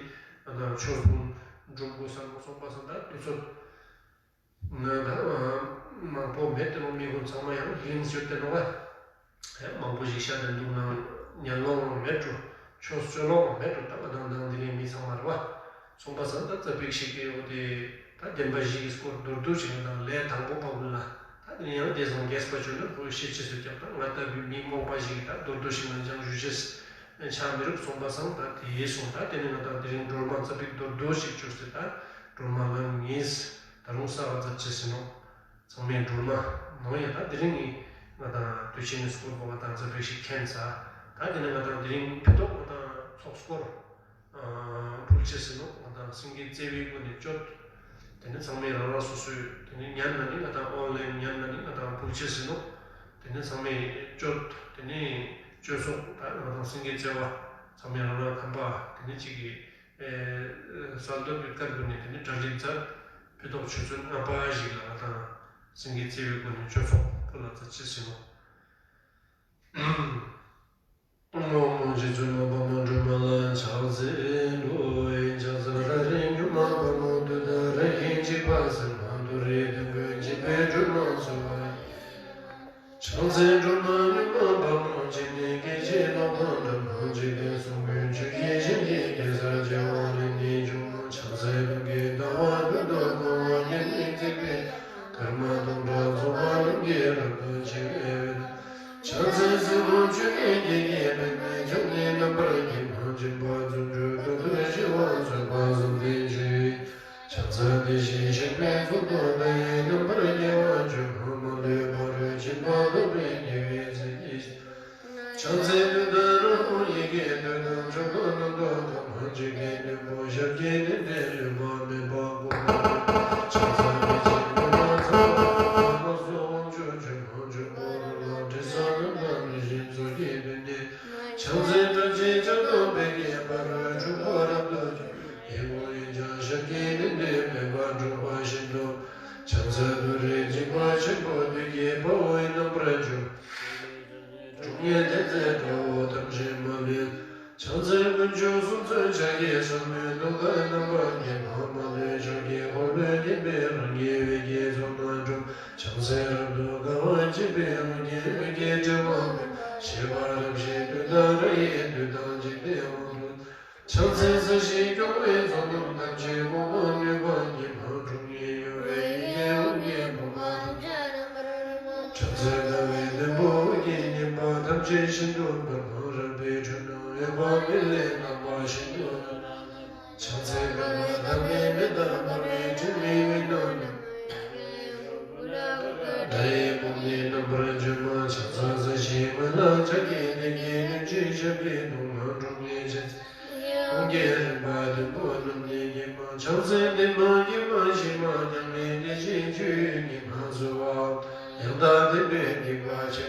ང་དང་ཆོས་སྒྲུབ་དགོས་བསམ་ནོ། སོང་པ་སང་ད་དུས་ཚོད་ང་དང་མང་པོ་མེད་དེ་ནོ། མི་ཀུན་ཚང་མ་ཡང་ལིང་ཤོད་དེ་ནོ་བ། མང་པོ་ཞིག་བཤད་དེ་འདུག་ན་ཉན་ལོང་མེད་འགྲོ། ཆོས་སྤྱོད་ལོང་མེད་འགྲོ། ད་ང་དང་དང་འདི་ནས་མི་ཚང་མ་རེད་བ། སོང་པ་སང་ད་ཙ་པིག་ཞིག་གི་འོ་དེ་ད་བདེན་པ་བཞི་གི་སྐོར་མདོར་བསྡུས་ཤིག་ང་དང་ལས་དང་པོ་པ་ཀུན་ལ། ད་དེ་ནས་ཡང་དེ་སང་རྒྱས་པ་བྱུང་ན་ཁོའི་ཤེས་ཆེ་སུ་ཀྱང་ད་ང་ལྟ་བུའི་མི་རྨོངས་པ་ཞིག་གིས་ད་མདོར་བསྡུས་ཤིག་ང་ཅང་ཞུ་ཤེས་ཆགས་མི་རུག། སོང་པ་སང་ད་དེ་སོང་། ད་དེ་ནས་ང་དང་དེ་རིང་སྒྲོལ་མ་ཙ་པིག་མདོར་བསྡུས་ཤིག་བཅོས་ཏེ་ད་སྒྲོལ་མ་ལམ་གཉིས་ད་རུང་གསལ་བ་མཛད་ཅེས་ཟིན་ནོ། ཚང་མས་སྒྲོལ་མ་ནོ་ཡ། ད་དེ་རིང་ངས་ང་དང་དུས་ཆེན་ནས་སྐོར་པོ་ང་དང་ཙ་པིག་ཞིག་མཁྱེན་ཚར། ད་དེ་ནས་ང་དང་དེ་རིང་ཕི་ཏོག་ང་དང་ཚོགས་སྐོར་ཕུལ་ཅེས་ཟིན་ནོ། ང་དང་སེང་གེ་རྩེ་བའི་སྒོ་ནས་བཅོ་ལྔ། དེ་ནས་ཚང་མས་རང་རང་སོ་སོའི་དེ་ནས་ཉན་ན་ནི་ང་དང་ཨོན་ལན་ཉན་ན་ནི་ང་དང་ཕུལ་ཅེས་ཟིན་ནོ། དེ་ནས་ཚང་མས་བཅོ་ལྔ། དེ་ནས་བཅོ་ལྔ་ཚོགས་ད་ང་དང་སེང་གེ་རྩེ་བ་ཚང་མས་རང་རང་ཁང་པ་དེ་ནས་གཅིག་གིས་ཨེ་གསལ་འདོད་པའི་དཀར་པོ་ནས་དེ་ནས་གྲ་སྒྲིག་མཛད། ཕི་ཏོག་ཆུ་ཚོད་ལྔ་པ་ཞིག་ལ་ང་དང་སེང་གེ་རྩེ་བའི་སྒོ་ནས་ཆོས་ཚོགས་ཕུལ་ལ་ཙ་ཅི་ཟིན་ནོ། ཨོཾ་ཨོཾ་རྗེ་བཙུན་མ་འཕགས་མ་སྒྲོལ་མ་ལ་ཕྱག་འཚལ་ལོ། ཕྱག་འཚལ་ད་རེས་སྒྲོལ་མ་དཔལ་མོ་དུས་ལྟར་ཡིན་གཅིག་པ་སེམས་མ་དུ་རེ་དུ་ཀུན་གཅིག་པའི་སྒྲོལ་མ་གསོལ་བ། ཕྱག་འཚལ་སྒྲོལ་མ་མྱུར་མ་དཔལ་མོ་ཆེ་ནས་སྐད་ཅིག་ལོག་པ་འདྲ་མང་ཅིག་དེ་གསུང་མོས་ཆུ་སྐྱེས་བཞིན་གྱི་གེ་སར་རྒྱལ་བ་ལས་ནི་འབྱུང་། ཕྱག་འཚལ་ཀུན་གྱི་ཟླ་བ་ཀུན་ཏུ་བསྐོར་བ་ཉེར་གཉིས་བརྩེགས་པའི་ཀརྨ་སྟོང་ཕྲག་ཚོགས་པ་རྣམས་ཀྱིས་རབ་ཏུ་ཕྱེ་བའི་ ཞབས་ཀྱི་ནི་འདིར་ཡོད་པ་མེད་པ་ཀུན་ཏུ་ཕྱག་འཚལ་བའི་ཚེ་ཉོན་མོངས་ཚང་བ་ལ་སོགས་དབང་ཕྱུག་ཆོས་མང་ཆོས་འཁོར་ལ་དྲི་ཟ་ལ་དང་ནི་ཞིང་ཚོགས་ཀྱི་དོན་ནི། ཕྱག་འཚལ་ཏྲཊ་ཅེས་བྱ་དང་ཕཊ་ཀྱི་ཕ་རོལ་ཕྱོགས་ལ་རབ་ཏུ་འཇུག་ཡི་དངོས་ཡིན་ཀྱང་ཞབས་ཀྱི་ནི་འདིར་མེད་པར་འགྲུབ་པ་བཞིན་དུ། ཕྱག་འཚལ་ཏུ་རེ་འཇིགས་པ་ཆེན་པོ་བདུད་ཀྱི་དཔའ་བོའི་རྣམ་པར་འཇོམས། ཁྲོ་གཉེར་ལྡན་རྩལ་དགྲ་བོ་ཐམས་ཅད་མ་ལུས། ཕྱག་འཚལ་དཀོན་མཆོག་གསུམ་མཚོན་ཕྱག་རྒྱའི་ཕྱག་མོའི་གདུགས་དཀར་རྣམ་པར་བརྒྱན། འཕགས་མ་ལུས་ཕྱོགས་ཀྱི་འཁོར་ལོས་བརྒྱན་པའི་རང་གི་འོད་ཀྱི་ཚོགས་རྣམས་འཁྲུགས། ཕྱག་འཚལ་རབ་ཏུ་དགའ་བ་བརྗིད་པའི་དབང་གིས་འོད་ཀྱི་ཕྲེང་བ་འབར། བཞད་པ་རབ་བཞད་བདུད་དང་ར་ཡི་བདུད་དང་འཇིག་རྟེན་དབང་དུ། ཕྱག་འཚལ་ས་གཞིའི་སྐྱོང་བའི་ཚོགས་རྣམས་ཐམས་ཅད་དབང་པོ་ནུས་པ་གཉིས་མ་འཁྲུགས་ཉེ་ཡོད་པའི་ཡི་གེ་ཨོཾ་གྱི་བུམ་པ་ཐམས་ཅད་རྣམ་པར་རིམ་པ། ཕྱག་འཚལ་ཟླ་བའི་མདུན་པོ་འོད་ཀྱིས་བརྙན་པ་ཐམས་ཅད་ཤིན་ཏུ་འབར། འཕང་རབ་པའི་ཁྲོད་ན་འོད་དཔག་མེད་ལས་བསྣམས་པ་ཤིན་ཏུ་མཐོ་རབ་ལ། ཕྱག་འཚལ་ཀ་མ་དམ་པའི་མེ་ལྟར་འབར་བའི་ཕྲེང་བའི་འོད་རྣམས་སྒྲ་ཡི་བུམ་ནི་རྣམ་པར་འཇོམས་མ། ཕྱག་འཚལ་ས་གཞིའི་ངོས་ལ་ཕྱག་གི་བདེ་དགེ་ལྷུན་གྱིས་ཞབས་ཀྱི་གདུང་ལ་འཁྲུངས་ནས་ཕྱག་འཚལ། དབང་གི་རིམ་པ་བདུན་པོ་རྣམས་ནི་ཡེ་མ། ཕྱག་འཚལ་བདེ་མ་དགེ་མ་ཞི་མ་མྱང་བའི་དེ་བཞིན་ཆོས་ཉིད་ངང་གསོལ་བ། ཡང་དག་བདེན་པའི་སྡིག་པ་ཆེན་